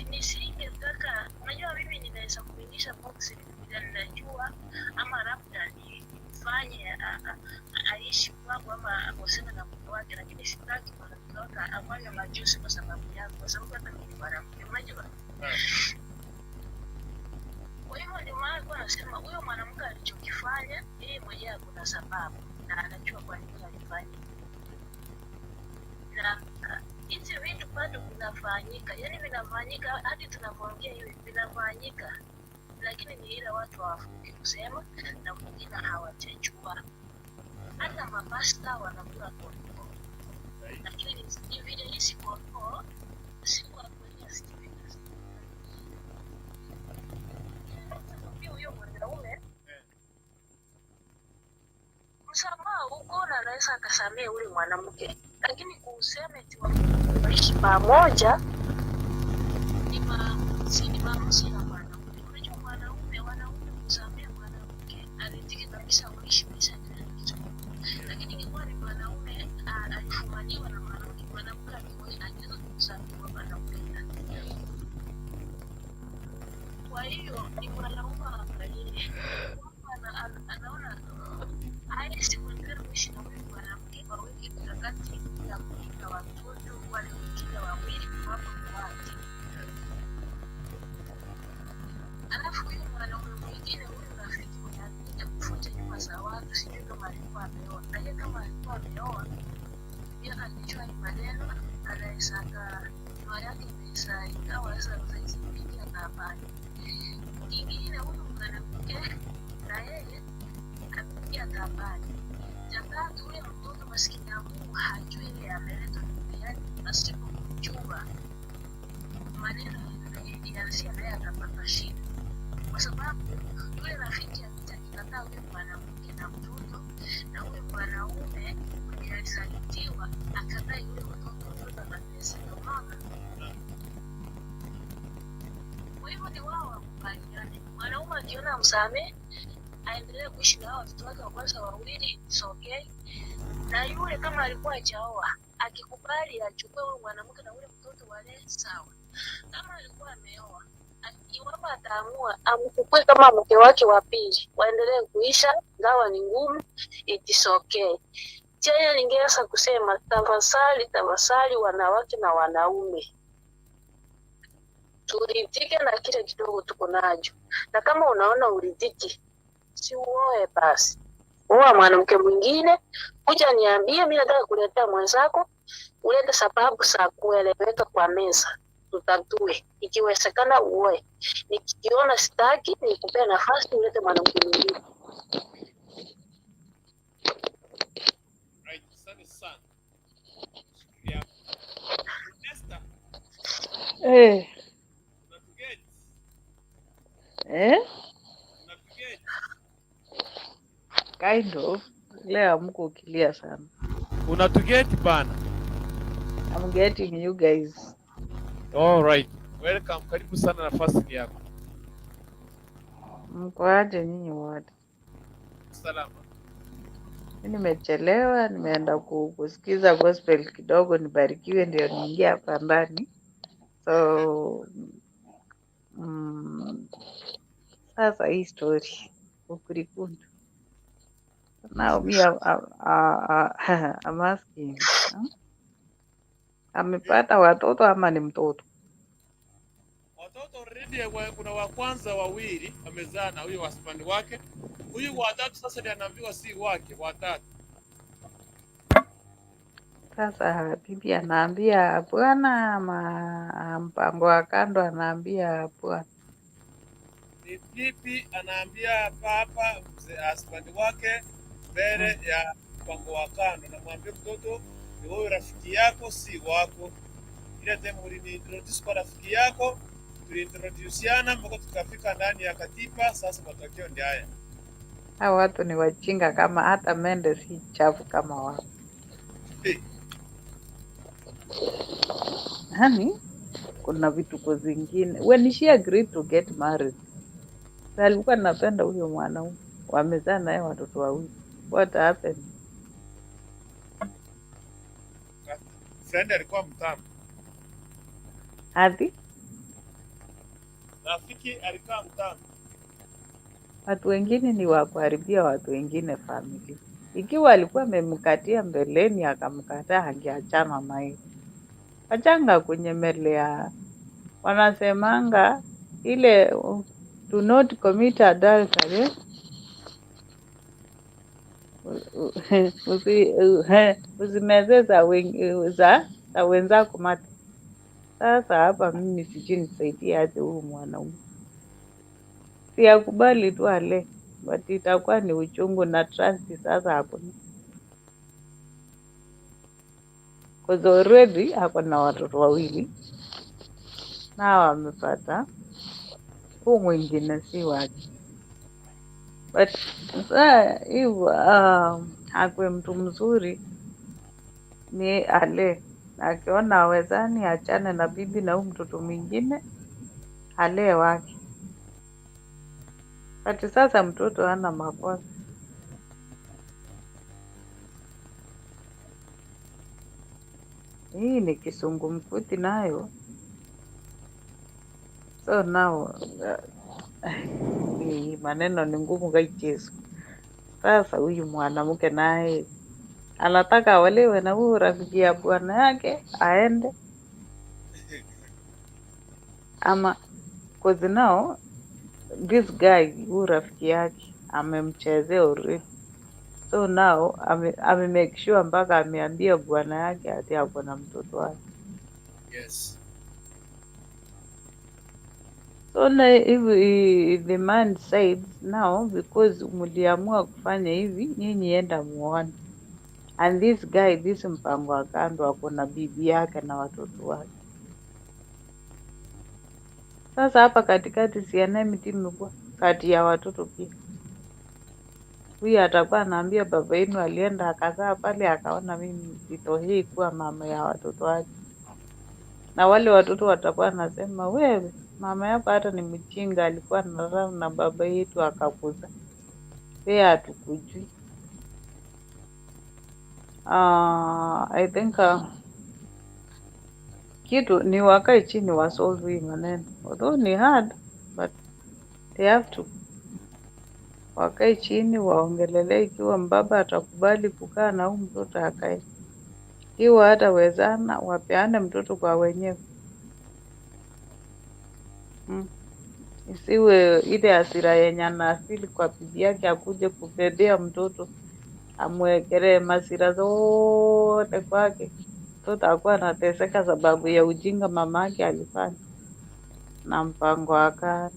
nisingetaka, unajua mimi ninaweza kuingisha box bila ninajua, ama labda nifanye aishi kwangu ama akosane na mume wake, lakini sitaki mwanamke wake afanye majusi kwa sababu yangu, kwa sababu hata mimi ni mwanamke, unajua. Kwa hivyo ndio maana nilikuwa nasema huyo mwanamke alichokifanya yeye mwenyewe kuna sababu na anajua kwa nini alifanya, na hizi vitu bado vinafanyika, yaani vinafanyika hadi tunavyoongea hivi vinafanyika, na lakini ni ile watu hawafungi kusema na wengine hawajajua. Hata mapasta wanakula kondoo, lakini ni vile hizi kondoo si kwa kweli hazijapenda. Pia huyo mwanaume msamaha huko na anaweza akasamehe ule mwanamke, lakini kusema eti waishi pamoja ni maamuzi, ni maamuzi ya mwanaume. Unajua mwanaume, wanaume kusamehe mwanamke aridhike kabisa, waishi maisha ya kitu, lakini ingekuwa ni mwanaume alifumaniwa na mwanamke, mwanamke angeweza kumsamehe kwamba anampenda. Kwa hiyo ni mwanaume aangalie kwamba anaona hawezi kuendelea kuishi na huyu mwanamke, waweke mikakati ya kulinda watoto wale wengine wawili hapo kwake. Alafu huyu mwanaume mwingine, huyu rafiki mwenye alikuja kuvunja nyumba za watu, sijui kama alikuwa ameoa. Na yeye kama alikuwa ameoa, pia alijua hii maneno, anaweza ndoa yake inaweza ikawa sasa saizi kuingia taabani. Kingine huyu mwanamke na yeye ameingia taabani. Cha tatu, huyo mtoto maskini ya Mungu hajui ile ameletwa duniani pasipo kujua maneno yanasia, naye atapata shida, kwa sababu yule rafiki akija akikataa huyo mwanamke na mtoto, na huyo mwanaume mwenye alisalitiwa akataa yule mtoto, mtoto atateseka, unaona? Kwa hivyo ni wao wakubaliane, mwanaume akiona msamehe aendelee kuishi na hao watoto wake wa kwanza wawili, it's okay. Na yule kama alikuwa hajaoa akikubali achukue huyo mwanamke na ule mtoto wale, sawa. Kama alikuwa ameoa, iwapo ataamua amchukue kama mke wake wa pili, waendelee kuisha, ingawa ni ngumu, it is okay. Chenye ningeweza kusema, tafasali, tafasali wanawake na wanaume turidhike na kile kidogo tuko nacho, na kama unaona uridhiki, si uoe basi, oa mwanamke mwingine, kuja niambie, mi nataka kuletea mwenzako, ulete sababu za kueleweka kwa meza, tutatue. Ikiwezekana uoe, nikiona sitaki, nikupee nafasi ulete mwanamke mwingine. Right, asante sana. Shikilia hapo. Nesta, Eh, unatugeti? eh, Unatugeti? kind of. Leo amko ukilia sana. Unatugeti bana. I'm getting you guys. All right. Welcome. Karibu sana, nafasi ni yako. Mko aje nyinyi wote? Salama. Mi nimechelewa, nimeenda kusikiza gospel kidogo nibarikiwe ndio niingie hapa ndani. So sasa hii story ukurikundu. Now me I'm asking. Huh? Amepata watoto ama ni mtoto? Watoto already kuna wa kwanza wawili amezaa na huyo husband wake. Huyu wa tatu sasa ndiye anaambiwa si wake, wa tatu. Sasa bibi anaambia bwana ama mpango wa kando anaambia bwana. Ni bibi anaambia papa mzee husband wake mbele ya mpango wa kando, namwambia mtoto ni wewe rafiki yako si wako. Ile time uliniintroduce kwa rafiki yako, tuliintroduciana mpaka tukafika ndani ya katiba. Sasa matokeo ndio haya. Hawa watu ni wajinga kama hata mende si chafu kama wao. Hey, Yaani kuna vituko zingine. When she agreed to get married, na alikuwa anapenda huyo mwanaume. Wamezaa naye watoto wawili. What happened? friend alikuwa mtamu, Ati rafiki alikuwa mtamu. watu wengine ni wa kuharibia watu wengine familia. Ikiwa alikuwa amemkatia mbeleni akamkataa, angeachana naye. Wachanga kunyemelea, wanasemanga ile do not commit adultery eh? Usimeze za wenzako mate. Sasa hapa mimi sijui nisaidie aje huyu mwanaume. Si akubali tu ale, but itakuwa ni uchungu na trust sasa hakuna. Cause already ako na watoto wawili na wamepata huu mwingine si wake. But saa hivyo akwe mtu mzuri ni ale, akiona awezani achane na bibi na huu mtoto mwingine alee wake. But sasa mtoto hana makosa. Hii ni kisungumkuti nayo. So now hii maneno ni ngumu kaichezo. Sasa huyu mwanamke naye anataka aolewe na huyu rafiki ya bwana yake aende ama, cause now this guy huyu rafiki yake amemchezea already. So now ame make sure mpaka ameambia bwana yake ati ako na mtoto wake. Yes. So na hivi the man said now because mliamua kufanya hivi, nyinyi enda muone. And this guy, this mpango wa kando ako na bibi yake na watoto wake. Sasa hapa katikati si enmity imekuwa kati ya watoto pia. Huyu atakuwa anaambia baba yenu alienda akazaa pale akaona mimi sitohei kuwa mama ya watoto wake, na wale watoto watakuwa anasema wewe mama yako hata ni mjinga, alikuwa analala na baba yetu akakuzaa, wewe hatukujui. I think kitu ni wakae chini wasolve hii maneno, although ni hard but they have to wakae chini waongelelee, ikiwa mbaba atakubali kukaa na huyu mtoto akae, ikiwa hatawezana wapeane mtoto kwa wenyewe. Isiwe ile hasira yenye anafeel kwa bibi yake akuje kubebea mtoto amwekelee masira zote kwake, mtoto akuwa anateseka sababu ya ujinga mama yake alifanya na mpango wa kando.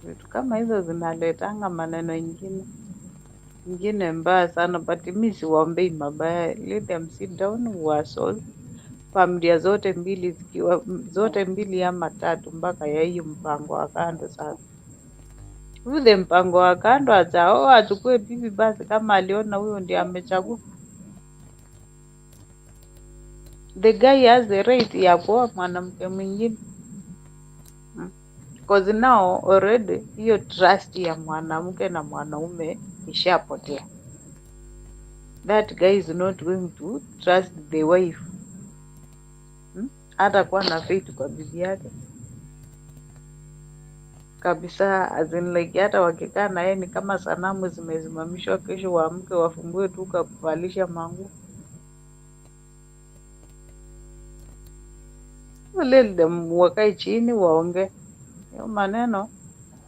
Vitu kama hizo zinaletanga maneno ingine mbaya sana, but mi siwaombei mabaya. Let them sit down wasolve familia zote mbili zikiwa zote mbili ama tatu, mpaka ya hiyo mpango wa kando. Sasa ule mpango wa kando achaoa achukue bibi basi, kama aliona huyo ndiye amechagua. The guy has the right ya kuoa mwanamke mwingine. Cause now already hiyo trust ya mwanamke na mwanaume ishapotea. That guy is not going to trust the wife. Hata kuwa na faith kwa bibi yake kabisa, as in like hata wakikaa na yeye ni kama sanamu zimesimamishwa, kesho waamke wafungue duka kuvalisha manguo. Let them wakae chini waongee hiyo maneno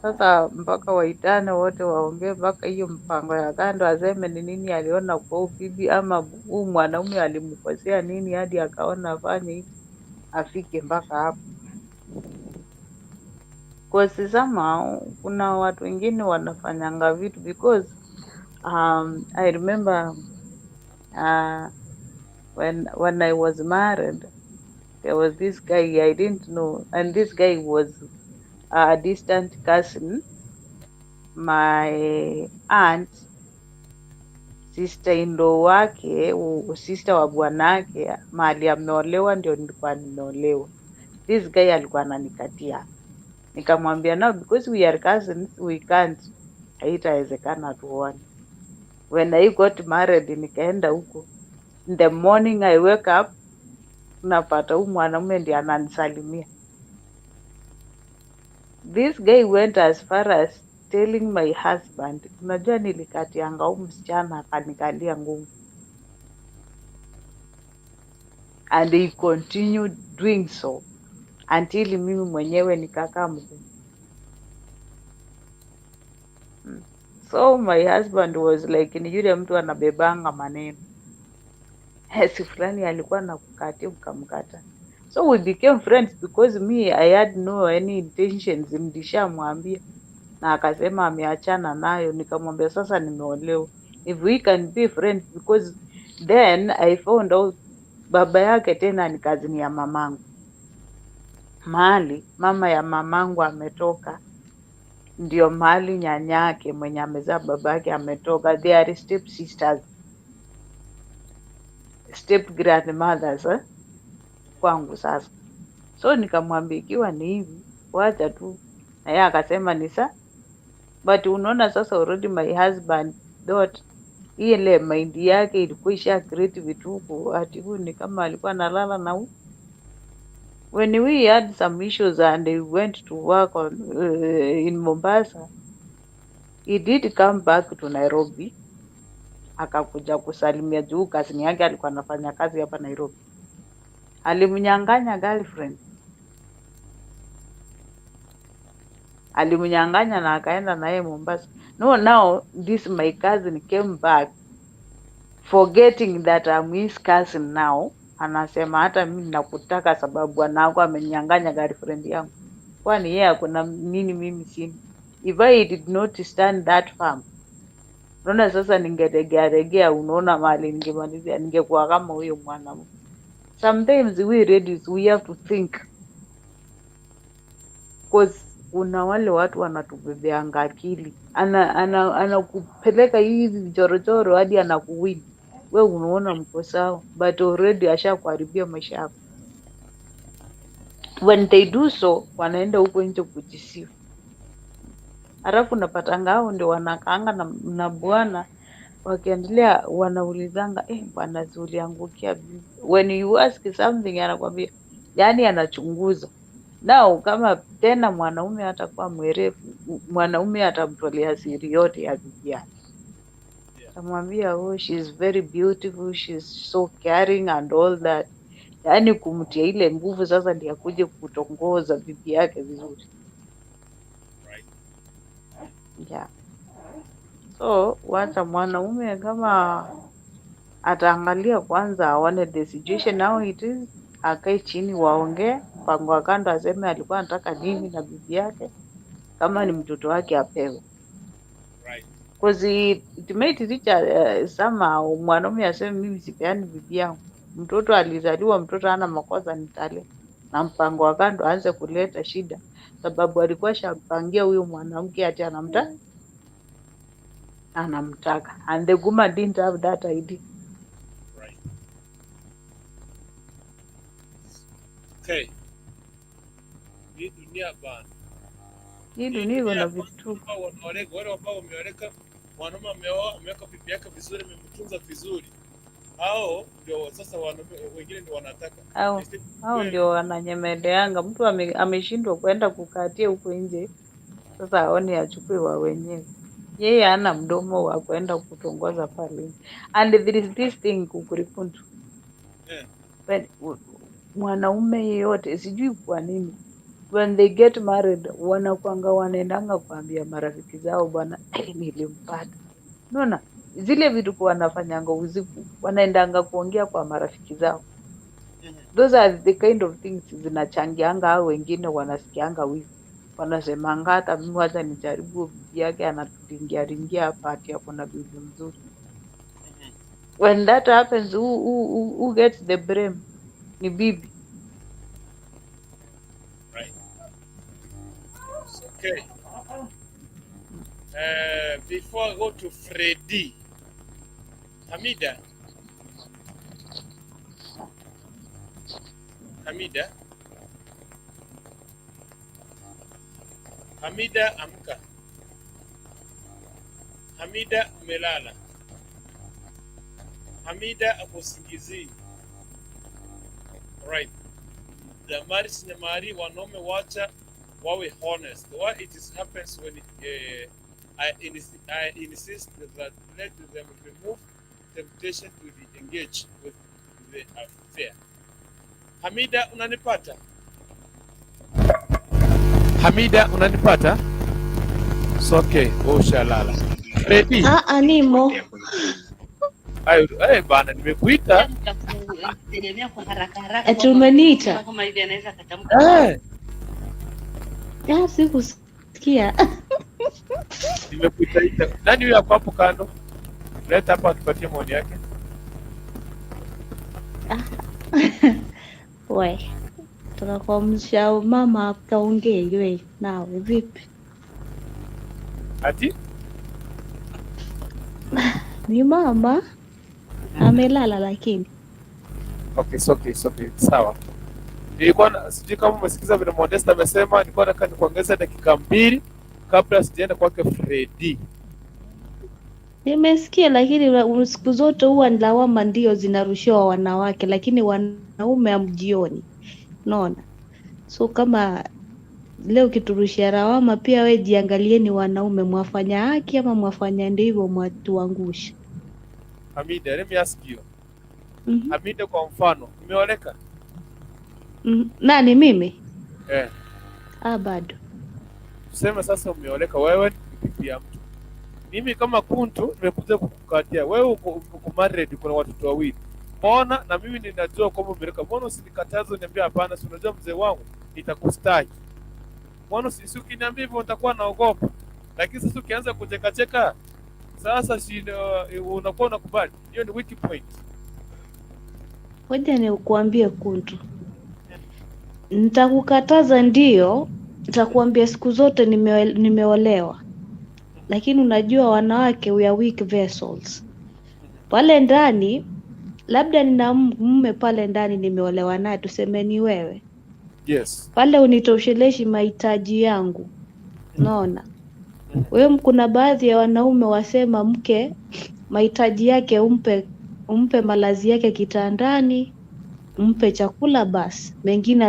sasa, mpaka waitane wote waongee, mpaka hiyo mpango ya kando aseme ni nini aliona kwa huyu bibi ama huu mwanaume alimkosea nini hadi akaona afanye hivi afike mpaka hapo. Cause somehow kuna watu wengine wanafanyanga vitu because I remember when I was married there was this guy I didn't know, and this guy was a distant cousin, my aunt, sister in law wake, sister wa bwanake, mahali ameolewa ndio nilikuwa nimeolewa. This guy alikuwa ananikatia, nikamwambia no, because we are cousins we can't, haitawezekana tuone. When I got married nikaenda huko, in the morning I wake up, napata huyu mwanaume ndiye ananisalimia. This guy went as far as telling my husband, unajua nilikatianga huyu msichana akanikalia ngumu, and he continued doing so until mimi mwenyewe nikakaa mgumu. So my husband was like, ni yule mtu anabebanga maneno. Si fulani alikuwa nakukatia ukamkata. So we became friends because me, I had no any intentions. Nilishamwambia na akasema ameachana nayo. Nikamwambia sasa nimeolewa, if we can be friends, because then I found out baba yake tena ni cousin ya mamangu. Mahali mama ya mamangu ametoka ndio mahali nyanyake mwenye amezaa babake ametoka. They are step sisters, step grandmothers, eh? Kwangu sasa. So nikamwambia ikiwa ni hivi, wacha tu, na yeye akasema ni sa, but unaona sasa already my husband thought ile mind yake ilikuwa isha create vituko ati huyu ni kama alikuwa analala na huyu. When we had some issues and he went to work on in Mombasa, he did come back to Nairobi, akakuja kusalimia juu kazini yake alikuwa anafanya kazi hapa Nairobi. Alimnyang'anya girlfriend, alimnyang'anya na akaenda naye Mombasa. No, now this my cousin came back forgetting that I'm his cousin now. Anasema hata mimi nakutaka sababu bwanangu amenyang'anya girlfriend yangu. Kwani yeye akona nini mimi sina? If I did not stand that firm, unaona sasa ningeregea regea, unaona mahali ningemalizia, ningekuwa kama huyo mwanamke. Sometimes we ladies we have to think, cause kuna wale watu wanatubebeanga akili, ana anakupeleka hivi chorochoro hadi anakuwin. We unaona mko sawa, but already ashakuharibia maisha yako. When they do so, wanaenda huko nje kujisifu, halafu unapatanga hao ndio wanakaanga na bwana wakiendelea wanaulizanga, eh, bwana si uliangukia bibi? When you ask something anakwambia, yani anachunguza. Now kama tena mwanaume atakuwa mwerevu, mwanaume atamtolea siri yote ya bibi yake, atamwambia oh, she is very beautiful, she is so caring and all that, yaani kumtia ile nguvu sasa ndiye akuje kutongoza bibi yake vizuri. Yeah. So wacha mwanaume kama ataangalia kwanza aone the situation how it is, akae chini waongee, mpango wa kando aseme alikuwa anataka nini na bibi yake, kama ni mtoto wake apewe. Cause it might reach somehow mwanaume aseme mimi sipeani bibi yangu, mtoto alizaliwa, mtoto hana makosa, nitalea. Na mpango wa kando aanze kuleta shida, sababu alikuwa shampangia huyo mwanamke ati anamtaka, and the woman didn't have that idea. Okay. Hii dunia bana. Hii Hii dunia iko dunia na kwanza vituko. ambao wanaoleka, wale ambao wameoleka, mwanaume ameoa, ameweka bibi yake vizuri, amemtunza vizuri. Hao ndio sasa wanaume wengine ndio wanataka. Hao Instead hao wewe ndio wananyemeleanga. Mtu ameshindwa kwenda kukatia huko nje, sasa aone achukue wa wenyewe. Yeye hana mdomo wa kwenda kutongoza pale nje. And there is this thing kukurikuntu, eh, when mwanaume yeyote, sijui kwa nini, when they get married wanakwanga wanaendanga kuambia marafiki zao, bwana nilimpata. Unaona zile vitu kwa wanafanyanga usiku, wanaendanga kuongea kwa marafiki zao. Those are the kind of things zinachangianga hao wengine wanasikianga wivu, wanasemanga hata mimi wacha nijaribu, bibi yake anaturingia ringia hapa ati ako na bibi mzuri. When that happens, who gets the blame? Ni bibi. Right. It's okay. Before I go to Freddy, Hamida, Hamida, Hamida amka. Hamida umelala. Hamida ako usingizini. Right. Damaris Nyamari, wanaume wacha wawe honest. What it is happens when I insist that let them remove temptation to the engage with the affair. Hamida unanipata? Hamida unanipata? It's okay, wewe ushalala. Freddy, Aa, nimo. ayo eh bana nimekuita. Tegemea kwa haraka haraka Ati kwamba umeniita? mtu kama hivi anaweza akatamka. Eh, Ah, sikusikia. nimekuitaita. Nani huyo ako hapo kando? Leta hapa atupatie maoni yake. We, tunakuamsha mama akaongee we nawe vipi? Ati Ni mama amelala lakini. okay, it's okay, it's okay. Sawa. Nilikuwa sijui kama umesikiza vile Modesta amesema, nilikuwa nataka nikuongeze dakika 2 kabla sijaenda kwake Freddy. Nimesikia lakini siku zote huwa ni lawama ndio zinarushiwa wanawake, lakini wanaume hamjioni. Unaona? So kama leo ukiturushia lawama pia we jiangalieni wanaume mwafanya haki ama mwafanya ndivyo mwatuangusha. Hamida, let me ask you. Mhm. Hamida, kwa mfano, umeoleka? Nani mimi? Eh, Ah, bado. tuseme sasa umeoleka, wewe ni bibi ya mtu. Mimi kama Kuntu nimekuja kukukatia wewe, uko married, kuna watoto wawili. Mbona na mimi ninajua kwamba umeoleka, mbona usinikataze uniambie hapana? Si unajua mzee wangu nitakustaki. Mbona si ukiniambia hivyo nitakuwa naogopa, lakini sasa ukianza kuchekacheka sasa si unakuwa unakubali. Hiyo ni weak point. Ngoja nikuambie Kuntu. Nitakukataza ndio, nitakuambia siku zote nimeolewa. Lakini unajua wanawake we are weak vessels. Pale ndani labda nina mume pale ndani nimeolewa naye, tuseme ni wewe. Yes. Pale unitosheleshi mahitaji yangu. Unaona? Wewe kuna baadhi ya wanaume wasema mke mahitaji yake umpe malazi yake kitandani, umpe chakula basi, mengine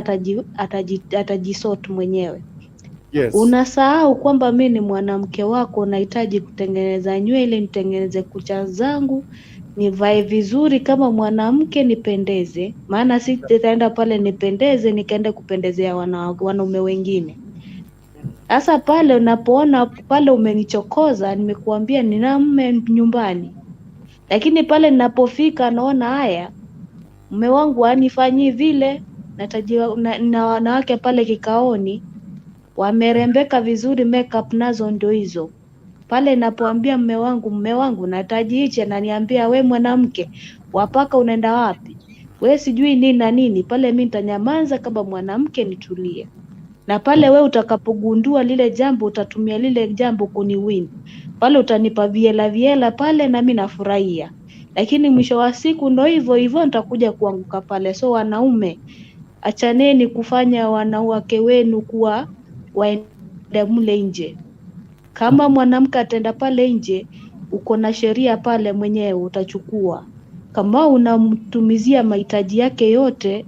atajisort mwenyewe. Yes. Unasahau kwamba mi ni mwanamke wako, nahitaji kutengeneza nywele, nitengeneze kucha zangu, nivae vizuri kama mwanamke, nipendeze. Maana sitaenda pale nipendeze nikaenda kupendezea wanaume wengine. Sasa pale unapoona pale umenichokoza, nimekuambia nina mume nyumbani, lakini pale ninapofika naona haya mume wangu hanifanyii vile, natajiwa na wanawake pale kikaoni wamerembeka vizuri, makeup nazo ndio hizo. Pale napoambia mume wangu nahitaji hichi, ananiambia we mwanamke wapaka unaenda wapi? We sijui nini na nini. Pale mi nitanyamaza kama mwanamke nitulie. Na pale we utakapogundua lile jambo utatumia lile jambo kuniwin. Pale utanipa viela viela pale na mi nafurahia. Lakini mwisho wa siku ndo hivyo hivyo nitakuja kuanguka pale. So wanaume, achaneni kufanya wanawake wenu kuwa waende mle nje. Kama mwanamke ataenda pale nje, uko na sheria pale mwenyewe utachukua. Kama unamtumizia mahitaji yake yote,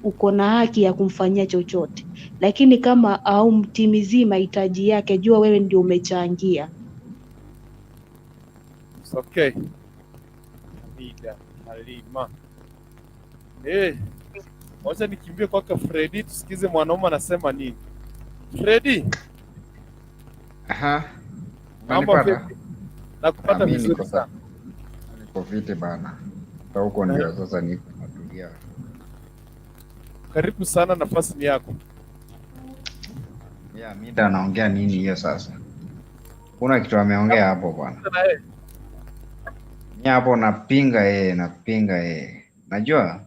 uko na haki ya kumfanyia chochote. Lakini kama haumtimizii mahitaji yake, jua wewe ndio umechangia. It's okay. Hamida Halima. Wacha nikimbie kwake Freddy tusikize mwanaume anasema nini. Freddy, Aha, mambo unanipata? vipi? Nakupata Mi vizuri niko sana. Niko fiti bana. Hata huko ndio sasa niko natulia. Karibu sana, nafasi ni yako. Yeah, Mida anaongea nini hiyo sasa? Kuna kitu ameongea hapo bwana. Na yeye. Mi hapo napinga yeye, napinga yeye. Najua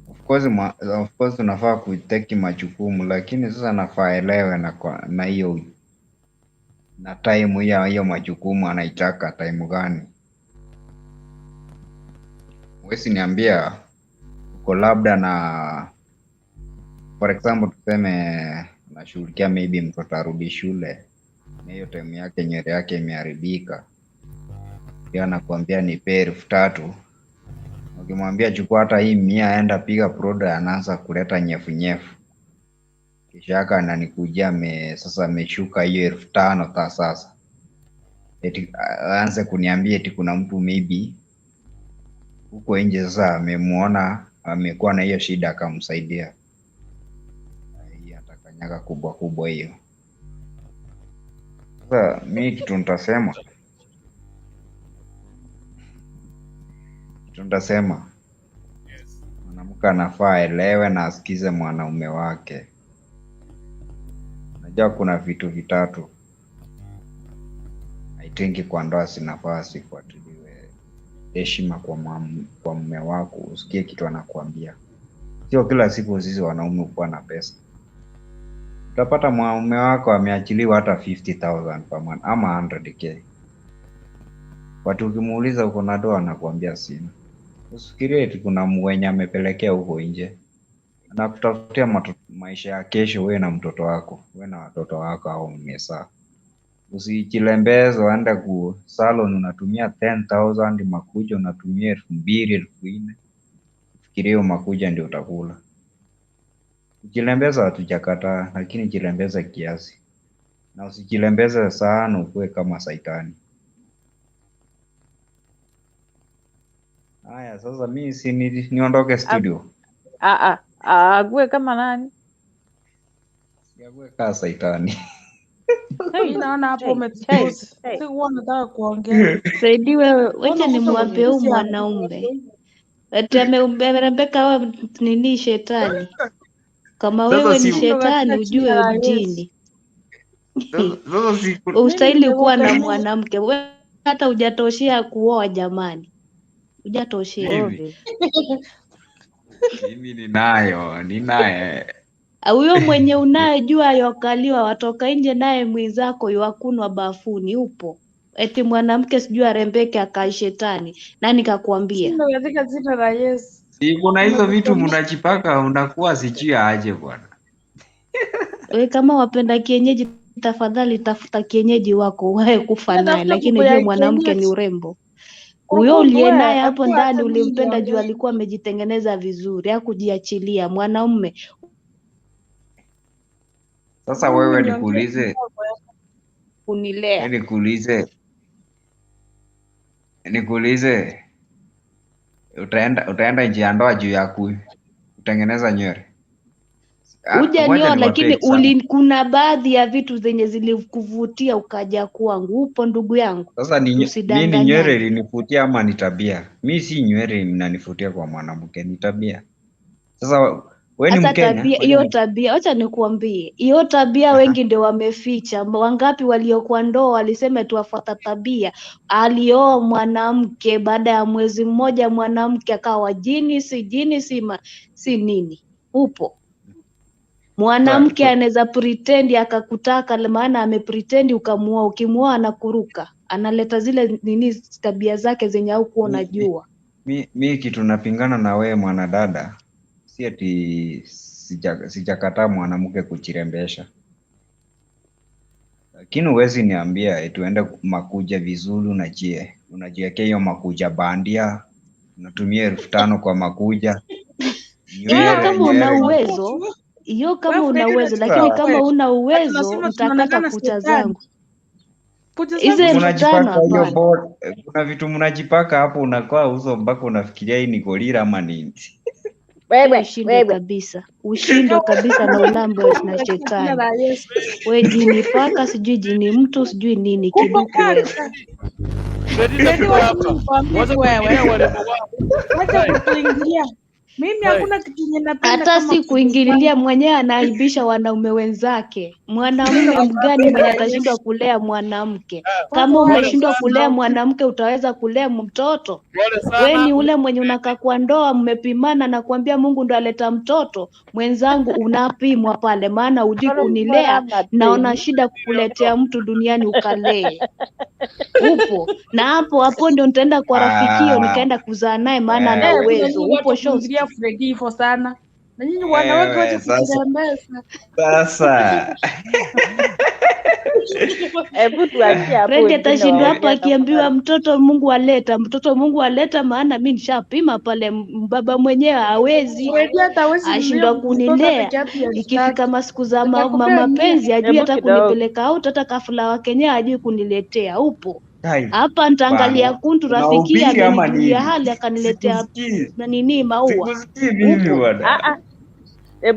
of course tunafaa kuteki majukumu, lakini sasa nafaa elewe na na hiyo na time hiyo hiyo majukumu anaitaka time gani? Huwezi niambia uko labda na for example tuseme nashughulikia maybe mtoto arudi shule na hiyo time yake nywele yake imeharibika, pia anakuambia nipee 3,000. Ukimwambia chukua hata hii 100 enda piga proda, anaanza kuleta nyefu nyefu. Kisha yake ananikujia sasa ameshuka hiyo 5,000 ta sasa. Eti aanze kuniambia eti kuna mtu maybe huko nje sasa amemuona amekuwa na hiyo shida akamsaidia. Hii atakanyaga kubwa kubwa hiyo. Sasa mi kitu nitasema, Kitu nitasema, mwanamke anafaa aelewe na asikize mwanaume wake. Unajua kuna vitu vitatu I think kwa ndoa zinafaa zifuatiliwe. Heshima kwa mume wako, usikie kitu anakuambia. Sio kila siku sisi wanaume kuwa na pesa. Utapata mwanaume wako ameachiliwa hata 50,000 per month ama 100k. Watu ukimuuliza uko na doa anakuambia sina. Usifikirie eti kuna mwenye amepelekea huko nje. Anakutafutia maisha ya kesho, wewe na mtoto wako, wewe na watoto wako au mmesaa. Usijilembeze uende ku salon unatumia 10,000 makuja unatumia 2,000, 4,000. Fikiria hiyo makuja ndio utakula. Kujilembeza hatujakataa, lakini jilembeze kiasi. Na usijilembeze sana ukuwe kama saitani. Haya, sasa mimi si niondoke studio. Ague kama nani? Siague kama saitani. Mimi naona hapo umetutusi. Sikuwa nataka kuongea. Saidi wewe, wacha nimwape huyu mwanaume. Ati amerembeka wewe nini shetani. Kama wewe ni shetani ujue mjini. Ustahili kuwa na mwanamke. Wewe hata hujatoshea kuoa jamani. Hujatoshea. Mimi ninayo, ninaye. Huyo mwenye unaye jua yokaliwa watoka nje naye mwenzako yuakunwa bafuni upo. Eti mwanamke sijui arembeke akae shetani. Nani kakuambia? Katika jina la Yesu. Si kuna hizo vitu mnajipaka unakuwa sijui aje bwana. Wewe kama wapenda kienyeji tafadhali tafuta kienyeji wako wae kufa naye, lakini jua mwanamke ni urembo. Huyo uliye naye hapo ndani ulimpenda juu alikuwa amejitengeneza vizuri, hakujiachilia mwanaume. Sasa wewe nikuulize, kunilea. Nikuulize utaenda nje ya ndoa juu ya kutengeneza nywele? Hujanioa, lakini kuna baadhi ya vitu zenye zilikuvutia ukaja kwangu. Upo ndugu yangu. Sasa ni nywele ilinivutia ama ni tabia? Mimi si nywele inanivutia kwa mwanamke, ni tabia. Sasa wewe ni Mkenya. Hiyo tabia, acha nikuambie, hiyo tabia wengi ndio wameficha. Wangapi waliokuwa ndoa walisema tuwafuata tabia. Alioa mwanamke baada ya mwezi mmoja mwanamke akawa jini si nini. Upo. Mwanamke anaweza pretend akakutaka, maana amepretend ukamuoa, ukimuoa anakuruka, analeta zile nini tabia zake zenye haukuwa unajua. Mi kitu napingana na wewe mwanadada. Si ati sijakataa mwanamke kujirembesha. Lakini huwezi niambia eti uende makuja vizuri unajiwekea hiyo makuja bandia, unatumia 5,000 kwa makuja. Hiyo kama una uwezo, hiyo kama una uwezo, lakini kama una uwezo nitakata kucha zangu. Hizo 5,000 hapana. Kuna vitu mnajipaka hapo unakaa uso mpaka unafikiria hii ni gorila ama nini. Wewe ushindwe kabisa. Ushindwe kabisa na ulambo na shetani. Wewe jini paka, sijui jini mtu, sijui nini kiduku wewe. Wacha kuingilia. Mimi hakuna kitu ninapenda hata si kuingililia, mwenyewe anaaibisha wanaume wenzake. Mwanamume mgani mwenye atashindwa kulea mwanamke? Kama umeshindwa kulea mwanamke utaweza kulea mtoto? Wewe ni ule mwenye unakaa kwa ndoa mmepimana na kuambia Mungu ndo aleta mtoto. Mwenzangu unapimwa pale, maana hujui kunilea, naona shida kukuletea mtu duniani ukalee. Upo na hapo hapo ndio nitaenda kwa rafikio nikaenda kuzaa naye, maana ana uwezo. Upo show Fredi hivyo sana. Na nyinyi wanawake wote kujirembeza. Sasa hebu tuachie hapo. Fredi atashindwa hapo akiambiwa mtoto Mungu aleta, mtoto Mungu aleta, maana mimi nishapima pale, baba mwenyewe hawezi. Ashindwa kunilea. Ikifika masiku za mapenzi ajui hata kunipeleka out, hata kafula wake yenyewe ajui kuniletea. Upo. Hapa nitaangalia kuntu rafiki amenijulia hali akaniletea na nini maua.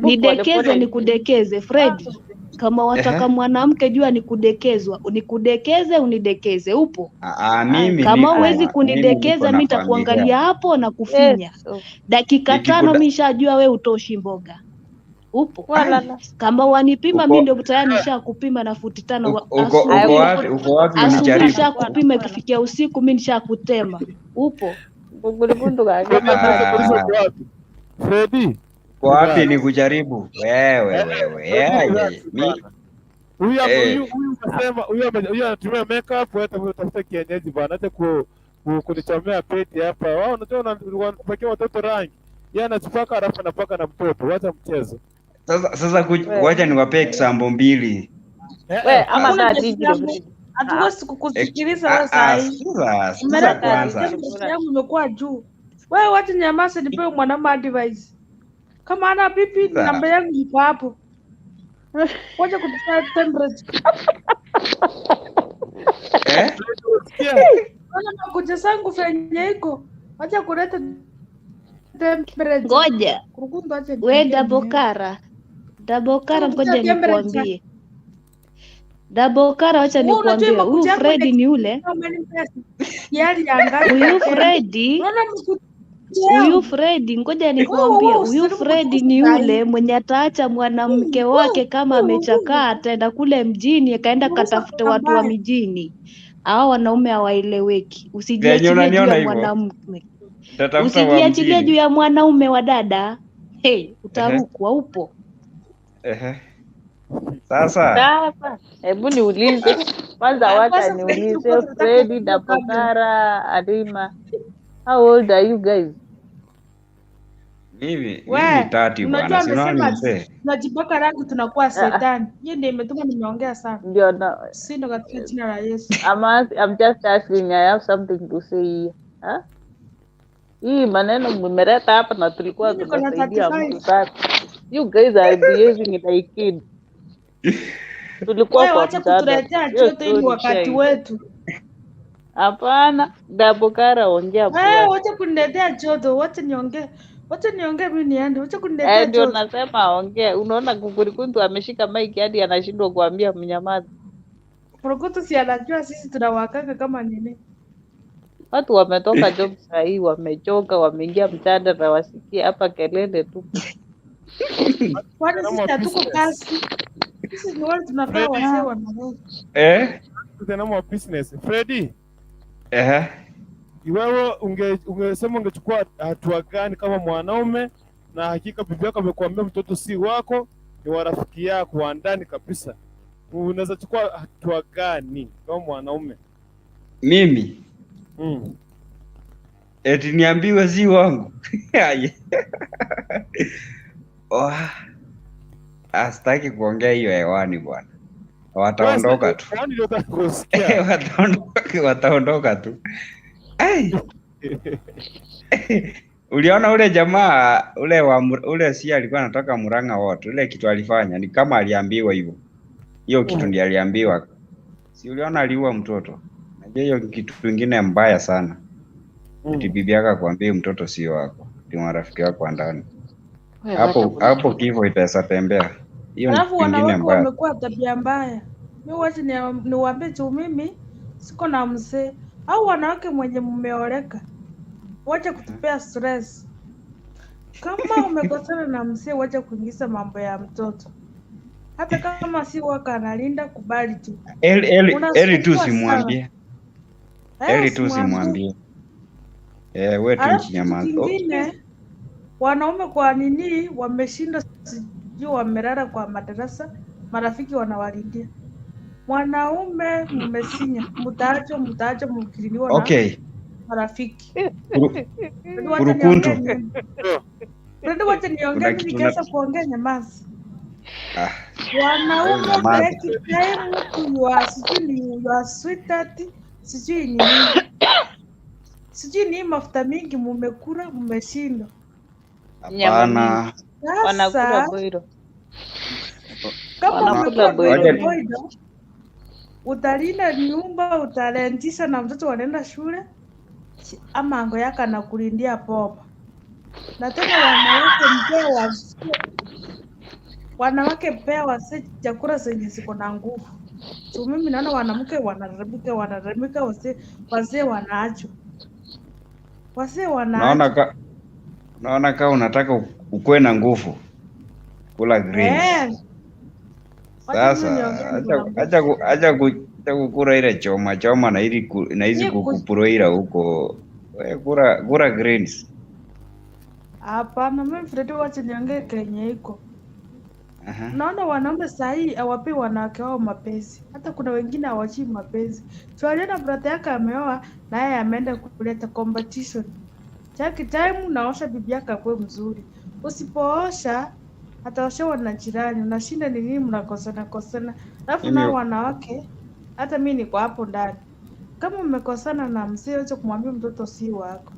Nidekeze nikudekeze Fredi. Kama wataka Ehe. mwanamke jua ni kudekezwa, unikudekeze unidekeze, upo. Ah, mimi Kama niko huwezi mimi niko kunidekeza, na mi familia. nitakuangalia hapo na kufinya. Yesu. Dakika 5 Nikikuda mi nishajua we utoshi mboga. Upo. ai, Walala. Kama wanipima mi uko ndio tayari nishakupima na futi 5 uko uko uko asubuhi. wapi uko wapi Asubuhi unijaribu? nishakupima, ikifikia usiku mi nishakutema. Upo. Gugurigundu Fredi kagema anaweza kuuliza Ah, uko wapi? Fredi, uko wapi relax. nikujaribu? Wewe Eh, wewe. Fredi Yeah, yeah. relax Mi bana. Huyu hapo eh huyu huyu unasema huyu huyu anatumia makeup, wewe tafuta kienyeji bana, acha kunichomea peti hapa. Wao unajua wanapakia watoto rangi. Yeye anazipaka alafu anapaka na mtoto. Wacha mchezo. Sasa We. wacha niwapee example mbili. Eh We, eh. ama Hakuna kaa cha tiji kitambo, Fredi. hatuwezi kukusikiliza wewe saa hii. Sikiza sikiza Umeleta kwanza. temperature yangu imekuwa juu. Wewe wacha nyamaza, nipewe mwanaume advice. Kama ana pipi, Sikiza. namba yangu iko hapo. Wacha kutupea temperature. Eh? Fredi unasikia? Ona makucha zangu venye iko. Wacha kuleta temperature. Ngoja Kurukundu, acha we niongee mwenyewe. Dabokara, Dabokara, Wacha ngoja kutupea temperature. nikuambie. Dabokara, wacha Wewe unajua nikuambie, huyu makucha yako Fredi ni yule, inachukua many pesa. Yali ya ngapi huyu ya Kenya? Fredi, Unaona makucha huyu yangu? Fredi, ngoja Wewe nikuambie, wewe huyu usijaribu Fredi kutuuza ni saa yule hii. mwenye ataacha mwanamke Wewe wake kama wewe amechakaa, ataenda kule mjini, akaenda unauza katafute kwa watu wa mbaya. mijini. Hawa wanaume hawaeleweki. Venye Usijiachilie juu unaniona ya hivyo, mwanaume, nitatafuta wa usijiachilie juu mjini. ya mwanaume wa dada. Hey, Ehe. utarukwa upo. Ehe. Sasa Sasa hebu niulize ah, kwanza, wacha Kwanza Fredi niulize tulikuwa tunataka Fredi, kujua kabla. Dabokara, Arima, how old are you guys? mimi We, 30 unajua bwana, si unaona ni amesema mzee. tunajipaka rangi tunakuwa Ah, ah, shetani. Hiyo ndio imetuma nimeongea sana. Ndio na Sindo katika jina la Yesu. I'm just asking, I have something to say here. Huh? Hii maneno mmeleta hapa na tulikuwa Mimi niko na tunasaidia mtu 35. sasa. You guys are behaving like kids. Tulikuwa Wewe kwa wacha msaada. kutuletea Hiyo joto, hii ni story wakati ishaisha. wetu. Hapana, Dabokara ongea Wewe bwana. wacha kuniletea joto, wacha niongee. Wacha niongee mimi niende. Wacha kuniletea Eh, ndio joto. nasema ongea. Unaona Kukurikundu ameshika mic hadi anashindwa kuambia mnyamazi. Prokoto si anajua sisi tunawakanga kama nini. Watu wametoka job saa hii, wamechoka, wameingia mchana wasikie hapa kelele tu. Kwani Mtaalamu sisi wa hatuko business. kazi? Sisi ni wale tunakaa Fredi, wasee wanarudi. Eh? mtaalamu wa business. Fredi, Ehe. wewe ungesema ungechukua hatua gani kama mwanaume, na hakika bibi yako amekuambia mtoto si wako, ni wa rafiki yako wa ndani kabisa, unaweza chukua hatua gani kama mwanaume? Mimi Mm. eti niambiwe si wangu. Ai. Oh, sitaki kuongea hiyo hewani bwana. Wewe Wataondoka tu. sasa, ndio nataka kusikia. Wataondoka tu. Ai. Uliona ule jamaa ule wa ule si alikuwa anatoka Murang'a wote. Ule kitu alifanya ni kama aliambiwa hivyo. Hiyo kitu ndiyo aliambiwa. Si uliona aliua mtoto. Najua hiyo kitu kingine mbaya sana. Eti bibi yako akwambie mtoto sio wako, ni marafiki wako wa ndani. Wewe wacha Hapo hapo kunichoma. kifo itaweza tembea. Hiyo ni Alafu kitu kingine wanawake mbaya. wamekuwa tabia mbaya. Mi wacha niwaambie tu, mimi siko na mzee au wanawake mwenye mmeoleka, wacha kutupea stress. Kama umekosana na mzee, wacha kuingiza mambo ya mtoto, hata kama si wako analinda, kubali tu. Eli eli eli tu Unasumbua sana usimwambie. eh, Eli tu usimwambie. usimwambie. Eh, wewe tu Alafu kitu nchinyamaza. Oh, kingine, wanaume kwa nini wameshindwa, sijui wamelala kwa madarasa, marafiki wanawalindia. Mwanaume mmesinya, mtaachwa, mtaachwa mkililiwa na okay. marafiki. Kuru, Fredi, wacha niongee kurukuntu. mimi. Fredi, wacha niongee Kuna mimi, kitu na nikianza kuongea nyamaza. ah, wewe Wanaume nyamaza. break time to your sijui ni your sweetheart, sijui ni nini, sijui ni mafuta mingi mumekula, mmeshindwa. Nyama mingi. Hapana. Wanakula Sasa boilo. kama Wanakula umekuwa boilo Wacha mingi. boido, utalinda nyumba, utarentisha na mtoto wanaenda shule, ama ango yako anakulindia popa. Na tena wanawake mzee wa Wanawake pea wazee chakula zenye ziko na nguvu. So mimi naona wanamke wanaharibika, wanaharibika, wazee wanaachwa, wazee Unaona wanaachwa. ka, unaona ka unataka ukuwe na nguvu, kula greens. Eh, wacha mimi Sasa niongee, niko acha na nguvu. acha ku- acha ku- acha kukura ile choma choma na ili na hizi Mi kukupuroira huko. We kura kura greens. Hapana, mimi Fredi, wacha niongee kenye iko. Aha. Naona wanaume sahii hawapei wanawake wao mapenzi, hata kuna wengine hawachii mapenzi. Tualiona brother yake ameoa na yeye ameenda kuleta competition. Chaki time naosha bibi yake akuwe mzuri, usipoosha ataoshewa na jirani, unashinda ni nini, mnakosana kosana. Alafu nao Mimi wanawake, hata mi niko hapo ndani, kama mmekosana na mzee, acha kumwambia mtoto si wako.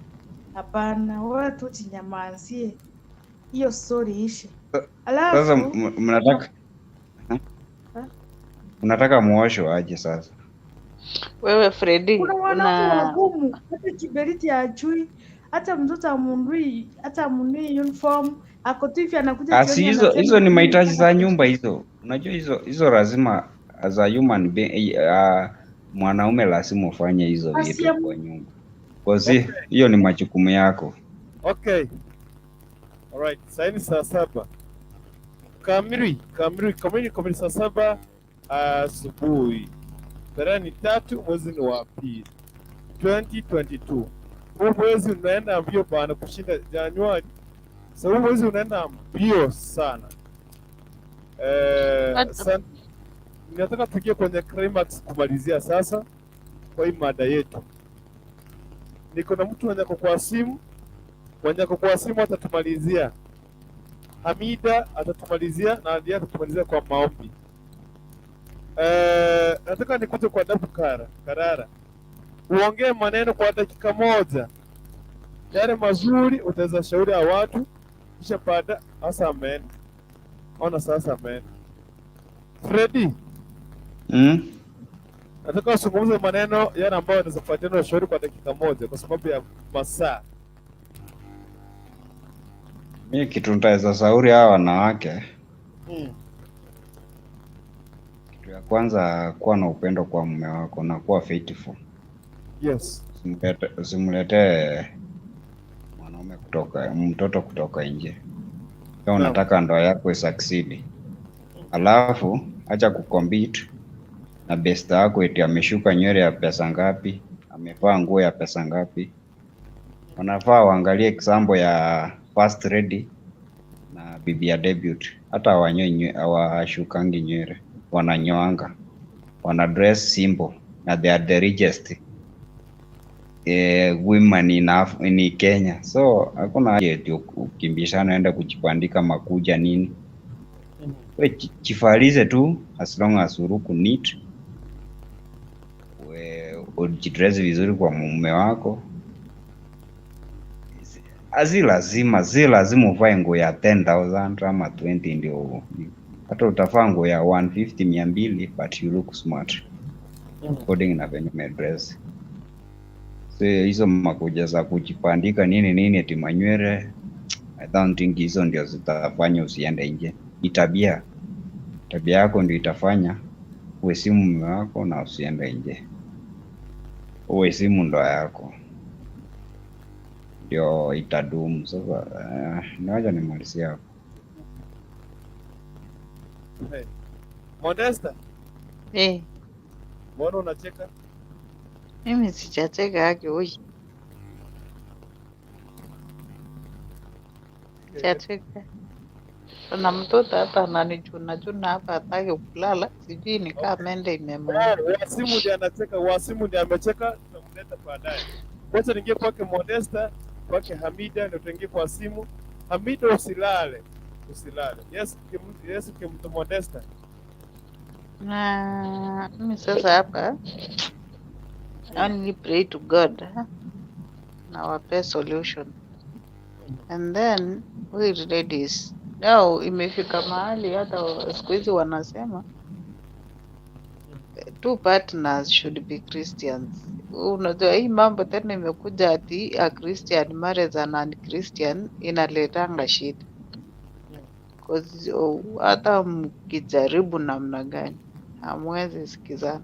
Hapana, wewe tu jinyamazie, hiyo story ishe. sasa Alafu mnataka ha? mnataka muosho aje sasa? Wewe Fredi, Kuna wanaume una wagumu, hata kiberiti hajui, hata mtoto amnunui, hata amnunui uniform, ako tu hivi anakuja Asi jioni hizo anasema hizo ni mimi mahitaji nataka za nyumba hizo. Unajua hizo hizo lazima as a human being, mwanaume lazima ufanye hizo pasi vitu ya kwa nyumba. Kwa si hiyo ni majukumu yako. Okay, alright. Sasa ni saa 7 kamili kamili kamili kamili, saa 7 asubuhi, tarehe ni 3 mwezi ni wa pili 2022. Huu mwezi unaenda mbio bana kushinda Januari. Sasa huu mwezi unaenda mbio sana. Nataka tuingie kwenye climax kumalizia sasa kwa hii mada yetu. Niko na mtu mwenye ako kwa simu, mwenye ako kwa simu atatumalizia. Hamida atatumalizia na Adia atatumalizia kwa maombi. Nataka nikuje kwa Dabu Karara, uongee maneno kwa dakika moja yale mazuri utaweza shauri ya watu, kisha baada sasa ameenda. Ona sasa ameenda. Fredi, nataka usungumze maneno yale ambayo yanaweza kupatiana ushauri kwa dakika moja kwa sababu ya masaa. Mi kitu nitaweza shauri hawa wanawake, kitu ya kwanza kuwa na upendo kwa mume wako na kuwa faithful. Yes. Usimletee mwanaume kutoka mtoto kutoka nje. Kama Naam. unataka ndoa yako isucceed. Alafu acha kucompete na best yako eti ameshuka nywele ya pesa ngapi, amevaa nguo ya pesa ngapi. Wanafaa waangalie example ya first lady na bibi ya debut. Hata hawashukangi nywele, wananyoanga, wana dress simple na they are the richest women in Kenya. So hakuna haja eti ukimbishana enda kujibandika makuja nini. We jifalize tu as long as uruku neat, we ujidress vizuri kwa mume wako. Si lazima uvae nguo ya 10,000 ama 20 ndio, hata utavaa nguo ya 150 200, but you look smart according na venye umedress. So hizo makuja za kujipandika nini nini eti manywele, I don't think hizo ndio zitafanya usiende nje. Ni tabia, tabia yako ndio itafanya uheshimu mume wako na usiende nje, uheshimu ndoa yako ndio itadumu. Sasa niwacha nimalizie hapo. Hey. Modesta, eh, mbona unacheka? mimi sijacheka yake huyu. Sijacheka. Kuna mtoto hapa ananichuna chuna hapa hataki kulala, sijui ni kama mende imemuuma. Oh, Wasimu ndiye anacheka, Wasimu ndiye amecheka, tutamleta baadaye. Wacha niingie kwake Modesta, kwake Hamida, ndio tuingie kwa simu. Hamida, usilale, usilale. Yes, yes, kimtu Modesta. Na mimi sasa hapa only pray to God na wape solution and then we ladies now, imefika mahali hata siku hizi wanasema two partners should be Christians. Unajua hii mambo tena imekuja ati a Christian marries an non-Christian inaletanga shida. 'Cause hata mkijaribu namna gani hamwezi sikizana.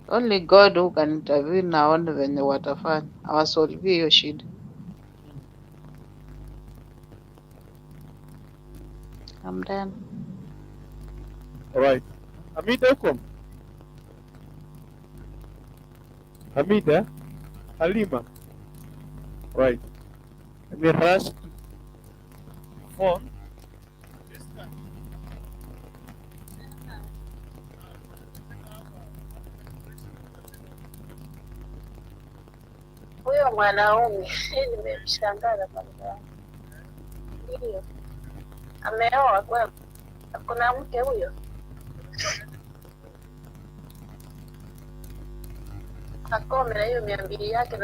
Only God who can intervene na aone venye watafanya, awasolvie hiyo shida. I'm done. Alright. Hamida uko? Hamida, Halima. Right. Let me rush to the phone. Huyo mwanaume nimemshangaa na mambo yake. Ndio ameoa kwa kuna mke huyo, akome na hiyo 200 yake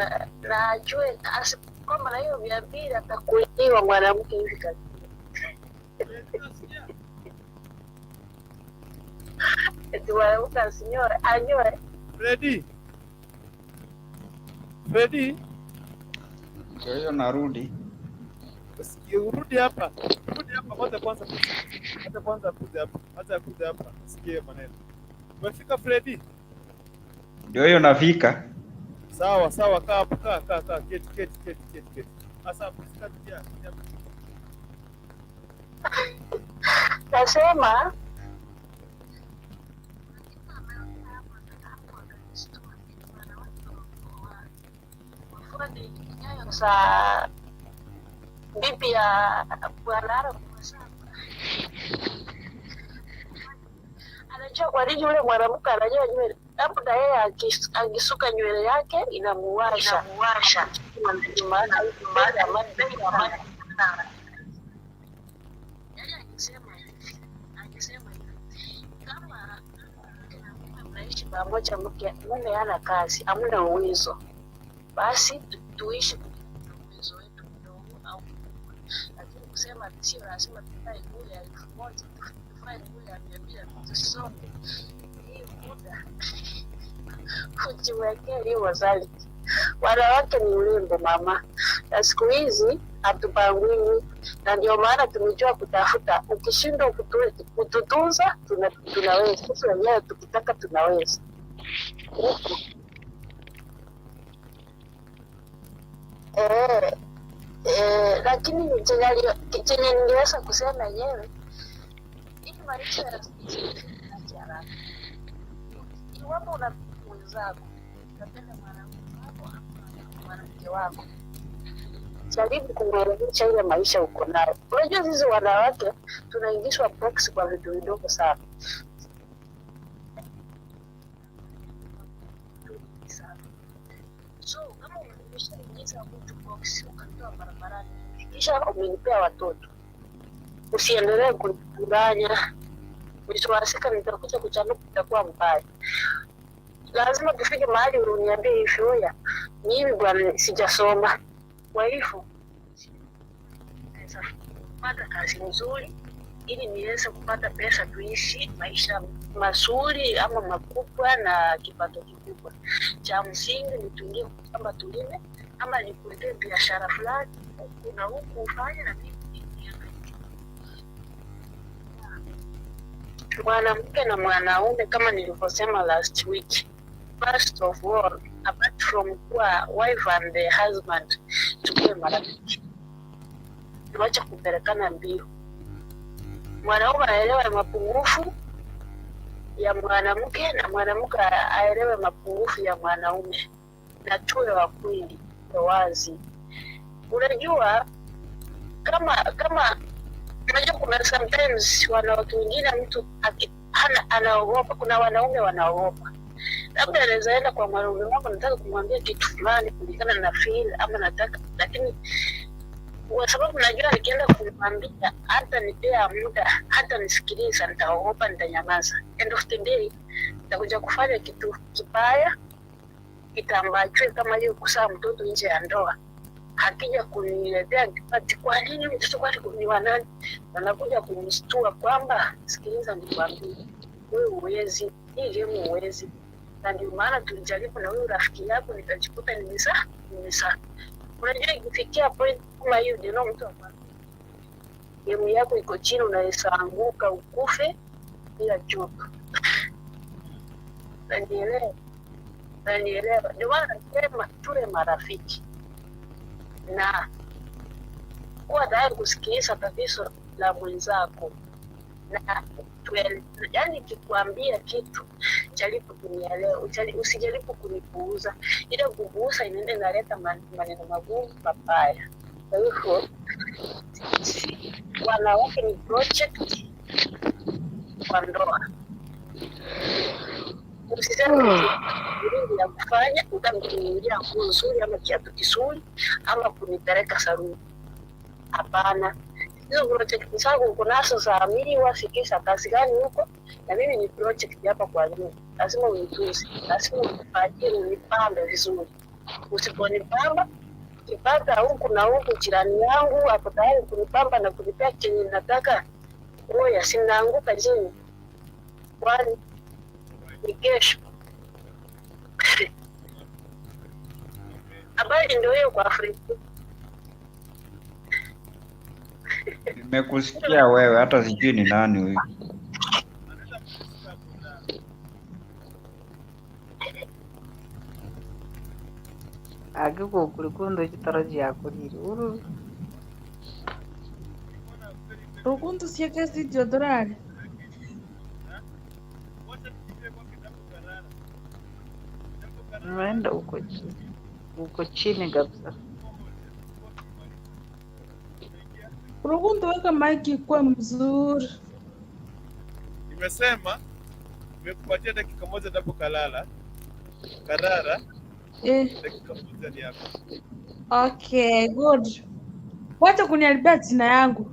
na ajue asikome na hiyo 200 atakuliwa mwanamke hivi karibuni. Eti mwanamke asinyoe, anyoe. Freddy, Freddy, Ndio hiyo narudi. usikie, urudi hapa. Rudi hapa kwanza kwanza. Hata kwanza kuja hapa. Hata kuja hapa. Sikie maneno. Umefika Freddy? Ndio hiyo nafika. Sawa sawa, kaa hapo, kaa kaa kaa, keti keti keti keti keti. Sasa kati ya Nasema nyayo za bibi ya bwana Arab anajua kwa nini yule mwanamke anajua nywele, labda yeye akisuka nywele yake inamuwasha, maana maana yaani akisema hivi kama mke na mume mnaishi pamoja, mke mume hana kazi, hamna uwezo, basi tuishi kulingana na uwezo wetu mdogo au mkubwa, lakini kusema sio lazima tuvae nguo ya 1000 tuvae nguo ya 200 tusonge hiyo muda ujiwekee hiyo wazali. Wanawake ni urembo mama, na siku hizi hatupangwiwi, na ndio maana tumejua kutafuta. Ukishindwa kututunza, tunaweza sisi wenyewe, tukitaka tunaweza. Eh, lakini chenye ningeweza kusema yenyewe, hii maisha ya siku hizi ni haraka. Iwapo una mwenzako, unapenda mwanamke wako ama mwanamke wako, jaribu kumwelimisha ile maisha uko nayo. Unajua sisi wanawake tunaingishwa box kwa vitu vidogo sana sana. So kama umeshaingiza mtu box ukamtoa barabarani, kisha umenipea watoto, usiendelee kunidanganya. Mwisho wa siku nitakuja kuchanuka, itakuwa mbaya. Lazima tufike mahali uniambie hivi, oya, mimi bwana sijasoma, kwa hivyo naweza kupata kazi nzuri ili niweze kupata pesa tuishi maisha mazuri ama makubwa na kipato kikubwa. Cha msingi nitungie kwamba tulime ama nikuletee biashara fulani huku na huku ufanye na mimi niangalie. Mwanamke na mwanaume kama nilivyosema last week, first of all, apart from kuwa wife and the husband, tukuwe marafiki, tuache kupelekana mbio. Mwanaume aelewe mapungufu ya mwanamke na mwanamke aelewe mapungufu ya mwanaume, na tuwe wa kweli, tuwe wazi. Unajua kama unajua kuna sometimes wanawake wengine mtu anaogopa. Kuna wanaume wanaogopa, labda anaweza enda kwa mwanaume wako, nataka kumwambia kitu fulani kulingana na feel ama nataka, lakini kwa sababu najua nikienda kumwambia hata nipea muda, hata nisikiliza, nitaogopa, nitanyamaza. End of the day nitakuja kufanya kitu kibaya kitambachwe kama hiyo kusaa mtoto nje ya ndoa. Akija kuniletea ati kwa nini mtoto kwani ni wa nani, wanakuja kumshtua kwamba sikiliza, nikwambie wewe huwezi hii game, huwezi. Na ndio maana tulijaribu na huyu rafiki yako, nikajikuta nimesa. Unajua ikifikia point kama hiyo, ndio mtu akwambia Gemu yako iko chini, unaweza anguka ukufe bila chupa. Nanielewa, nanielewa. Ndio maana nasema tuwe marafiki na kuwa tayari kusikiliza tatizo la mwenzako na yaani nikikwambia kitu jaribu kunielewa, usijaribu kunipuuza. Ile kupuuza inaenda inaleta maneno magumu mabaya. Kwa hivyo wanawake ni project kwa ndoa. Usiseme ati ya kufanya utaninunulia nguo nzuri ama kiatu kizuri ama kunipeleka saluni. Hapana, hizo project zako uko nazo za miwa, fikisha kazi gani huko, na mimi ni project hapa kwa nyumba. Lazima unitunze, lazima unipatie, unipambe vizuri. Usiponipamba kipata huku na huku, jirani yangu ako tayari kunipamba na kunipea chenye nataka, oya, sinaanguka chini, kwani ni kesho. Habari ndio hiyo kwa Afrika. Nimekusikia wewe, hata sijui ni nani huyu. Agĩgũkũrĩ kũndũ chitaro chiakurire uru. Rukundu ciake studio turari. Umeenda uko chini, uko chini kabisa. Rukundu, weka maiki ikuwe mzuri. Nimesema nimekupatia dakika moja dapo kalala karara, dakika moja ni yako. Okay, good. Wacha kuniharibia jina yangu.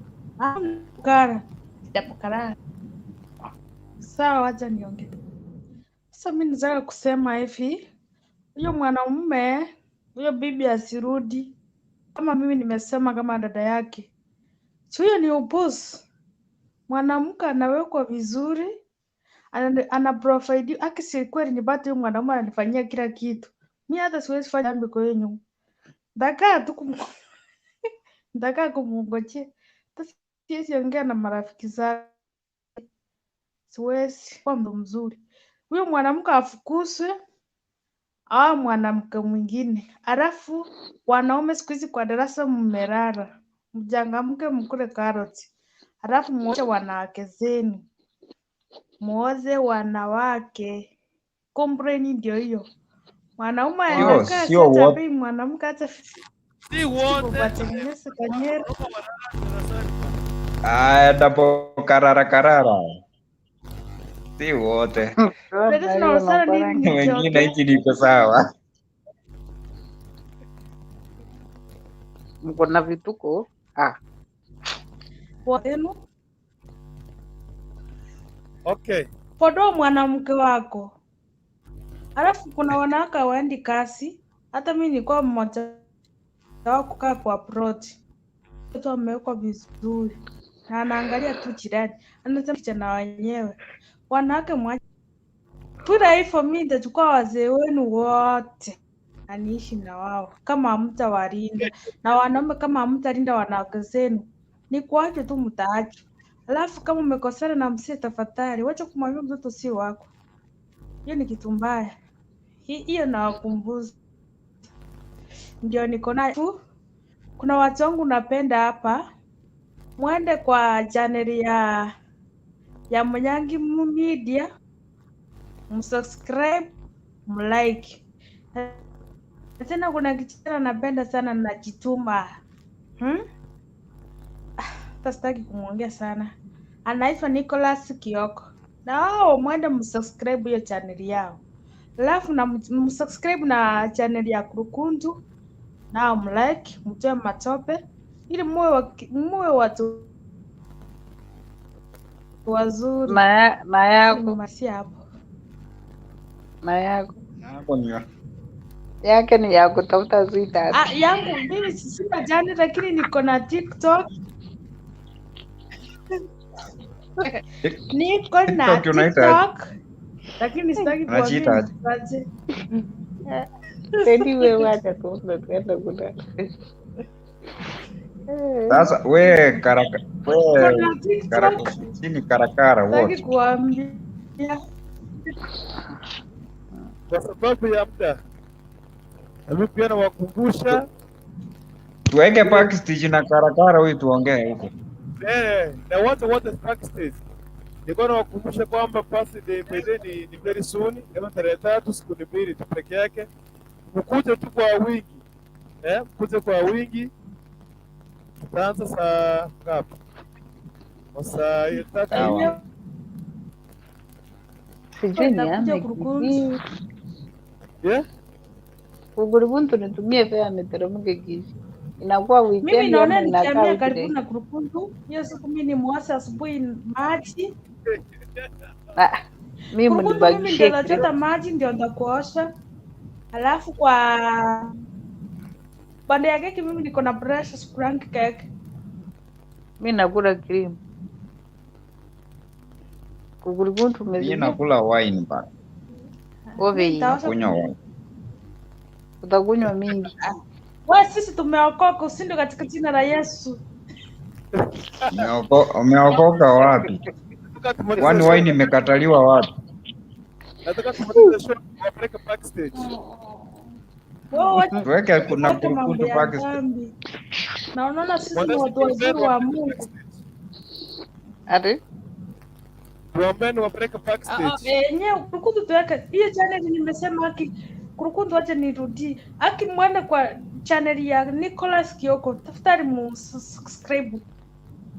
Kara. Sijapokarara. Sawa, wacha niongee. Sasa mimi nataka kusema hivi, huyo mwanamume, huyo bibi asirudi. Kama mimi nimesema kama dada yake. Si huyo ni upuzi. Mwanamke anawekwa vizuri, ana provide aki, si kweli nipate huyo mwanaume ananifanyia kila kitu. Mimi hata siwezi fanya dhambi kwa hiyo nyumba. Nitakaa tu nitakaa kumngojea. Hata siwezi ongea na marafiki zake. Siwezi kuwa mtu mzuri. Huyo mwanamke afukuzwe au mwanamke mwingine. Alafu wanaume siku hizi kwa darasa mmerara, mchangamke, mkule karoti, alafu muoze wanawake zenu, muoze wanawake. Kompleni ndio hiyo. Mwanaume Sio anakaa sio sasa wote bei mwanamke hata Si wote watengeneze kanyero. aya, dapo karara karara, si wote Dada Hiyo tunaosana nini nakoranga. wengine, nikiongea? hichi niko sawa. Mko na vituko ah. Wenu Okay. podoa mwanamke wako. Alafu kuna wanawake hawaendi kasi. Hata mimi nilikuwa mmoja wao kukaa kwa plot. Mtoto amewekwa vizuri na anaangalia tu jirani, anasema kijana wenyewe. Wanawake mwache pura hivyo, mimi nitachukua wazee wenu wote na niishi na wao kama hamtawalinda, na wanaume kama hamtalinda wanawake zenu, ni kuache tu, mtaachwa. Alafu kama umekosana na mzee, tafadhali wacha kumwambia mtoto si wako, hiyo ni kitu mbaya. Hiyo nawakumbuza, ndio niko nayo. Kuna watu wangu napenda hapa, mwende kwa channel ya Munyangi Media, msubscribe, mlike. Na tena kuna kijana napenda sana najituma, Hata sitaki kumwongea sana, anaitwa Nicholas Kioko, na wao mwende msubscribe hiyo channel yao, alafu na msubscribe na channel ya Kurukundu, nao mlike, mtoe matope ili muwe watu wazuri. Na yako Nimemalizia hapo. na yako Hapo ni yake ni ya kutafuta sweetheart. Ah, yangu mimi sina channel lakini niko na TikTok. Niko na TikTok unaita TikTok lakini sitaki kuambia unajiita aje? nitaje. Tedi wewe acha tu tuende kulala. Sasa we We Kuna TikTok, chini karakara sitaki wote. kuambia. Kwa sababu ya muda, na mimi pia nawakumbusha Tuweke backstage na karakara huyu tuongee huko. Na wote wote backstage. Nilikuwa nawakumbusha kwamba birthday by the way ni very soon, kama tarehe 3, siku ni 2 tu peke yake. Mkuje tu kwa wingi, mkuje kwa wingi. Tutaanza saa ngapi? Saa 3 hivi. Sawa. Sijui Nitakuja nihame Kurukuntu. Kisii. Yeah? Kukurubuntu nitumie fea niteremke Kisii. Inakuwa Mimi weekend naona ama inakaa nikihamia karibu weekday? na Kurukuntu, hiyo siku mimi ni mwasi asubuhi maji. Ah, mi Kurukuntu mimi ndio mnibakishie nachota cream. maji ndio nitakuosha. Alafu kwa pande ya keki mimi niko na precious crank cake. Mi nakula cream. Kukurubuntu Mimi umesikia? nakula wine ba. Mimi Ove nitaosha. Nakunywa wine. utakunywa mingi. Wewe, sisi tumeokoka, usindo katika jina la Yesu. Umeokoka wapi? Nataka tumalize Kwani show. wine imekataliwa wapi? Nataka tumalize show tuwapeleke backstage. Wewe wacha Tuweke na tuweke mambo kurukuntu ya backstage. dhambi. Na unaona sisi ni Mwanasi watu wazuri tuombeni wa wapeleke Mungu. backstage. Ati? Tuombeni wapeleke backstage. Yenyewe Kurukuntu tuweke hiyo channel nimesema haki Kurukuntu, wacha nirudie. Haki mwende kwa channel ya Nicholas Kioko. Tafadhali mu subscribe.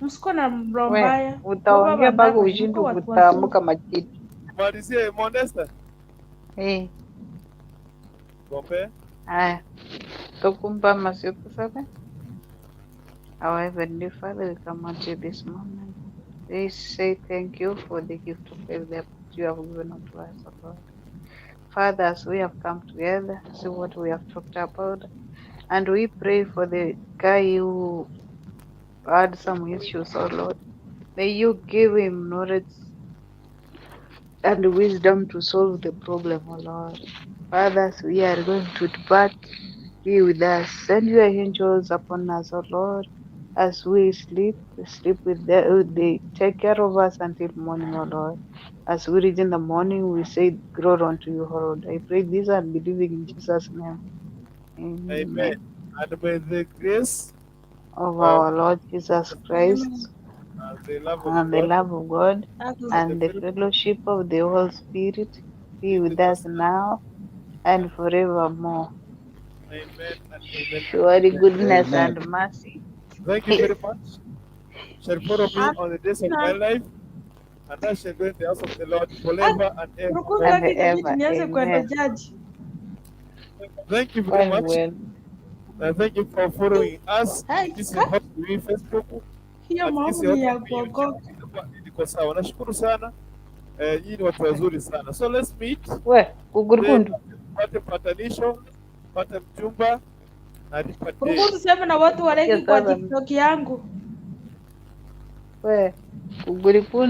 Msikuwe na roho We, mbaya. Baba utaongea mpaka bandaka, mko ushindwe watu wazuri. kutamka majitu. Tumalizie Modesta. Eh, Tuombe. haya. Tokumba masiku sasa. Our Heavenly Father, we come unto you this moment. We say thank you for the gift of life that you have given unto us, O Lord. Father, as we have come together, see what we have talked about, and we pray for the guy who had some issues, oh Lord. May you give him knowledge and wisdom to solve the problem, oh Lord. Father, as we are going to depart, be with us. Send your angels upon us, O Lord. As we sleep, sleep with the take care of us until morning, O Lord. As we reach in the morning, we say, glory unto you, O Lord. I pray this and believing in Jesus' name. Amen. Amen. And may the grace Of of our Lord Jesus Christ Amen. and the love of and the God love of God and the and the fellowship fellowship of the Holy Spirit be be with with us us now and forevermore. Amen and amen and Surely amen. goodness Amen. and mercy Thank you very much. Shall follow me all the days of my Hakuna life, and I shall go in the house of the Lord forever and ever. Kurukuntu and haki itabidi ever. nianze kwenda Amen. jaji. Thank you very Well, much. well. And thank you for following us. Hai, Kisii ka Hot TV Facebook hiyo at maovu Kisii Hot ni ya TV YouTube. kuokoka. Iko sawa. Nashukuru sana. Nyinyi ni watu wazuri sana. So let's meet. We, Then Kukurkuntu. pate patanisho, pate mchumba na nipatie. Kurukuntu sema na watu Sikia waleki kwa sasa, TikTok yangu. we, Kukurkuntu.